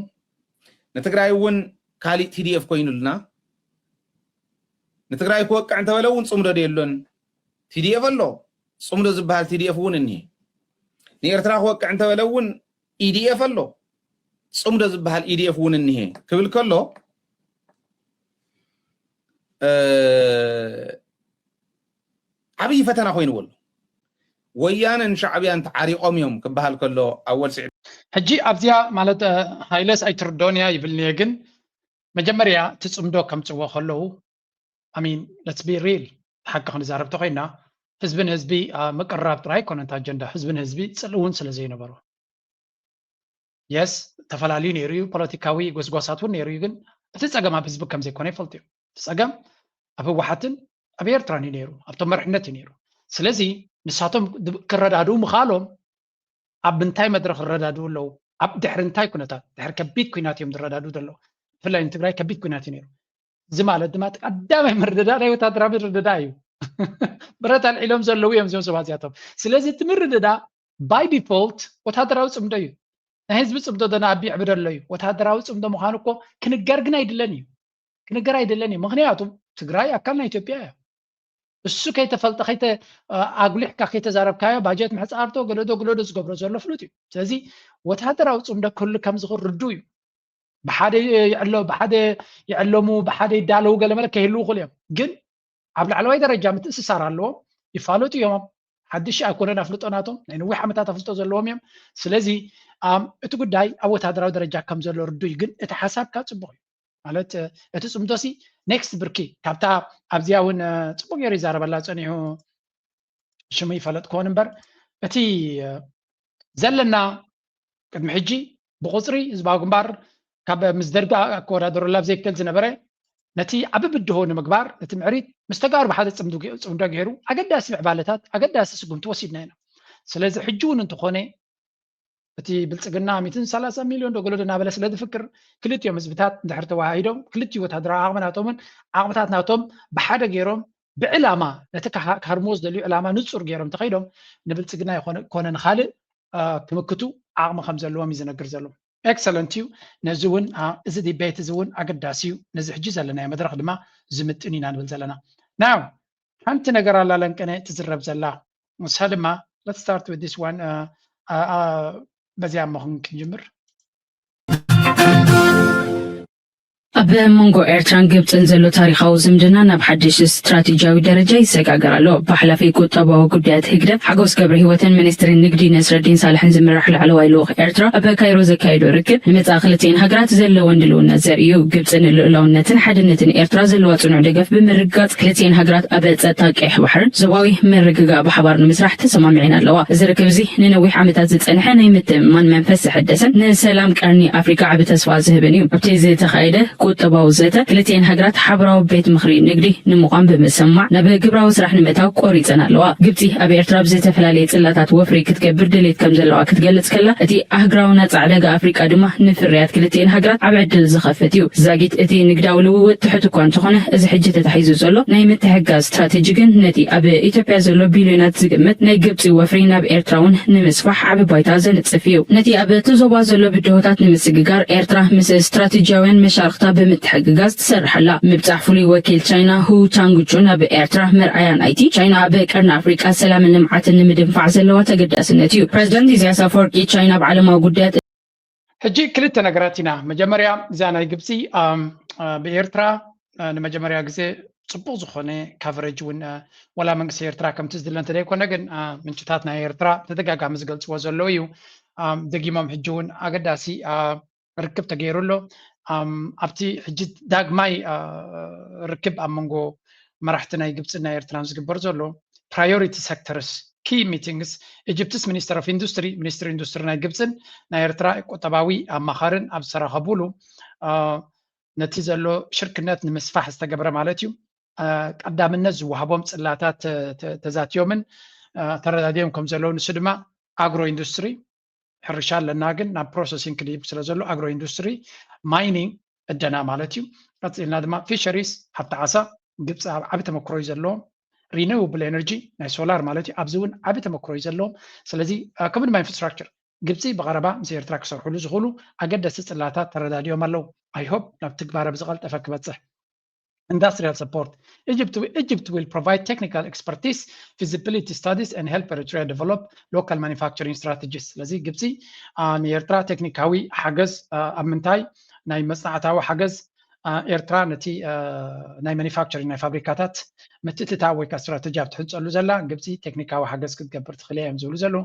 ንትግራይ እውን ካሊእ ቲዲኤፍ ኮይኑልና ንትግራይ ክወቅዕ እንተበለ እውን ፅምዶ ዶ የሎን ቲዲኤፍ ኣሎ ፅምዶ ዝበሃል ቲዲኤፍ እውን እኒሄ ንኤርትራ ክወቅዕ እንተበለ እውን ኢዲኤፍ ኣሎ ፅምዶ ዝበሃል ኢዲኤፍ እውን እኒሄ ክብል ከሎ ዓብዪ ፈተና ኮይንዎ ኣሎ። ወያነን ሻዕብያን ተዓሪቖም እዮም ክበሃል ከሎ ኣወል ስዒድ። ሕጂ ኣብዚኣ ማለት ሃይለስ ኣይትርዶን እያ ይብልኒ እየ፣ ግን መጀመርያ እቲ ፅምዶ ከምፅዎ ከለዉ ኣሚን let's be real ሓቂ ክንዛረብ ተኮይና ህዝብን ህዝቢ ምቅርራብ ጥራይ ኣይኮነን ኣጀንዳ ህዝብን ህዝቢ ፅልእ እውን ስለ ዘይነበሮ የስ ተፈላለዩ ነይሩ እዩ ፖለቲካዊ ጎስጓሳት እውን ነይሩ እዩ ግን እቲ ፀገም ኣብ ህዝቢ ከም ዘይኮነ ይፈልጡ እዮም እቲ ፀገም ኣብ ህወሓትን ኣብ ኤርትራን እዩ ነይሩ ኣብቶም መርሕነት እዩ ነይሩ ስለዚ ንሳቶም ክረዳድኡ ምኻሎም ኣብ ምንታይ መድረክ ክረዳድኡ ኣለዉ ኣብ ድሕሪ እንታይ ኩነታት ድሕሪ ከቢድ ኩናት እዮም ዝረዳድኡ ዘለዉ ብፍላይ ንትግራይ ከቢድ ኩናት እዩ ነይሩ እዚ ማለት ድማ ቀዳማይ ምርድዳእ ናይ ወታደራዊ ምርድዳእ እዩ ብረት ኣልዒሎም ዘለዉ እዮም እዚኦም ሰባት እዚኣቶም ስለዚ እቲ ምርድዳእ by default ወታደራዊ ፅምዶ እዩ ናይ ህዝቢ ጽምዶ ደና ኣቢ ይዕብደሎ እዩ። ወታደራዊ ጽምዶ ምዃኑ እኮ ክንገር ግን ኣይድለን እዩ። ክንገር ኣይድለን እዩ። ምኽንያቱ ትግራይ ኣካል ናይ ኢትዮጵያ እያ። እሱ ከይተፈልጠ ከይተ ኣጉሊሕካ ከይተዛረብካዮ ባጀት ምሕፃርቶ ገለዶ ገለዶ ዝገብሮ ዘሎ ፍሉጥ እዩ። ስለዚ ወታደራዊ ጽምዶ ክህሉ ከም ዝኽእል ርዱ እዩ። ብሓደ ይዕሎ ብሓደ ይዕለሙ ብሓደ ይዳለዉ ገለመለ ከይህልዉ ይኽእሉ እዮም። ግን ኣብ ላዕለዋይ ደረጃ ምትእስሳር ኣለዎም። ይፋለጡ እዮም። ሓድሽ ኣይኮነን ኣፍልጦ ናቶም፣ ናይ ነዊሕ ዓመታት ኣፍልጦ ዘለዎም እዮም። ስለዚ እቲ ጉዳይ ኣብ ወታደራዊ ደረጃ ከም ዘሎ ርዱ እዩ። ግን እቲ ሓሳብካ ጽቡቕ እዩ። ማለት እቲ ጽምዶሲ ኔክስት ብርኪ ካብታ ኣብዚኣ እውን ጽቡቅ ገይሩ ይዛረበላ ጸኒሑ ሽሙ ይፈለጥ ክኾን እምበር እቲ ዘለና ቅድሚ ሕጂ ብቁፅሪ ህዝባዊ ግንባር ካብ ምስ ደርጊ ኣከወዳደረሉ ኣብ ዘይክእል ዝነበረ ነቲ ዓቢ ብድሆ ንምግባር ነቲ ምዕሪት ምስ ተጋሩ ብሓደ ጽምዶ ገይሩ ኣገዳሲ ምዕባለታት ኣገዳሲ ስጉምቲ ወሲድና ኢና። ስለዚ ሕጂ እውን እንተኾነ እቲ ብልጽግና ሚእትን ሰላሳ ሚልዮን ዶ ገሎ ዶ እናበለ ስለ ዝፍክር ክልቲኦም ህዝብታት እንድሕር ተወሃሂዶም ክልቲኡ ወታደራዊ ዓቕሚ ናቶምን ዓቕምታት ናቶም ብሓደ ገይሮም ብዕላማ ነቲ ክሃርምዎ ዝደልዩ ዕላማ ንጹር ገይሮም እንተኸይዶም ንብልጽግና ይኮነ ንኻልእ ክምክቱ ዓቕሚ ከም ዘለዎም እዩ ዝነግር ዘሎ። ኤክሰለንት እዩ። ነዚ እውን እዚ ዲቤት እዚ እውን ኣገዳሲ እዩ ነዚ ሕጂ ዘለናዮ መድረኽ ድማ ዝምጥን ኢና ንብል ዘለና። ናው ሓንቲ ነገር ኣላ ለንቀነ ትዝረብ ዘላ ንሳ ድማ let's start with this one በዚኣ እሞ ክንጅምር። ኣብ መንጎ ኤርትራን ግብፅን ዘሎ ታሪኻዊ ዝምድና ናብ ሓድሽ ስትራቴጂያዊ ደረጃ ይሰጋገር ኣሎ። ብሓላፊ ቁጠባዊ ጉዳያት ህግደፍ ሓጎስ ገብረ ህይወትን ሚኒስትሪ ንግዲ ነስረዲን ሳልሕን ዝምራሕ ላዕለዋይ ልኡኽ ኤርትራ ኣብ ካይሮ ዘካየዶ ርክብ ንመጻኢ ክልቲኤን ሃገራት ዘለወን ድልውነት ዘርኢ እዩ። ግብፂ ንልኡላውነትን ሓድነትን ኤርትራ ዘለዋ ፅኑዕ ደገፍ ብምርግጋፅ ክልቲኤን ሃገራት ኣብ ፀጥታ ቀይሕ ባሕርን ዞባዊ ምርግጋእ ብሓባር ንምስራሕ ተሰማሚዐን ኣለዋ። እዚ ርክብ እዚ ንነዊሕ ዓመታት ዝፀንሐ ናይ ምትእምማን መንፈስ ዘሐደሰን ንሰላም ቀርኒ ኣፍሪካ ዓቢ ተስፋ ዝህብን እዩ። ኣብቲ ዝተኻየደ ቁጠባዊ ዘተ ክልቲኤን ሃገራት ሓበራዊ ቤት ምኽሪ ንግዲ ንምዃን ብምስምማዕ ናብ ግብራዊ ስራሕ ንምእታው ቆሪፀን ኣለዋ። ግብፂ ኣብ ኤርትራ ብዝተፈላለየ ፅላታት ወፍሪ ክትገብር ድሌት ከም ዘለዋ ክትገልፅ ከላ እቲ ኣህግራዊ ናፃ ዕዳጋ ኣፍሪቃ ድማ ንፍርያት ክልቲኤን ሃገራት ዓቢ ዕድል ዝኸፍት እዩ። ዛጊት እቲ ንግዳዊ ልውውጥ ትሑት እኳ እንተኾነ እዚ ሕጂ ተታሒዙ ዘሎ ናይ ምትሕግጋዝ ስትራቴጂ ግን ነቲ ኣብ ኢትዮጵያ ዘሎ ቢልዮናት ዝግመት ናይ ግብፂ ወፍሪ ናብ ኤርትራ እውን ንምስፋሕ ዓቢ ባይታ ዘንፅፍ እዩ። ነቲ ኣብ እቲ ዞባ ዘሎ ብድሆታት ንምስግጋር ኤርትራ ምስ ስትራቴጂያውያን መሻርኽታ ብምትሕግጋዝ ትሰርሕ ኣላ። ምብጻሕ ፍሉይ ወኪል ቻይና ሁ ቻንግቹ ናብ ኤርትራ መርኣያ ናይቲ ቻይና ኣብ ቀርኒ ኣፍሪቃ ሰላምን ልምዓትን ንምድንፋዕ ዘለዋ ተገዳስነት እዩ። ፕረዚደንት ኢሳያስ ኣፈወርቂ ቻይና ኣብ ዓለማዊ ጉዳያት ሕጂ ክልተ ነገራት ኢና። መጀመርያ እዛ ናይ ግብፂ ብኤርትራ ንመጀመርያ ግዜ ፅቡቕ ዝኾነ ካቨሬጅ እውን ዋላ መንግስቲ ኤርትራ ከምቲ ዝድለ እንተደይኮነ ግን ምንጭታት ናይ ኤርትራ ተደጋጋሚ ዝገልፅዎ ዘለዉ እዩ። ደጊሞም ሕጂ እውን ኣገዳሲ ርክብ ተገይሩ ኣሎ። ኣብቲ ሕጂ ዳግማይ ርክብ ኣብ መንጎ መራሕቲ ናይ ግብፅን ናይ ኤርትራን ዝግበር ዘሎ ፕራዮሪቲ ሴክተርስ ኪ ሚቲንግስ ኢጅፕትስ ሚኒስተር ኦፍ ኢንዱስትሪ ሚኒስትሪ ኢንዱስትሪ ናይ ግብፅን ናይ ኤርትራ ቁጠባዊ ኣማኻርን ኣብ ዝተራኸቡሉ ነቲ ዘሎ ሽርክነት ንምስፋሕ ዝተገብረ ማለት እዩ። ቀዳምነት ዝወሃቦም ፅላታት ተዛትዮምን ተረዳዲኦም ከም ዘለዉ ንሱ ድማ ኣግሮ ኢንዱስትሪ ሕርሻ ኣለና ግን ናብ ፕሮሰሲንግ ክድይብ ስለ ዘሎ ኣግሮ ኢንዱስትሪ ማይኒንግ እደና ማለት እዩ። ቀፂልና ድማ ፊሸሪስ ሃብቲ ዓሳ ግብፂ ኣብ ዓቢ ተመክሮ እዩ ዘለዎም። ሪኒውብል ኤነርጂ ናይ ሶላር ማለት እዩ ኣብዚ እውን ዓቢ ተመክሮ እዩ ዘለዎም። ስለዚ ከምኡ ድማ ኢንፍራስትራክቸር ግብፂ ብቐረባ ምስ ኤርትራ ክሰርሕሉ ዝኽእሉ ኣገደስቲ ፅላታት ተረዳዲኦም ኣለዉ። I hope ናብ ትግባረ ብዝቐልጠፈ ክበፅሕ። Industrial support Egypt Egypt will provide technical expertise, feasibility studies and help Eritrea develop local manufacturing strategies። ስለዚ ግብፂ ንኤርትራ ቴክኒካዊ ሓገዝ ኣብ ምንታይ ናይ መፅናዕታዊ ሓገዝ ኤርትራ ነቲ ናይ ማኑፋክቸሪንግ ናይ ፋብሪካታት ምትእትታው ወይ ከዓ ስትራተጂ ኣብ ትሕንፀሉ ዘላ ግብፂ ቴክኒካዊ ሓገዝ ክትገብር ትኽእል እዮም ዝብሉ ዘለዉ።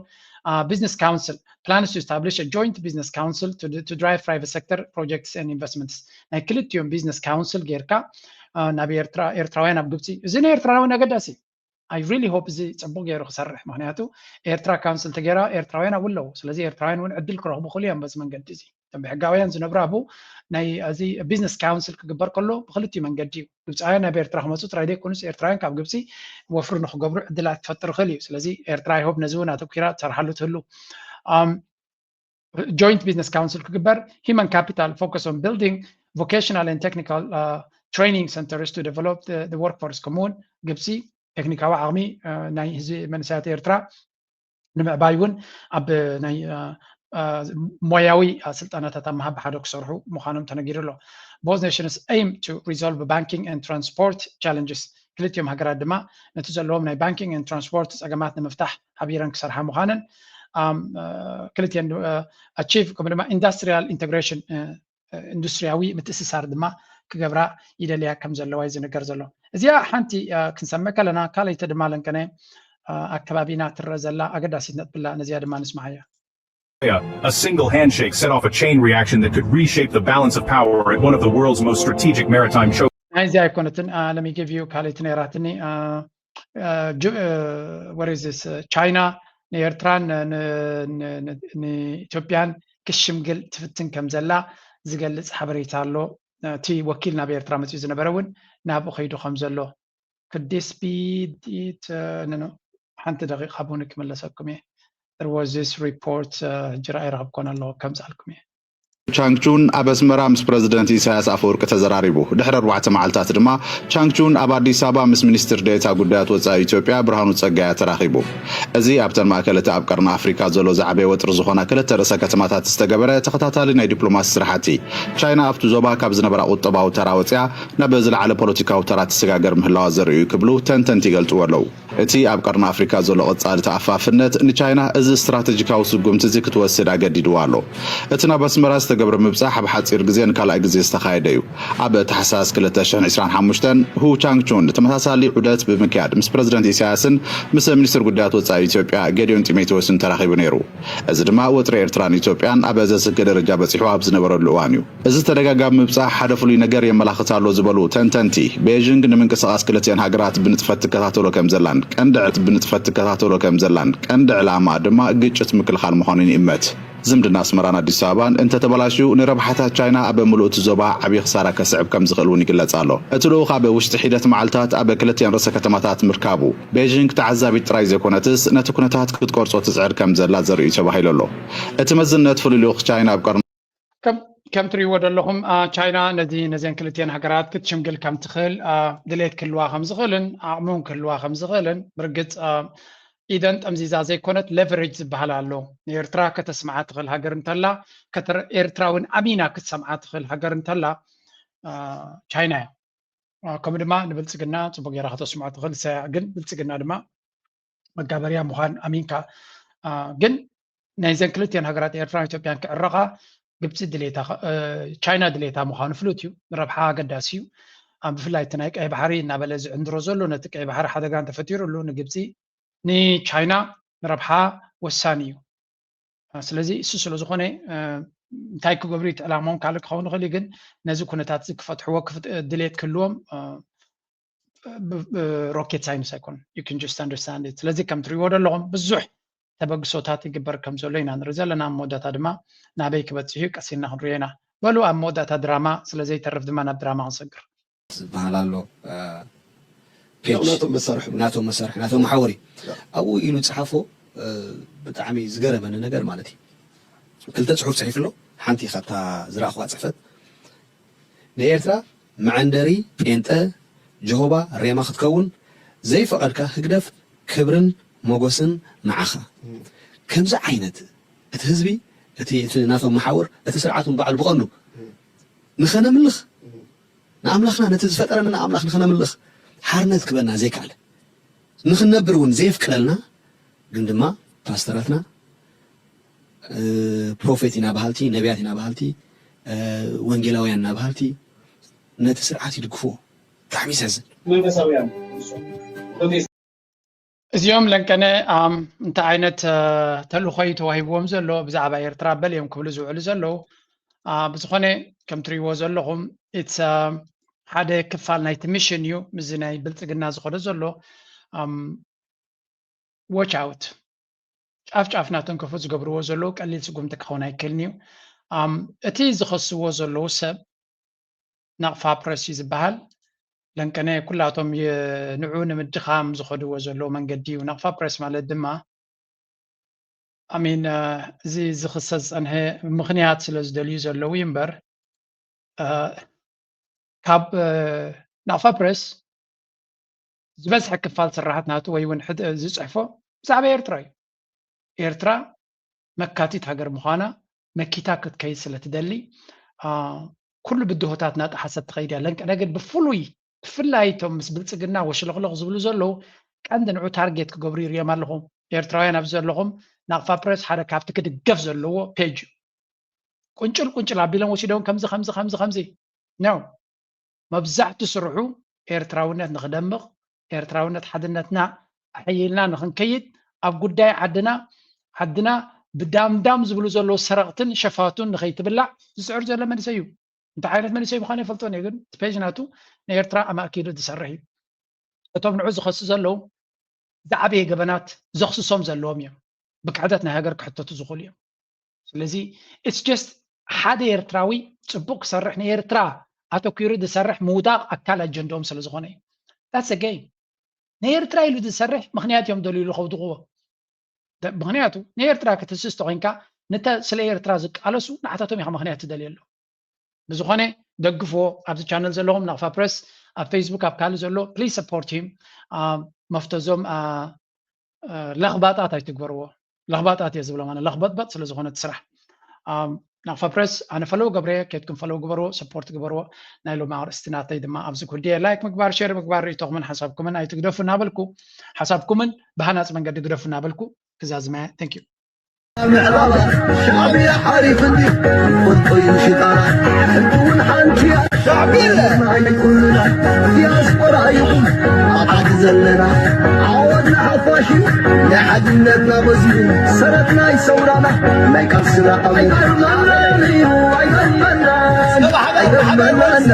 Business Council plans to establish a joint business council to, to drive private sector projects and investments። ናይ ክልቲኦም ቢዝነስ ካውንስል ጌርካ ናብ ኤርትራ ኤርትራውያን ኣብ ግብፂ እዚ ንኤርትራውያን ኣገዳሲ። I really hope እዚ ፅቡቅ ገይሩ ክሰርሕ ምክንያቱ ኤርትራ ካውንስል ተገይራ ኤርትራውያን ኣብኡ ኣለዉ። ስለዚ ኤርትራውያን እውን ዕድል ክረኽቡ ክእሉ እዮም በዚ መንገዲ እዚ። እቶም ብሕጋውያን ዝነብሩ ኣብኡ ናይ እዚ ቢዝነስ ካውንስል ክግበር ከሎ ብክልቲኡ መንገዲ እዩ። ግብፃውያን ናብ ኤርትራ ክመፁ ጥራይ ዘይኮኑስ ኤርትራውያን ካብ ግብፂ ወፍሪ ንክገብሩ ዕድላት ክፈጥር ይኽእል እዩ። ስለዚ ኤርትራ I hope ነዚ እውን ኣተኪራ ትሰርሓሉ ትህሉ። Joint Business Council ክግበር፣ human capital focus on building vocational and technical training centers to develop the workforce ከምኡውን ግብፂ ቴክኒካዊ ዓቕሚ ናይ ህዝቢ መንእሰያት ኤርትራ ንምዕባይ እውን ኣብ ናይ ሞያዊ ስልጠናታት ኣብ ምሃብ ብሓደ ክሰርሑ ምዃኖም ተነጊሩ ኣሎ። Both nations aim to resolve banking and transport challenges። ክልቲኦም ሃገራት ድማ ነቲ ዘለዎም ናይ banking and transport ፀገማት ንምፍታሕ ሓቢረን ክሰርሓ ምዃነን ክልቲአን achieve፣ ከምኡ ድማ industrial integration፣ ኢንዱስትሪያዊ ምትእስሳር ድማ ክገብራ ይደልያ ከም ዘለዋ እዩ ዝንገር ዘሎ። እዚኣ ሓንቲ ክንሰምዕ ከለና፣ ካልኣይቲ ድማ ለንቀነ ኣብ ከባቢና ትረአ ዘላ ኣገዳሲት ነጥብላ፣ ነዚኣ ድማ ንስማዓያ። A single handshake set off a chain reaction that could reshape the balance of power at one of the world's most strategic maritime choke. ናይዚኣ ኣይኮነትን። Let me give you ካልኣይቲ ነይራትኒ። What is this? ቻይና ንኤርትራን ንኢትዮጵያን ክሽምግል ትፍትን ከም ዘላ ዝገልጽ ሓበሬታ ኣሎ። እቲ ወኪል ናብ ኤርትራ መጺኡ ዝነበረ እውን ናብኡ ከይዱ ከም ዘሎ። Could this be it? ሓንቲ ደቂቃ ብኡን ክምለሰኩም እየ። There was this report፣ ሕጂ ረኣይ ረኸብኮን ኣለዎ፣ ከምጽኣልኩም እየ። ቻንግቹን ኣብ ኣስመራ ምስ ፕረዚደንት ኢሳያስ ኣፈወርቂ ተዘራሪቡ። ድሕሪ ኣርባዕተ መዓልታት ድማ ቻንግቹን ኣብ ኣዲስ ኣበባ ምስ ሚኒስትር ዴኤታ ጉዳያት ወጻኢ ኢትዮጵያ ብርሃኑ ጸጋያ ተራኺቡ። እዚ ኣብተን ማእከል እቲ ኣብ ቀርኒ ኣፍሪካ ዘሎ ዝዓበየ ወጥሪ ዝኾና ክልተ ርእሰ ከተማታት ዝተገበረ ተኸታታሊ ናይ ዲፕሎማሲ ስራሕቲ፣ ቻይና ኣብቲ ዞባ ካብ ዝነበራ ቁጠባዊ ተራ ወጺኣ ናብ ዝለዓለ ፖለቲካዊ ተራ ትሰጋገር ምህላዋ ዘርእዩ ክብሉ ተንተንቲ ይገልጽዎ ኣለዉ። እቲ ኣብ ቀርኒ ኣፍሪካ ዘሎ ቀጻሊ ተኣፋፍነት ንቻይና እዚ ስትራተጂካዊ ስጉምቲ እዚ ክትወስድ ኣገዲድዋ ኣሎ። እቲ ናብ ኣስመራ ዝተገብረ ምብጻሕ ኣብ ሓጺር ግዜ ንካልኣይ ግዜ ዝተኻየደ እዩ። ኣብ ታሕሳስ ክልተ ሽሕን ዕስራን ሓሙሽተን ሁ ቻንግቹን ተመሳሳሊ ዑደት ብምክያድ ምስ ፕረዚደንት ኢሳያስን ምስ ሚኒስትር ጉዳያት ወጻኢ ኢትዮጵያ ጌዲዮን ጢሞቴዎስን ተራኺቡ ነይሩ። እዚ ድማ ወጥሪ ኤርትራን ኢትዮጵያን ኣብ ዘስግእ ደረጃ በጺሑ ኣብ ዝነበረሉ እዋን እዩ። እዚ ተደጋጋሚ ምብጻሕ ሓደ ፍሉይ ነገር የመላኽት ኣሎ ዝበሉ ተንተንቲ፣ ቤይዥንግ ንምንቅስቓስ ክልቲአን ሃገራት ብንጥፈት ትከታተሎ ከም ዘላን ቀንዲ ዕላማ ድማ ግጭት ምክልኻል ምዃኑን ይእመት። ዝምድና ኣስመራን ኣዲስ ኣበባን እንተተበላሽዩ ንረብሓታት ቻይና ኣብ ምሉእ እቲ ዞባ ዓብዪ ክሳራ ከስዕብ ከም ዝኽእል እውን ይግለጽ ኣሎ። እቲ ልኡኽ ኣብ ውሽጢ ሒደት መዓልታት ኣብ ክልቲአን ርእሰ ከተማታት ምርካቡ፣ ቤይዥንግ ተዓዛቢት ጥራይ ዘይኮነትስ ነቲ ኩነታት ክትቆርጾ ትጽዕር ከም ዘላ ዘርኢ እዩ ተባሂሉ ኣሎ። እቲ መዝነት ፍሉይ ልኡኽ ቻይና ኣብ ቀርኒ ከም ትሪእዎ ዘለኹም ቻይና ነዚ ነዚን ክልቲአን ሃገራት ክትሽምግል ከም ትኽእል ድሌት ክህልዋ ከም ዝኽእልን ዓቕሚ እውን ክህልዋ ከም ዝኽእልን ብርግፅ ኢደን ጠምዚዛ ዘይኮነት ሌቨሬጅ ዝበሃል ኣሎ። ንኤርትራ ከተስምዓ ትኽእል ሃገር እንተላ፣ ኤርትራ እውን ኣሚና ክትሰምዓ ትኽእል ሃገር እንተላ ቻይና እያ። ከምኡ ድማ ንብልፅግና ፅቡቅ ጌራ ከተስምዖ ትኽእል እሳያ። ግን ብልፅግና ድማ መጋበርያ ምዃን ኣሚንካ ግን ናይዘን ክልቲኦን ሃገራት ኤርትራን ኢትዮጵያን ክዕረቓ ግብፂ ድሌታ ቻይና ድሌታ ምዃኑ ፍሉጥ እዩ። ንረብሓ ኣገዳሲ እዩ። ብፍላይ እቲ ናይ ቀይ ባሕሪ እናበለ ዝዕንድሮ ዘሎ ነቲ ቀይ ባሕሪ ሓደጋ እንተፈጢሩሉ ንግብፂ ንቻይና ንረብሓ ወሳኒ እዩ። ስለዚ እሱ ስለዝኾነ እንታይ ክገብሩ እቲ ዕላማውን ካልእ ክኸውን ይኽእል እዩ፣ ግን ነዚ ኩነታት እዚ ክፈትሕዎ ድሌት ክህልዎም ሮኬት ሳይንስ ኣይኮን you can just understand it። ስለዚ ከም ትሪእዎ ዘለኹም ብዙሕ ተበግሶታት ይግበር ከም ዘሎ ኢና ንርኢ ዘለና። ኣብ መወዳእታ ድማ ናበይ ክበፅሕ እዩ ቀስ ኢልና ክንሪኦ ኢና። በሉ ኣብ መወዳእታ ድራማ ስለዘይተርፍ ድማ ናብ ድራማ ክንሰግር። ዝበሃል ኣሎ ናቶም መሳርሒ ናቶም መሳርሒ ናቶም መሓወሪ ኣብኡ ኢሉ ዝፀሓፎ ብጣዕሚ ዝገረመኒ ነገር ማለት እዩ። ክልተ ፅሑፍ ፅሒፉ ኣሎ። ሓንቲ ካብታ ዝረኣኹዋ ፅሕፈት ንኤርትራ መዐንደሪ ጴንጠ ጀሆባ ሬማ ክትከውን ዘይፈቐድካ ህግደፍ ክብርን ሞጎስን ንዓኻ። ከምዚ ዓይነት እቲ ህዝቢ እቲ እቲ ናቶም መሓውር እቲ ስርዓት እውን ባዕሉ ብቐንዱ ንኸነምልኽ ንኣምላኽና ነቲ ዝፈጠረና ኣምላኽ ንኸነምልኽ ሓርነት ክበና ዘይከኣለ ንኽንነብር እውን ዘየፍቅደልና ግን ድማ ፓስተራትና ፕሮፌት ኢና በሃልቲ ነቢያት ኢና በሃልቲ ወንጌላውያን ኢና በሃልቲ ነቲ ስርዓት ይድግፍዎ። ብጣዕሚ ይሰዝን። መንፈሳውያን እዚኦም ለንቀነ እንታይ ዓይነት ተልእኾ እዩ ተዋሂብዎም ዘሎ ብዛዕባ ኤርትራ በል እዮም ክብሉ ዝውዕሉ ዘለዉ። ብዝኾነ ከም ትሪእዎ ዘለኹም ሓደ ክፋል ናይቲ ሚሽን እዩ። ምስዚ ናይ ብልፅግና ዝኸዶ ዘሎ watch out ጫፍ ጫፍ እናተንከፉ ዝገብርዎ ዘለዉ ቀሊል ስጉምቲ ክኸውን ኣይክእልን እዩ። እቲ ዝኸስዎ ዘለዉ ሰብ ናቕፋ ፕረስ እዩ ዝበሃል። ለንቀነ ኩላቶም ንዑ ንምድኻም ዝኸድዎ ዘለዉ መንገዲ እዩ። ናቕፋ ፕረስ ማለት ድማ ኣሚን እዚ ዝኽሰስ ዝፀንሐ ምኽንያት ስለ ዝደልዩ ዘለዉ እዩ እምበር ካብ ናቕፋ ፕረስ ዝበዝሐ ክፋል ስራሓት ናቱ ወይ እውን ዝፅሕፎ ብዛዕባ ኤርትራ እዩ። ኤርትራ መካቲት ሃገር ምዃና መኪታ ክትከይድ ስለ ትደሊ ኩሉ ብድሆታት ናጣሓሰት ትኸይድ እያ። ለንቀነ ግን ብፍሉይ ብፍላይ እቶም ምስ ብልፅግና ወሽለኽለኽ ዝብሉ ዘለዉ ቀንዲ ንዑ ታርጌት ክገብሩ ይርዮም ኣለኹ። ኤርትራውያን ኣብዚ ዘለኹም ናቕፋ ፕረስ ሓደ ካብቲ ክድገፍ ዘለዎ ፔጅ እዩ። ቁንጭል ቁንጭል ኣቢሎም ወሲዶም ከምዚ ከምዚ ከምዚ ከምዚ ነው። መብዛሕቱ ስርሑ ኤርትራውነት ንክደምቕ ኤርትራውነት ሓድነትና ኣሕይልና ንክንከይድ ኣብ ጉዳይ ዓድና ዓድና ብዳምዳም ዝብሉ ዘለዉ ሰረቕትን ሸፋቱን ንኸይትብላዕ ዝፅዕር ዘሎ መንእሰይ እዩ። እንታይ ዓይነት መንእሰይ ምዃኑ ይፈልጦን እየ ግን እቲ ፔጅ ናቱ ንኤርትራ ኣማእኪሉ ዝሰርሕ እዩ። እቶም ንዑ ዝኸሱ ዘለዉ ዝዓበየ ገበናት ዘኽስሶም ዘለዎም እዮም። ብክሕደት ናይ ሃገር ክሕተቱ ዝኽእሉ እዮም። ስለዚ it's just ሓደ ኤርትራዊ ፅቡቅ ክሰርሕ ንኤርትራ ኣተኪሩ ዝሰርሕ ምውዳቅ ኣካል ኣጀንድኦም ስለ ዝኾነ እዩ። That's a game። ንኤርትራ ኢሉ ዝሰርሕ ምክንያት እዮም ደልዩ ዝኸውድቕዎ። ምክንያቱ ንኤርትራ ክትስስ ተኮይንካ ነተ ስለ ኤርትራ ዝቃለሱ ንዓታቶም ኢኻ ምክንያት ትደልየሎም። ብዝኾነ ደግፍዎ። ኣብዚ ቻነል ዘለኹም ናቕፋ ፕረስ ኣብ ፌስቡክ ኣብ ካልእ ዘሎ please support him። መፍተዞም ለኽባጣት ኣይትግበርዎ። ለኽባጣት እየ ዝብሎ ማለት ለኽበጥበጥ ስለ ዝኾነ እቲ ስራሕ። ናቕፋ ፕረስ ኣነ ፈለው ገብረ ኬድኩም ፈለው ግበርዎ ሰፖርት ግበርዎ። ናይ ሎም ኣርእስቲ ናተይ ድማ ኣብዚ ክውድየ ላይክ ምግባር ሼር ምግባር ርእቶኹምን ሓሳብኩምን ኣይትግደፉ እናበልኩ ሓሳብኩምን ብሃናፅ መንገዲ ግደፉ እናበልኩ ክዛዝመ thank you። ምዕራባ ሻዕብያ ሓሪፍ እንዲ ቁጥዩ ሽጣራ ሕጂ እውን ሓንቲ እያ ሻዕብያ ናይ ኩልና ዲያስፖራ ይኹን ኣብ ዓዲ ዘለና ዓወት ንሓፋሽ እዩ ናይ ሓድነትና መዝሙር ሰረት ናይ ሰውራና ናይ ቃልስና ኣመት ኣይገርመናን እዩ ኣይገርመናን ኣይገርመናን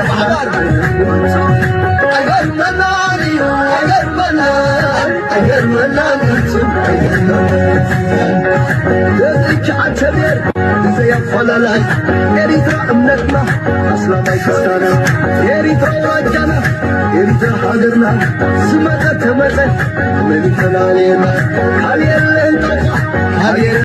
ኣይገርመናን እዩ ኣይገርመናን ኣይገርመናን ፍጹም ኣይገርመናን ደቂ ዓተቤር ብዘይ ኣፈላላይ ኤሪትራ እምነትና ኣስላማይ ክርስታና ኤሪትራ ዋጃና ኤሪትራ ሃገርና ዝመጸት ተመጸት መን ይፈላልየና ካብ የለን ጠፋ ካብ የለን